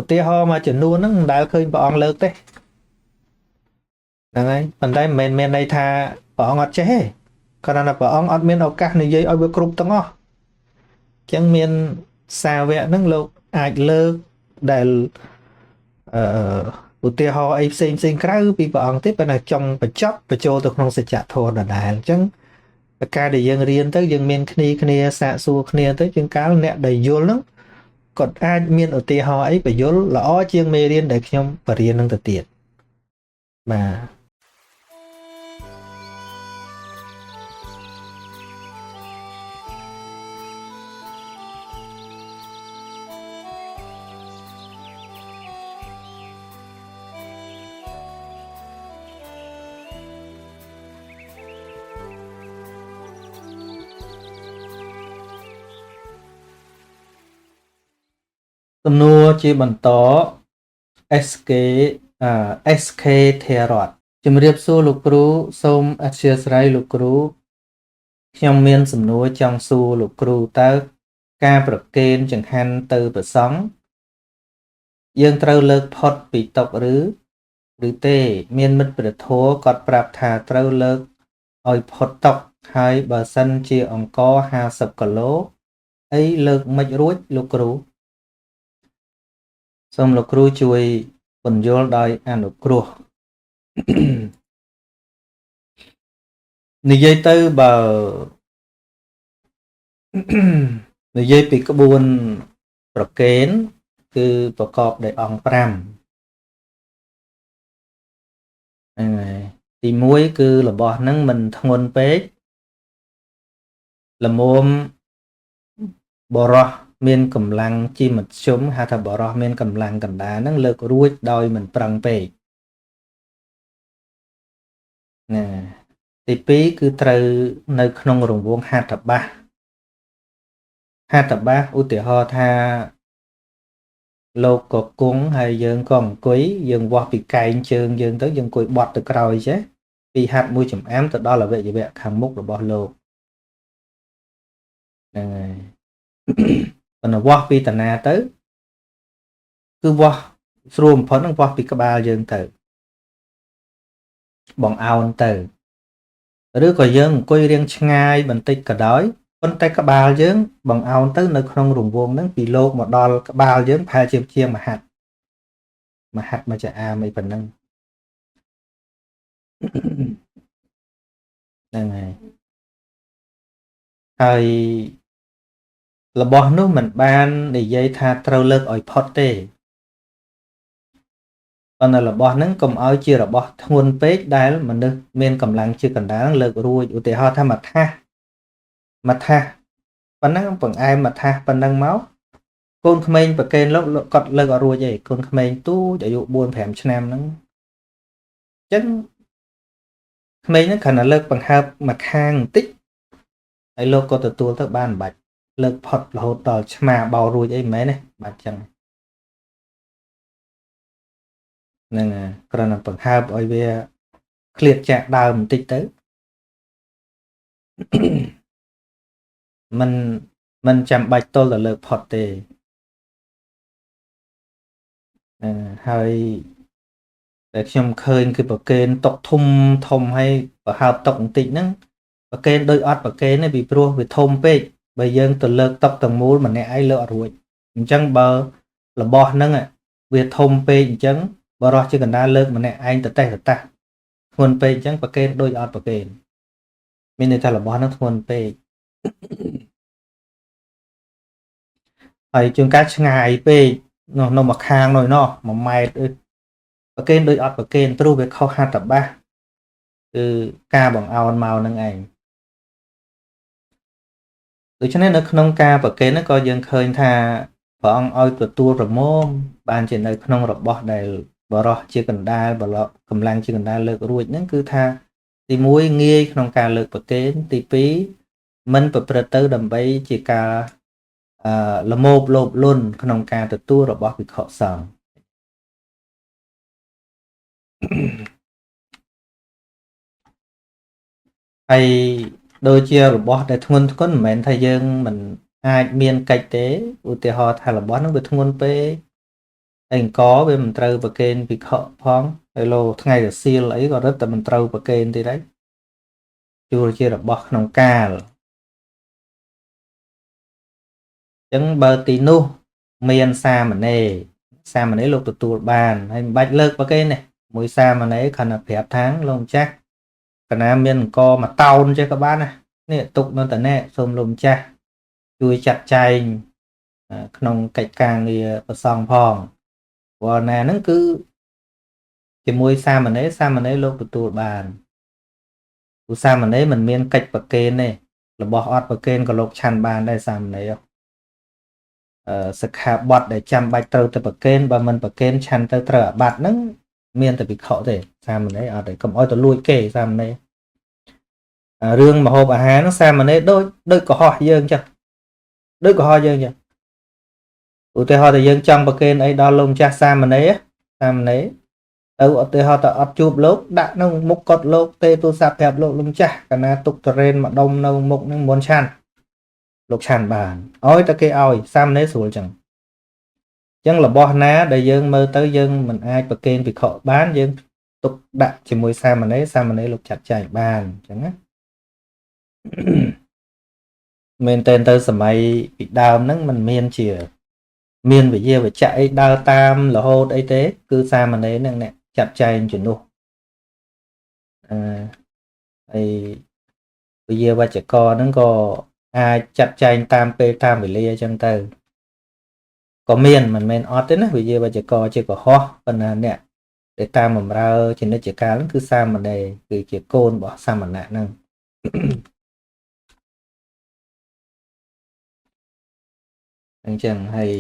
ឧទាហរណ៍មួយចំនួនហ្នឹងមិនដែលឃើញព្រះអង្គលើកទេហ្នឹងហើយប៉ុន្តែមិនមែនមានន័យថាព្រះអង្គអត់ចេះទេគ្រាន់តែព្រះអង្គអត់មានឱកាសនិយាយឲ្យវាគ្រប់ទាំងអស់អញ្ចឹងមានសាវកហ្នឹងលោកអាចលើកដែលឧទាហរណ៍អីផ្សេងផ្សេងក្រៅពីព្រះអង្គទេប៉ុន្តែចង់បញ្ចប់បញ្ចូលទៅក្នុងសច្ចធម៌ដដែលអញ្ចឹងការដែលយើងរៀនទៅយើងមានគ្នាគ្នាសាកសួរគ្នាទៅជាងកាលអ្នកដែលយល់ហ្នឹងគាត់អាចមានឧទាហរណ៍អីបញ្យល់ល្អជាងមេរៀនដែលខ្ញុំបរៀននឹងទៅទៀតបាទសំណួរជាបន្ត SK SK ធរតជំរាបសួរលោកគ្រូសូមអធ្យាស្រ័យលោកគ្រូខ្ញុំមានសំណួរចង់សួរលោកគ្រូតើការប្រគេនចង្ហាន់ទៅព្រះសង្ឃយើងត្រូវលើកផុតពីតុឬទេមានមិត្តព្រះធម៌គាត់ប្រាប់ថាត្រូវលើកឲ្យផុតតុហើយបើសិនជាអង្ករ50គីឡូអីលើកមិនរួចលោកគ្រូសូមលោកគ្រូជួយពន្យល់ដោយអនុគ្រោះនិយាយទៅបើនិយាយពីក្បួនប្រគេនគឺប្រកបដោយអង្គ5ហ្នឹងហើយទី1គឺរបស់ហ្នឹងមិនធ្ងន់ពេកល្មមបរោះមានកម្លាំងជាមធ្យមហៅថាបរោះមានកម្លាំងកណ្ដាលហ្នឹងលើករួចដោយមិនប្រឹងពេកណាទី2គឺត្រូវនៅក្នុងរង្វង់ហត្ថបាសហត្ថបាសឧទាហរណ៍ថាលោកក៏គង់ហើយយើងក៏អង្គុយយើងវាស់ពីកែងជើងយើងទៅយើងអង្គុយបត់ទៅក្រោយចេះពីហត្ថមួយចំអាមទៅដល់អវយវៈខាងមុខរបស់លោកហ្នឹងហើយប៉ុន្តែវាស់ពីតាណាទៅគឺវាស់ស្រួលបំផុតនឹងវាស់ពីក្បាលយើងទៅបងអោនទៅឬក៏យើងអង្គុយរៀងឆ្ងាយបន្តិចក៏ដោយប៉ុន្តែក្បាលយើងបងអោនទៅនៅក្នុងរង្វង់ហ្នឹងពីលោកមកដល់ក្បាលយើងប្រហែលជាងមហាត់មហាត់មកចាអាមអីប៉ុណ្ណឹងហ្នឹងហើយហើយរបស់នោះមិនបាននិយាយថាត្រូវលើកឲ្យផុតទេប៉ុន្តែរបស់ហ្នឹងកុំឲ្យជារបស់ធ្ងន់ពេកដែលមនុស្សមានកម្លាំងជាកណ្ដាលលើករួចឧទាហរណ៍ថាមួយថាសមួយថាសប៉ុណ្ណឹងបង្អែមមួយថាសប៉ុណ្ណឹងមកកូនក្មេងប្រកេនលោកគាត់លើកអត់រួចទេកូនក្មេងទូចអាយុ4 5ឆ្នាំហ្នឹងអញ្ចឹងក្មេងហ្នឹងគ្រាន់តែលើកបង្ហើបមួយខាងបន្តិចហើយលោកក៏ទទួលទៅបានមិនបាច់លើកផុតរហូតដល់ឆ្មាបោរួចអីមិនមែនទេបាទចឹងហ្នឹងគ្រាន់តែបង្ហើបឲ្យវាឃ្លាតចាក់ដើមបន្តិចទៅមិនចាំបាច់ទល់តែលើកផុតទេហើយតែខ្ញុំឃើញគឺប្រគេនតុកធំធំឲ្យបង្ហើបតុកបន្តិចហ្នឹងប្រគេនដូចអត់ប្រគេនទេពីព្រោះវាធំពេកបើយើងទៅលើកតុកទាំងមូលម្នាក់ឯងលើកអត់រួចអញ្ចឹងបើរបស់ហ្នឹងវាធំពេកអញ្ចឹងបរោះជាកណ្ដាលលើកម្នាក់ឯងទៅតេះទៅតាស់ធ្ងន់ពេកអញ្ចឹងប្រគេនដូចអត់ប្រគេនមានន័យថារបស់ហ្នឹងធ្ងន់ពេក ហើយជួនកាលឆ្ងាយពេកនោះនៅមកខាងនោះណោះ1ម៉ែត្រប្រគេនដូចអត់ប្រគេនព្រោះវាខុសហត្ថបាសគឺការបង្អោនមកនឹងឯងដូច្នេះនៅក្នុងការប្រគេនហ្នឹងក៏យើងឃើញថាព្រះអង្គឲ្យទទួលប្រមមបានជានៅក្នុងរបស់ដែលបរោះជាកណ្ដាលបលកម្លាំងជាកណ្ដាលលើករួចហ្នឹងគឺថាទី1ងាយក្នុងការលើកប្រគេនទី2មិនប្រព្រឹត្តទៅដើម្បីជាការល្មោភលោភលន់ក្នុងការទទួលរបស់ភិក្ខុសង្ឃហើយដូចជារបស់ដែលធ្ងន់ធ្ងរមិនមែនថាយើងមិនអាចមានកិច្ចទេឧទាហរណ៍ថារបស់ហ្នឹងវាធ្ងន់ពេកហើយអង្គវាមិនត្រូវប្រគេនភិក្ខុផងហើយលោថ្ងៃរសៀលអីក៏រឹតតែមិនត្រូវប្រគេនទៀតដែរជួលជារបស់ក្នុងកាលអញ្ចឹងបើទីនោះមានសាមណេរសាមណេរលោកទទួលបានហើយមិនបាច់លើកប្រគេនទេមួយសាមណេរគ្រាន់តែប្រាប់ថាលោកម្ចាស់កណាមានអង្គមួយតោនចេះក៏បានណានេះទុកនៅតនេះសូមលោកម្ចាស់ជួយចាត់ចែងក្នុងកិច្ចការងារប្រសងផងព្រោះណាហ្នឹងគឺជាមួយសាមណេរសាមណេរលោកទទួលបានព្រោះសាមណេរមិនមានកិច្ចប្រគេនទេរបស់អត់ប្រគេនក៏លោកឆាន់បានដែរសាមណេរសិក្ខាបទដែលចាំបាច់ត្រូវទៅប្រគេនបើមិនប្រគេនឆាន់ទៅត្រូវអាបត្តិហ្នឹងមានតែភិក្ខុទេសាមណេរអត់ទេកុំឲ្យទៅលួចគេសាមណេររឿងម្ហូបអាហារហ្នឹងសាមណេរដូចកុហកយើងចឹងដូចកុហកយើងចឹងឧទាហរណ៍តែយើងចង់ប្រគេនអីដល់លោកម្ចាស់សាមណេរសាមណេរទៅឧទាហរណ៍តែអត់ជួបលោកដាក់នៅមុខកត់លោកទេទូរស័ព្ទប្រាប់លោកលោកម្ចាស់កាលណាទុកតរេនម្ដុំនៅមុខហ្នឹងមុនឆាន់លោកឆាន់បានឲ្យតែគេឲ្យសាមណេរស្រួលចឹងចឹងរបស់ណាដែលយើងមើលទៅយើងមិនអាចប្រគេនភិក្ខុបានយើងទុកដាក់ជាមួយសាមណេរសាមណេរលោកចាត់ចែងបានចឹងណាមែនតើទៅសម័យពីដើមហ្នឹងมันមានជាមានវិយាវចៈអីដើរតាមរហូតអីទេគឺសាមណេរហ្នឹងអ្នកចាត់ចែងជំនួសអឺហើយវិយាវចករហ្នឹងក៏អាចចាត់ចែងតាមពេលតាមវេលាអញ្ចឹងទៅក៏មានមិនមែនអត់ទេណាវិយាវចករជាកុហកប៉ុន្តែអ្នកដែលតាមបម្រើជានិច្ចកាលហ្នឹងគឺសាមណេរគឺជាកូនរបស់សាមណៈហ្នឹងអញ្ចឹងហើយ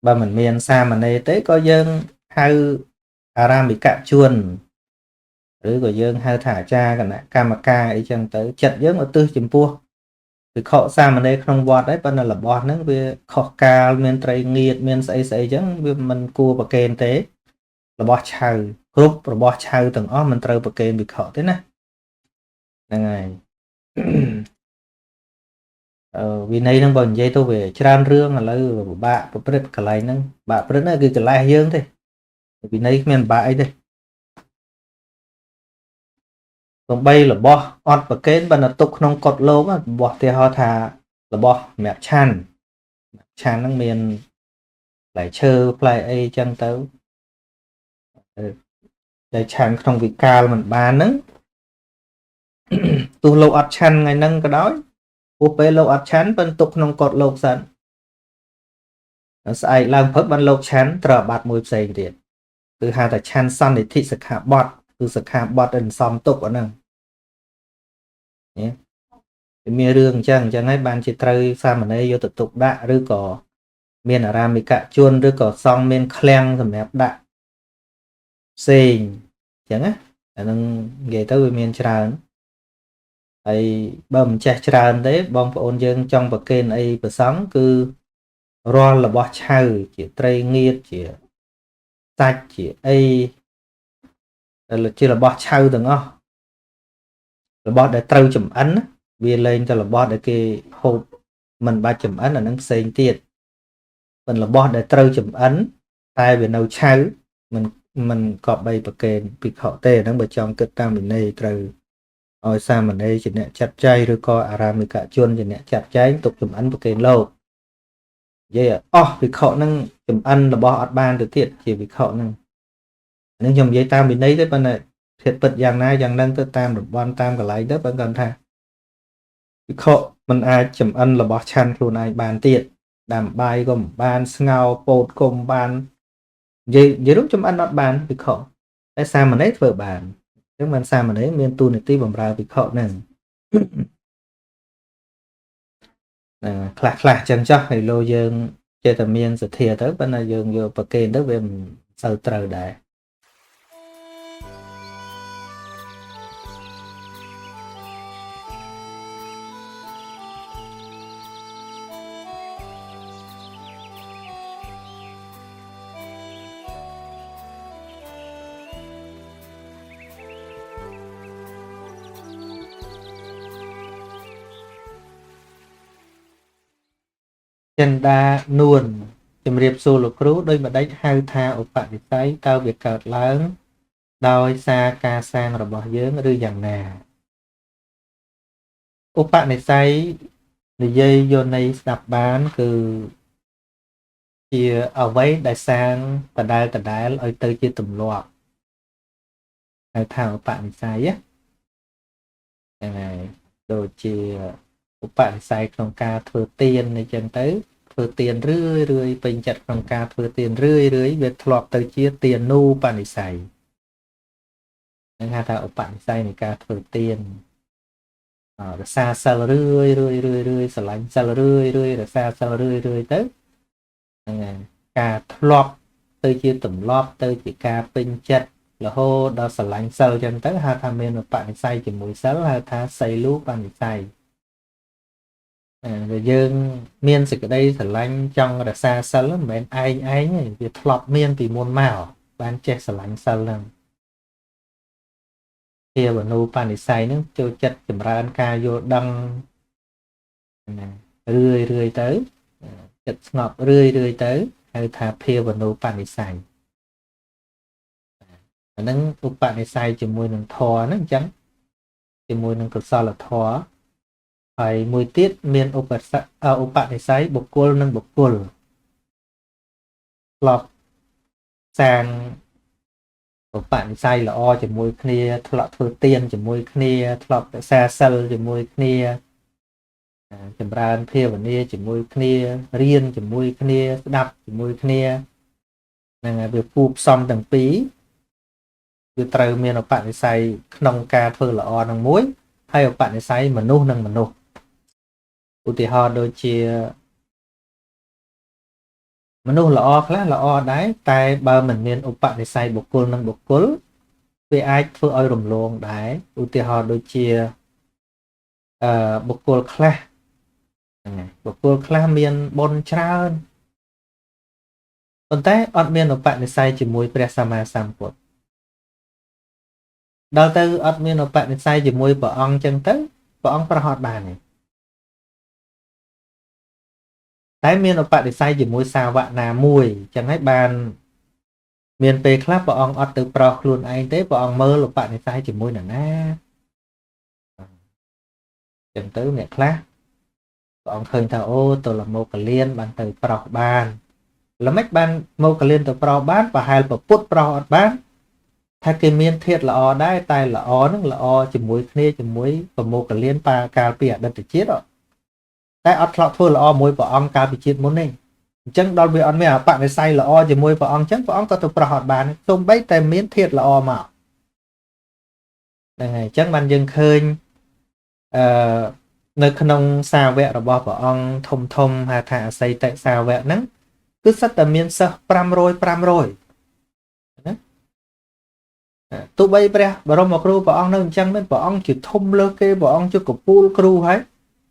បើមិនមានសាមណេរទេក៏យើងហៅអារាមិកជនឬក៏យើងហៅថាអាចារ្យគណៈកម្មការអីចឹងទៅចិត្តយើងឧទ្ទិសចំពោះភិក្ខុសាមណេរក្នុងវត្តហើយប៉ុន្តែរបស់ហ្នឹងវាខុសកាលមានត្រីងៀតមានស្អីស្អីចឹងវាមិនគួរប្រគេនទេរបស់ឆៅគ្រប់របស់ឆៅទាំងអស់មិនត្រូវប្រគេនភិក្ខុទេណាហ្នឹងហើយវិន័យហ្នឹងបើនិយាយទៅវាច្រើនរឿងឥឡូវពិបាកប្រព្រឹត្តកន្លែងហ្នឹងបាក់ប្រព្រឹត្តហ្នឹងគឺកន្លែងយើងទេវិន័យគ្មានពិបាកអីទេសំបីរបស់អត់ប្រគេនបើនៅទុកក្នុងកុដិលោករបស់ឧទាហរណ៍ថារបស់សម្រាប់ឆាន់ឆាន់ហ្នឹងមានផ្លែឈើផ្លែអីចឹងទៅតែឆាន់ក្នុងវិកាលមិនបានហ្នឹងទោះលោកអត់ឆាន់ថ្ងៃហ្នឹងក៏ដោយព្រោះពេលលោកអត់ឆាន់ប៉ុន្តែទុកក្នុងកុដិលោកសិនស្អែកឡើងព្រឹកបានលោកឆាន់ត្រូវអាបត្តិមួយផ្សេងទៀតគឺហៅថាឆាន់សន្និធិសិក្ខាបទគឺសិក្ខាបទដែលសំទុកអាហ្នឹងនេះវាមានរឿងអញ្ចឹងហើយបានជាត្រូវសាមណេរយកទៅទុកដាក់ឬក៏មានអារាមិកជនឬក៏សង្ឃមានឃ្លាំងសម្រាប់ដាក់ផ្សេងអញ្ចឹងណាអាហ្នឹងនិយាយទៅវាមានច្រើនហើយបើមិនចេះច្រើនទេបងប្អូនយើងចង់ប្រគេនអីប្រសង់គឺរាល់របស់ឆៅជាត្រីងៀតជាសាច់ជាអីជារបស់ឆៅទាំងអស់របស់ដែលត្រូវចម្អិនវាលែងទៅរបស់ដែលគេហូបមិនបាច់ចម្អិនអានឹងផ្សេងទៀតប៉ុន្តែរបស់ដែលត្រូវចម្អិនតែវានៅឆៅមិនក៏បីប្រគេនភិក្ខុទេអានឹងបើចង់គិតតាមវិន័យត្រូវឲ្យសាមណេរជាអ្នកចាត់ចែងឬក៏អារាមិកជនជាអ្នកចាត់ចែងទុកចម្អិនប្រគេនលោកនិយាយអស់ភិក្ខុនឹងចម្អិនរបស់អត់បានទៅទៀតជាភិក្ខុនឹងនេះខ្ញុំនិយាយតាមវិន័យទេប៉ុន្តែធាតុពិតយ៉ាងណាយ៉ាងហ្នឹងទៅតាមតំបន់តាមកន្លែងទៅបើគាត់ថាភិក្ខុមិនអាចចម្អិនរបស់ឆាន់ខ្លួនឯងបានទៀត ដាំបាយក៏មិនបានស្ងោពោតក៏មិនបាននិយាយនិយាយរួមចំអិនអត់បានភិក្ខុតែសាមណេរធ្វើបានអញ្ចឹងបានសាមណេរមានតួនាទីបម្រើភិក្ខុហ្នឹងខ្លះខ្លះចឹងចុះហើយលោយើងចេះតែមានសទ្ធាទៅប៉ុន្តែយើងយកប្រគេនទៅវាមិនសូវត្រូវដែរចិន្តានួនជំរាបសួរលោកគ្រូដោយម្ដេចហៅថាឧបនិស្ស័យតើវាកើតឡើងដោយសារការសាងរបស់យើងឬយ៉ាងណាឧបនិស្ស័យនិយាយយកន័យស្ដាប់បានគឺជាអ្វីដែលសាងដដែលដដែលឲ្យទៅជាទម្លាប់ហៅថាឧបនិស្ស័យហ្នឹងហើយដូចជាឧបនិស្ស័យក្នុងការធ្វើទានអញ្ចឹងទៅធ្វើទានរឿយរឿយពេញចិត្តក្នុងការធ្វើទានរឿយរឿយវាធ្លាប់ទៅជាទានូបនិស្ស័យនឹងហៅថាឧបនិស្ស័យនៃការធ្វើទានរក្សាសិលរឿយរឿយរឿយរឿយស្រឡាញ់សិលរឿយរឿយរក្សាសិលរឿយរឿយទៅហ្នឹងហើយការធ្លាប់ទៅជាទម្លាប់ទៅជាការពេញចិត្តរហូតដល់ស្រឡាញ់សិលអញ្ចឹងទៅហៅថាមានឧបនិស្ស័យជាមួយសិលហៅថាសីលូបនិស្ស័យដែលយើងមានសេចក្តីស្រឡាញ់ចង់រក្សាសិលមិនមែនឯងឯងទេវាធ្លាប់មានពីមុនមកបានចេះស្រឡាញ់សិលហ្នឹងភាវនូបនិស្ស័យហ្នឹងចូលចិត្តចម្រើនការយល់ដឹងណារឿយរឿយទៅចិត្តស្ងប់រឿយរឿយទៅហៅថាភាវនូបនិស្ស័យអាហ្នឹងឧបនិស្ស័យជាមួយនឹងធម៌ហ្នឹងអញ្ចឹងជាមួយនឹងកុសលធម៌ហើយមួយទៀតមានឧបនិស្ស័យបុគ្គលនិងបុគ្គលធ្លាប់សាងឧបនិស្ស័យល្អជាមួយគ្នាធ្លាប់ធ្វើទានជាមួយគ្នាធ្លាប់រក្សាសិលជាមួយគ្នាចម្រើនភាវនាជាមួយគ្នារៀនជាមួយគ្នាស្ដាប់ជាមួយគ្នាហ្នឹងហើយវាគួបផ្សំទាំងពីរវាត្រូវមានឧបនិស្ស័យក្នុងការធ្វើល្អនឹងមួយហើយឧបនិស្ស័យមនុស្សនិងមនុស្សឧទាហរណ៍ដូចជាមនុស្សល្អខ្លះល្អដែរតែបើមិនមានឧបនិស្ស័យបុគ្គលនិងបុគ្គលវាអាចធ្វើឲ្យរំលងដែរឧទាហរណ៍ដូចជាបុគ្គលខ្លះហ្នឹងហើយបុគ្គលខ្លះមានបុណ្យច្រើនប៉ុន្តែអត់មានឧបនិស្ស័យជាមួយព្រះសម្មាសម្ពុទ្ធដល់ទៅអត់មានឧបនិស្ស័យជាមួយព្រះអង្គចឹងទៅព្រះអង្គប្រហត់បានទេតែមានឧបនិស្ស័យជាមួយសាវកណាមួយចឹងហើយបានមានពេលខ្លះព្រះអង្គអត់ទៅប្រោសខ្លួនឯងទេព្រះអង្គមើលឧបនិស្ស័យជាមួយនរណាចឹងទៅអ្នកខ្លះព្រះអង្គឃើញថាអូទលមកលៀនបានទៅប្រោសបានល្មិចបានមកលៀនទៅប្រោសបានប្រហែលពពុទ្ធប្រោសអត់បានថាគេមានធាតុល្អដែរតែល្អនឹងល្អជាមួយគ្នាជាមួយប្រមោកលៀនបាកាលពីអតីតជាតិតែអត់ធ្លាប់ធ្វើល្អមួយព្រះអង្គកាលពីជាតិមុនទេអញ្ចឹងដល់វាអត់មានអបនិស្ស័យល្អជាមួយព្រះអង្គអញ្ចឹងព្រះអង្គក៏ទៅប្រោសអត់បានសូម្បីតែមានធាតុល្អមកហ្នឹងហើយអញ្ចឹងបានយើងឃើញនៅក្នុងសាវករបស់ព្រះអង្គធំធំហៅថាអសីតិសាវកហ្នឹងគឺសិតតែមានសិស្ស500 500ណាទោះបីព្រះបរមគ្រូព្រះអង្គនៅអញ្ចឹងមែនព្រះអង្គជាធំលើសគេព្រះអង្គជាកពូលគ្រូហើយ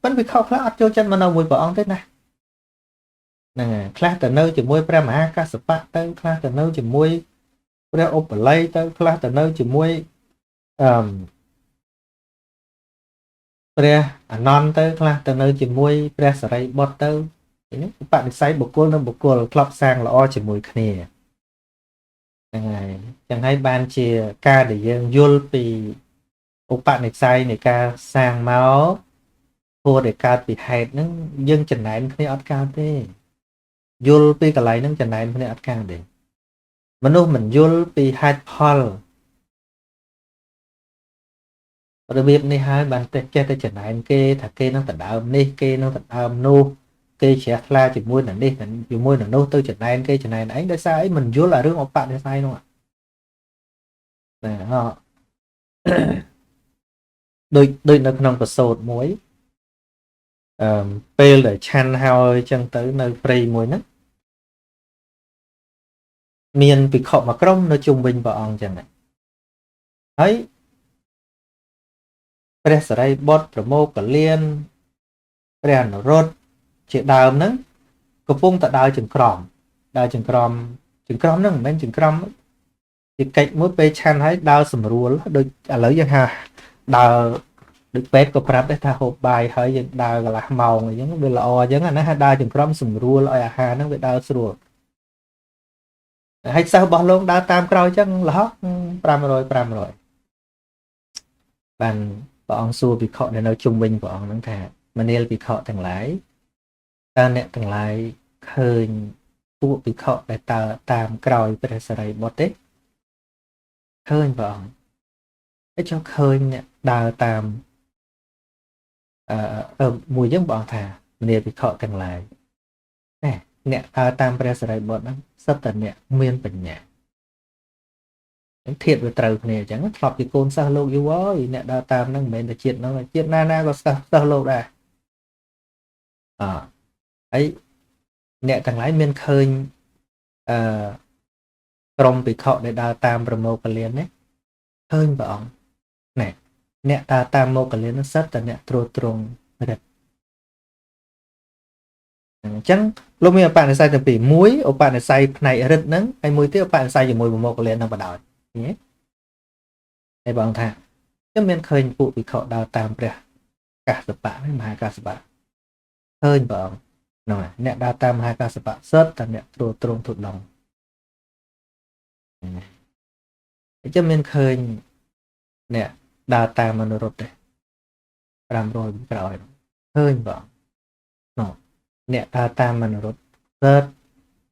ប៉ុន្តែវាខុសខ្លះអត់ចូលចិត្តមកនៅមួយព្រះអង្គទេណាហ្នឹងហើយខ្លះទៅនៅជាមួយព្រះមហាកស្សបៈទៅខ្លះទៅនៅជាមួយព្រះឧបល័យទៅខ្លះទៅនៅជាមួយអឺព្រះអានន្ទទៅខ្លះទៅនៅជាមួយព្រះសរិបុត្រទៅនេះឧបនិស្ស័យបុគ្គលនិងបុគ្គលធ្លាប់សាងល្អជាមួយគ្នាហ្នឹងហើយចឹងហើយបានជាការដែលយើងយល់ពីឧបនិស្ស័យនៃការសាងមកព្រោះដែលកើតពីហេតុហ្នឹងយើងចំណែនគ្នាអត់កើតទេយល់ពីកន្លែងហ្នឹងចំណែនគ្នាអត់កើតទេមនុស្សមិនយល់ពីហេតុផលរបៀបនេះហើយបានតែចេះតែចំណែនគេថាគេនឹងដដើមនេះគេនឹងដដើមនោះ គេជ្រះថ្លាជាមួយនឹងនេះជាមួយនឹងនោះទៅចំណែនគេចំណែនឯងដោយសារអីមិនយល់អារឿងឧបនិស្ស័យនោះណាហ៎ដូចនៅក្នុងប្រសូតមួយពេលដែលឆាន់ហើយចឹងទៅនៅព្រៃមួយហ្នឹងមានភិក្ខុមួយក្រុមនៅជុំវិញព្រះអង្គចឹងហើយព្រះសារីបុត្រប្រមោគលានព្រះអនុរុទ្ធជាដើមហ្នឹងកំពុងតែដើរចង្ក្រមហ្នឹងមិនមែនចង្ក្រមជាកិច្ចមួយពេលឆាន់ហើយដើរស្រួលដូចឥឡូវយើងថាដើរដូចពេទ្យក៏ប្រាប់ដែរថាហូបបាយហើយយើងដើរកន្លះម៉ោងអញ្ចឹងវាល្អអញ្ចឹងណាហើយដើរចង្ក្រមស្រួលឲ្យអាហារហ្នឹងវាដើរស្រួលហើយសិស្សរបស់លោកដើរតាមក្រោយអញ្ចឹងលហក500 500បានព្រះអង្គសួរភិក្ខុដែលនៅជុំវិញព្រះអង្គហ្នឹងថាមនាលភិក្ខុទាំងឡាយតើអ្នកទាំងឡាយឃើញពួកភិក្ខុដែលតើតាមក្រោយព្រះសារីបុត្រទេឃើញព្រះអង្គហើយចុះឃើញអ្នកដើរតាមមួយយ៉ាងព្រះអង្គថាមនាលភិក្ខុទាំងឡាយណែអ្នកដើរតាមព្រះសារីបុត្រហ្នឹងសុទ្ធតែអ្នកមានបញ្ញាធាតវាត្រូវគ្នាអញ្ចឹងធ្លាប់ជាកូនសិស្សលោកយូរហើយអ្នកដើរតាមហ្នឹងមិនមែនតែជាតិហ្នឹងជាតិណាណាក៏សិស្សលោកដែរអហើយអ្នកទាំងឡាយមានឃើញអឺក្រុមភិក្ខុដែលដើរតាមប្រមោគលាននេះឃើញព្រះអង្គណែអ្នកដើរតាមមោគលានហ្នឹងសុទ្ធតែអ្នកត្រួតត្រងរិទ្ធអញ្ចឹងលោកមានឧបនិស្ស័យទាំងពីរមួយឧបនិស្ស័យផ្នែករិទ្ធហ្នឹងហើយមួយទៀតឧបនិស្ស័យជាមួយប្រមោគលានហ្នឹងបណ្ដោយហើយបងថាខ្ញុំមានឃើញពួកភិក្ខុដើរតាមព្រះកាសបៈមហាកាសបៈឃើញបងហ្នឹងហើយអ្នកដើរតាមមហាកាសបៈសុទ្ធតែអ្នកត្រួតត្រងទុដងអញ្ចឹងមានឃើញអ្នកដើរតាមមនុស្សទេ500ក្រោយឃើញបងនោះអ្នកដើរតាមមនុស្សសុទ្ធ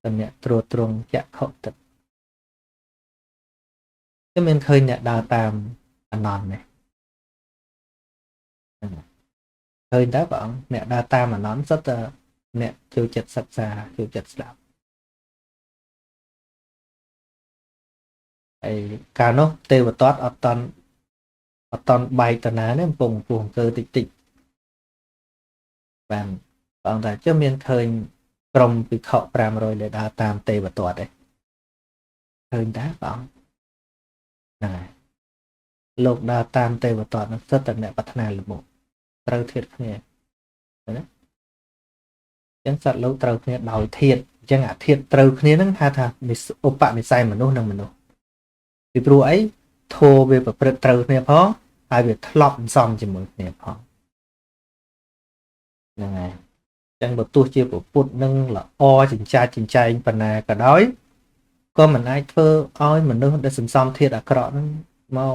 តែអ្នកត្រួតត្រងចក្ខុទឹកខ្ញុំមានឃើញអ្នកដើរតាមអនន្តនេះឃើញតើព្រះអង្គអ្នកដើរតាមអនន្តសុទ្ធតែអ្នកចូលចិត្តសិក្សាចូលចិត្តស្ដាប់ហើយកាលនោះទេវទត្តអត់តន់បែកតាណានេះកំពុងពោះអង្គើតិចតិចបានព្រះអង្គថាចុះមានឃើញក្រុមភិក្ខុ500ដែលដើរតាមទេវទត្តទេឃើញតើព្រះអង្គហ្នឹងហើយលោកដើរតាមទេវទត្តហ្នឹងសុទ្ធតែអ្នកប្រាថ្នាលមុខត្រូវធាតគ្នាណាអញ្ចឹងសត្វលោកត្រូវគ្នាដោយធាតអញ្ចឹងអាធាតត្រូវគ្នាហ្នឹងហៅថាឧបនិស្ស័យមនុស្សនិងមនុស្សពីព្រោះអីធម៌វាប្រព្រឹត្តត្រូវគ្នាផងហើយវាធ្លាប់សំជាមួយគ្នាផងហ្នឹងហើយអញ្ចឹងបើទោះជាពុទ្ធនឹងល្អចិញ្ចាចចិញ្ចែងប៉ុណ្ណាក៏ដោយក៏មិនអាចធ្វើឲ្យមនុស្សដែលសន្សំធាតុអាក្រក់ហ្នឹងមក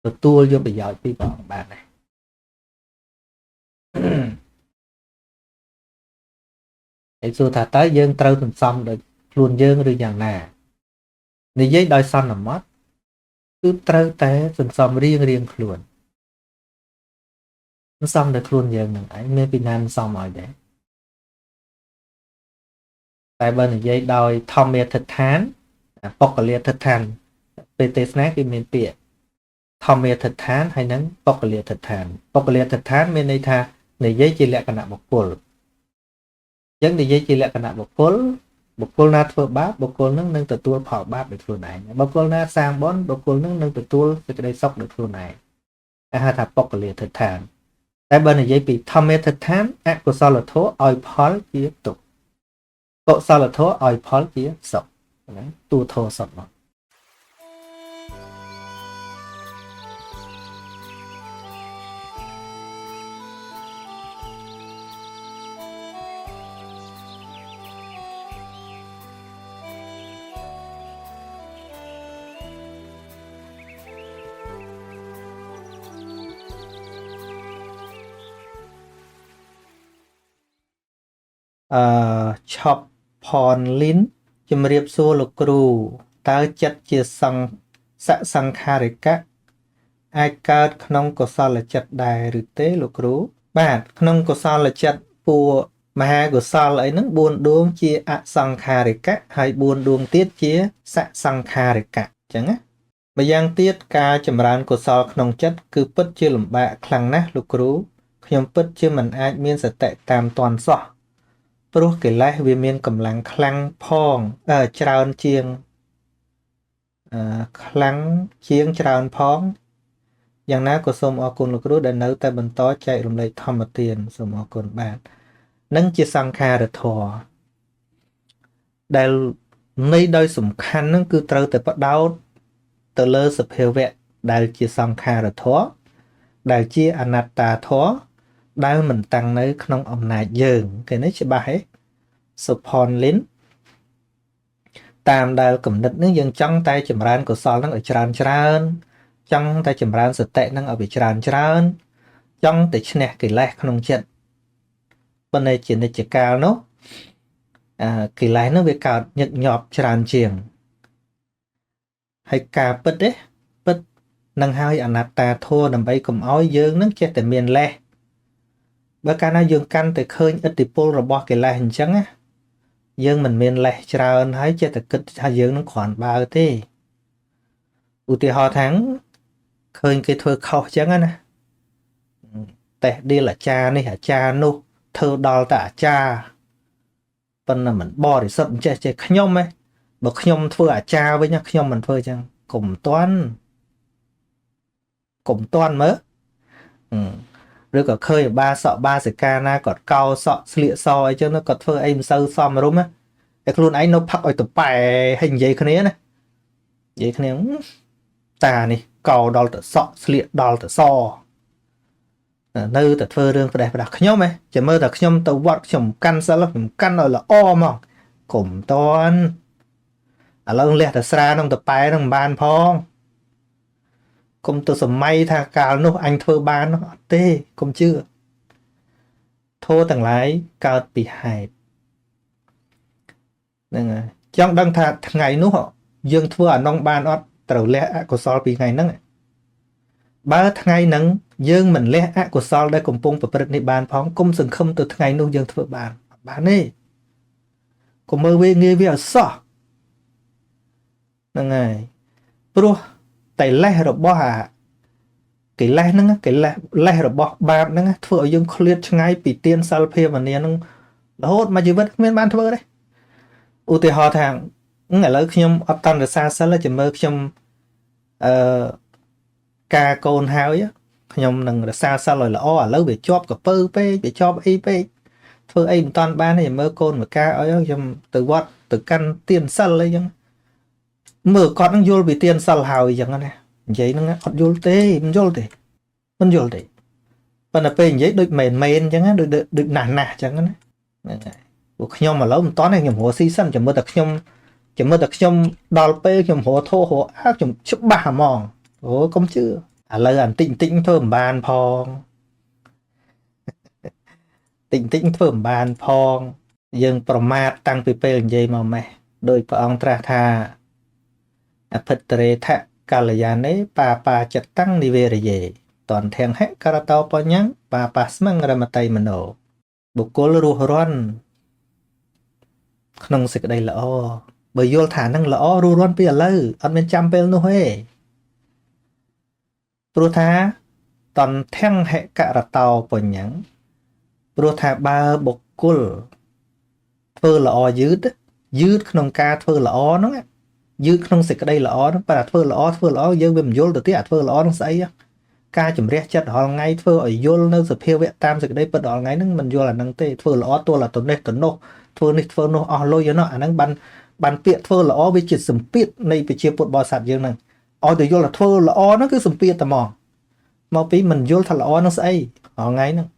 ទទួលយកប្រយោជន៍ពីព្រះអង្គបានដែរហើយសួរថាតើយើងត្រូវសន្សំដោយខ្លួនយើងឬយ៉ាងណានិយាយដោយសន្មតគឺត្រូវតែសន្សំរៀងខ្លួនសន្សំដោយខ្លួនយើងនឹងឯងមានពីណាសន្សំឲ្យដែរតែបើនិយាយដោយធម្មាធិដ្ឋានបុគ្គលាធិដ្ឋានពេលទេសនាគឺមានពាក្យធម្មាធិដ្ឋានហើយនិងបុគ្គលាធិដ្ឋានបុគ្គលាធិដ្ឋានមានន័យថានិយាយជាលក្ខណៈបុគ្គលអញ្ចឹងនិយាយជាលក្ខណៈបុគ្គលបុគ្គលណាធ្វើបាបបុគ្គលនឹងនឹងទទួលផលបាបដោយខ្លួនឯងបុគ្គលណាសាងបុណ្យបុគ្គលនឹងនឹងទទួលសេចក្តីសុខដោយខ្លួនឯងគេហៅថាបុគ្គលាធិដ្ឋានតែបើនិយាយពីធម្មាធិដ្ឋានអកុសលធម៌ឲ្យផលជាទុក្ខកុសលធម៌ឲ្យផលជាសុខណាទូធម៌សុខមកឆប់ផនលីនជំរាបសួរលោកគ្រូតើចិត្តជាសង្ខារិកៈអាចកើតក្នុងកុសលចិត្តដែរឬទេលោកគ្រូបាទក្នុងកុសលចិត្តពួក មហាកុសលអីហ្នឹង4ដួងជាអសង្ខារិកៈហើយ4ដួងទៀតជាសសង្ខារិកៈអញ្ចឹងណាម្យ៉ាងទៀតការចម្រើនកុសលក្នុងចិត្តគឺពិតជាលំបាកខ្លាំងណាស់លោកគ្រូខ្ញុំពិតជាមិនអាចមានសតិតាមទាន់សោះព្រោះកិលេសវាមានកម្លាំងខ្លាំងផងច្រើនជាងខ្លាំងជាងច្រើនផងយ៉ាងណាក៏សូមអរគុណលោកគ្រូដែលនៅតែបន្តចែករំលែកធម្មទានសូមអរគុណបាទនឹងជាសង្ខារធម៌ដែលន័យដោយសំខាន់នឹងគឺត្រូវតែផ្ដោតទៅលើសភាវៈដែលជាសង្ខារធម៌ដែលជាអនត្តាធម៌ដែលមិនតាំងនៅក្នុងអំណាចយើងគេនេះច្បាស់ហេសុផនលិនតាមដែលគំនិតនឹងយើងចង់តែចម្រើនកុសលនឹងឲ្យច្រើនច្រើនចង់តែចម្រើនសតិនឹងឲ្យវាច្រើនច្រើនចង់តែឈ្នះកិលេសក្នុងចិត្តប៉ុន្តែជានិច្ចកាលនោះកិលេសនឹងវាកើតញឹកញាប់ច្រើនជាងហើយការពិតទេពិតនឹងហើយអនត្តាធម៌ដើម្បីកុំឲ្យយើងនឹងចេះតែមានលេសបើកាលណាយើងកាន់តែឃើញឥទ្ធិពលរបស់កិលេសអញ្ចឹងណាយើងមិនមានលេសច្រើនហើយចេះតែគិតថាយើងនឹងគ្រាន់បើទេឧទាហរណ៍ថាឃើញគេធ្វើខុសអញ្ចឹងណាតេះដៀលអាចារ្យនេះអាចារ្យនោះធ្វើដល់តែអាចារ្យប៉ុន្តែមិនបរិសុទ្ធចេះចេះខ្ញុំហ៎បើខ្ញុំធ្វើអាចារ្យវិញខ្ញុំមិនធ្វើអញ្ចឹងកុំតាន់កុំតាន់មើលឬក៏ឃើញបាសកបាសិកាណាគាត់កោសក់ស្លៀកសអីចឹងគាត់ធ្វើអីមិនសូវសមរម្យតែខ្លួនឯងនៅផឹកឲ្យតប៉ែហើយនិយាយគ្នាណានិយាយគ្នាតានេះកោដល់ទៅសក់ស្លៀកដល់ទៅសនៅតែធ្វើរឿងផ្ដេសផ្ដាស់ខ្ញុំហ៎ចាំមើលតែខ្ញុំទៅវត្តខ្ញុំកាន់សិលខ្ញុំកាន់ឲ្យល្អមកកុំតាន់ឥឡូវលះតែស្រានឹងតប៉ែនឹងមិនបានផងកុំទៅសម័យថាកាលនោះអញធ្វើបានអត់ទេកុំជឿធម៌ទាំងឡាយកើតពីហេតុហ្នឹងហើយចង់ដឹងថាថ្ងៃនោះយើងធ្វើអានងបានអត់ត្រូវលះអកុសលពីថ្ងៃហ្នឹងបើថ្ងៃហ្នឹងយើងមិនលះអកុសលដែលកំពុងប្រព្រឹត្តនេះបានផងកុំសង្ឃឹមទៅថ្ងៃនោះយើងធ្វើបានអត់បានទេកុំមើលវាងាយវាអសោះហ្នឹងហើយព្រោះតែលេសរបស់អាកិលេសហ្នឹងកិលេសលេសរបស់បាបហ្នឹងធ្វើឲ្យយើងឃ្លាតឆ្ងាយពីទានសិលភាវនាហ្នឹងរហូតមកជីវិតគ្មានបានធ្វើទេឧទាហរណ៍ថាឥឡូវខ្ញុំអត់តាន់រសាសិលចាំមើលខ្ញុំអឺការកូនហើយខ្ញុំនឹងរសាសិលឲ្យល្អឥឡូវវាជាប់កពើពេកវាជាប់អីពេកធ្វើអីមិនតាន់បានទេមើលកូនមកការឲ្យខ្ញុំទៅវត្តទៅកាន់ទានសិលអីចឹងមើលគាត់នឹងយល់ពីទានសិលហើយអញ្ចឹងណានិយាយហ្នឹងអត់យល់ទេមិនយល់ទេមិនយល់ទេប៉ុន្តែពេលនិយាយដូចមែនមែនអញ្ចឹងណាដូចដូចណាស់ណាស់អញ្ចឹងណាហ្នឹងហើយពួកខ្ញុំឥឡូវមិនតាន់ទេខ្ញុំរកស៊ីសិនចាំមើលតែខ្ញុំចាំមើលតែខ្ញុំដល់ពេលខ្ញុំរកធោះរកអាខ្ញុំច្បាស់ហ្មងអូកុំជឿឥឡូវអាបន្តិចបន្តិចធ្វើមិនបានផងតិចបន្តិចធ្វើមិនបានផងយើងប្រមាទតាំងពីពេលនិយាយមកម៉េះដោយព្រះអង្គត្រាស់ថាអភិតរេថកល្យានេបាបាចិត្តតាំងនិវេរយេតនធាំងហិករតោបញ្ញបាបាស្មងរមតីមโนបុគ្គលរស់រាន់ក្នុងសេចក្តីល្អបើយល់ថានឹងល្អរស់រាន់ពីឥឡូវអត់មានចាំពេលនោះទេព្រោះថាតនធាំងហិករតោបញ្ញព្រោះថាបើបុគ្គលធ្វើល្អយឺតយឺតក្នុងការធ្វើល្អហ្នឹងយឺតក្នុងសេចក្តីល្អហ្នឹងបើធ្វើល្អធ្វើល្អយើងវាមិនយល់ទៅទៀតអាធ្វើល្អហ្នឹងស្អីការជំរះចិត្តរាល់ថ្ងៃធ្វើឲ្យយល់នៅសភាវៈតាមសេចក្តីពិតរាល់ថ្ងៃហ្នឹងមិនយល់អាហ្នឹងទេធ្វើល្អទល់អាទៅនេះទៅនោះធ្វើនេះធ្វើនោះអស់លុយឯណោះអាហ្នឹងបានពាក្យធ្វើល្អវាជាសម្ពាធនៃប្រជាពុទ្ធបរិស័ទយើងហ្នឹងឲ្យទៅយល់ថាធ្វើល្អហ្នឹងគឺសម្ពាធតែហ្មងមកពីមិនយល់ថាល្អហ្នឹងស្អីរាល់ថ្ងៃហ្នឹង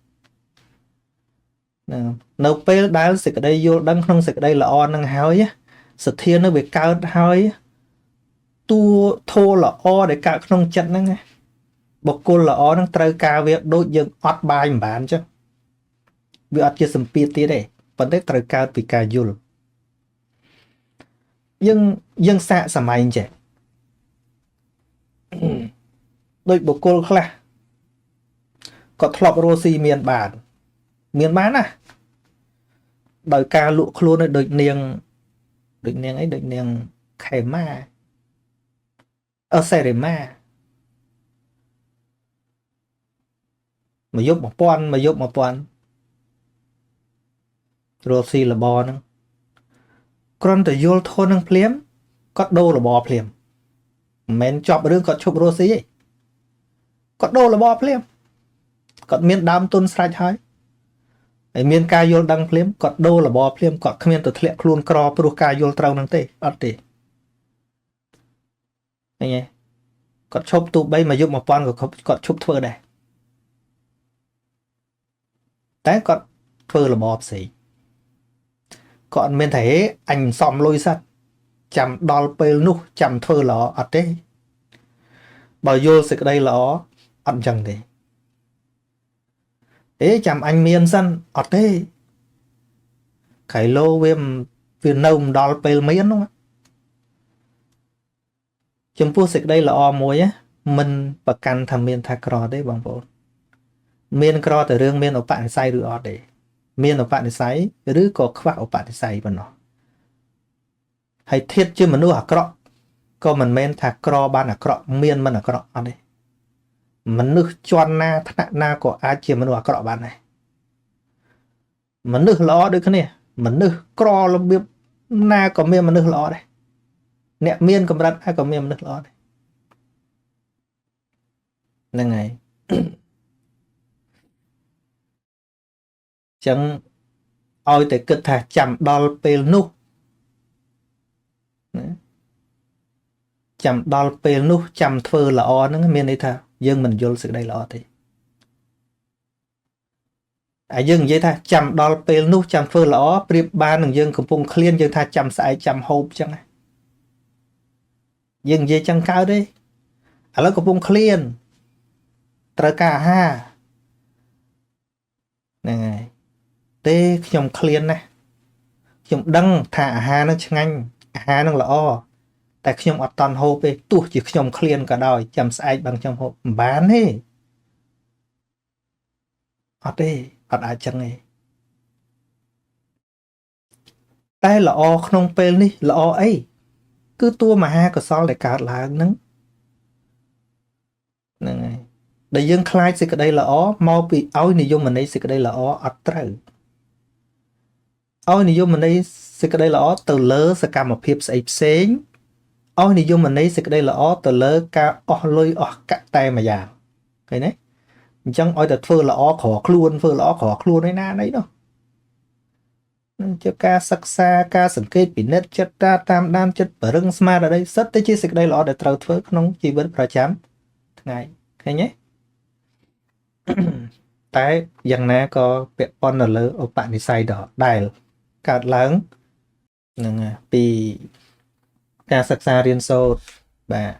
នៅពេលដែលសេចក្តីយល់ដឹងក្នុងសេចក្តីល្អហ្នឹងហើយសទ្ធានៅវាកើតហើយតួធោល្អដែលកើតក្នុងចិត្តហ្នឹងបុគ្គលល្អហ្នឹងត្រូវការវាដូចយើងអត់បាយមិនបានអញ្ចឹងវាអត់ជាសម្ពាធទៀតទេប៉ុន្តែត្រូវកើតពីការយល់យើងសាកសម័យចេះដូចបុគ្គលខ្លះគាត់ធ្លាប់រស់ស៊ីមានបានណា ដោយការលក់ខ្លួនឲ្យដូចនាងដូចនាងអីដូចនាងខេមាអសេរីម៉ាមួយយប់1000មួយយប់1000រកស៊ីរបរហ្នឹងគ្រាន់តែយល់ធននឹងភ្លាមគាត់ដូររបរភ្លាមមិនមែនចប់រឿងគាត់ឈប់រស់ស៊ីទេគាត់ដូររបរភ្លាមគាត់មានដើមទុនស្រេចហើយហើយមានការយល់ដឹងភ្លាមគាត់ដូររបរភ្លាមគាត់គ្មានទៅធ្លាក់ខ្លួនក្រព្រោះការយល់ត្រូវនឹងទេអត់ទេឃើញទេគាត់ឈប់ទូបីមួយយប់1000ក៏គាត់ឈប់ធ្វើដែរតែគាត់ធ្វើរបរផ្សេងគាត់អត់មានថាអញសំលុយសត្វចាំដល់ពេលនោះចាំធ្វើល្អអត់ទេបើយល់សេចក្តីល្អអត់អញ្ចឹងទេអេចាំអញមានសិនអត់ទេខៃឡូវានៅមិនដល់ពេលមាននោះចំពោះសេចក្តីល្អមួយមិនប្រកាន់ថាមានថាក្រទេបងប្អូនមានក្រតែរឿងមានឧបនិស្ស័យឬអត់ទេមានឧបនិស្ស័យឬក៏ខ្វះឧបនិស្ស័យប៉ុណ្ណោះហើយធៀបជាមនុស្សអាក្រក់ក៏មិនមែនថាក្របានអាក្រក់មានមិនអាក្រក់អត់ទេមនុស្សជាន់ណាថ្នាក់ណាក៏អាចជាមនុស្សអាក្រក់បានដែរមនុស្សល្អដូចគ្នាមនុស្សក្ររបៀបណាក៏មានមនុស្សល្អដែរអ្នកមានកម្រិតក៏មានមនុស្សល្អដែរហ្នឹងហើយចឹងឲ្យតែគិតថាចាំដល់ពេលនោះណាចាំដល់ពេលនោះចាំធ្វើល្អហ្នឹងមានន័យថាយើងមិនយល់សេចក្តីល្អទេអាយើងនិយាយថាចាំដល់ពេលនោះចាំធ្វើល្អប្រៀបបាននឹងយើងកំពុងឃ្លានយើងថាចាំស្អែកចាំហូបចឹងយើងនិយាយចឹងកើតទេឥឡូវកំពុងឃ្លានត្រូវការអាហារហ្នឹងហើយទេខ្ញុំឃ្លានណាស់ខ្ញុំដឹងថាអាហារនឹងឆ្ងាញ់អាហារនឹងល្អតែខ្ញុំអត់តន់ហូបទេទោះជាខ្ញុំឃ្លានក៏ដោយចាំស្អែកបានខ្ញុំហូបមិនបានទេអត់ទេអត់អាចចឹងទេតែល្អក្នុងពេលនេះល្អអីគឺតួមហាកុសលដែលកើតឡើងហ្នឹងហ្នឹងហើយដែលយើងខ្លាចសេចក្តីល្អមកពីឲ្យនិយមន័យសេចក្តីល្អអត់ត្រូវឲ្យនិយមន័យសេចក្តីល្អទៅលើសកម្មភាពស្អីផ្សេងឲ្យនិយមន័យសេចក្តីល្អទៅលើការអស់លុយអស់កាក់តែមួយយ៉ាងឃើញទេអញ្ចឹងឲ្យតែធ្វើល្អក្រខ្លួនធ្វើល្អក្រខ្លួនឯណាណីនោះនឹងជាការសិក្សាការសង្កេតពិនិត្យចិត្តតាមដានចិត្តបរឹងស្មារតីសិតតែជាសេចក្តីល្អដែលត្រូវធ្វើក្នុងជីវិតប្រចាំថ្ងៃឃើញទេតែយ៉ាងណាក៏ពាក់ព័ន្ធនៅលើឧបនិស្ស័យដដែលកើតឡើងនឹងពីការសិក្សារៀនសូត្របាទ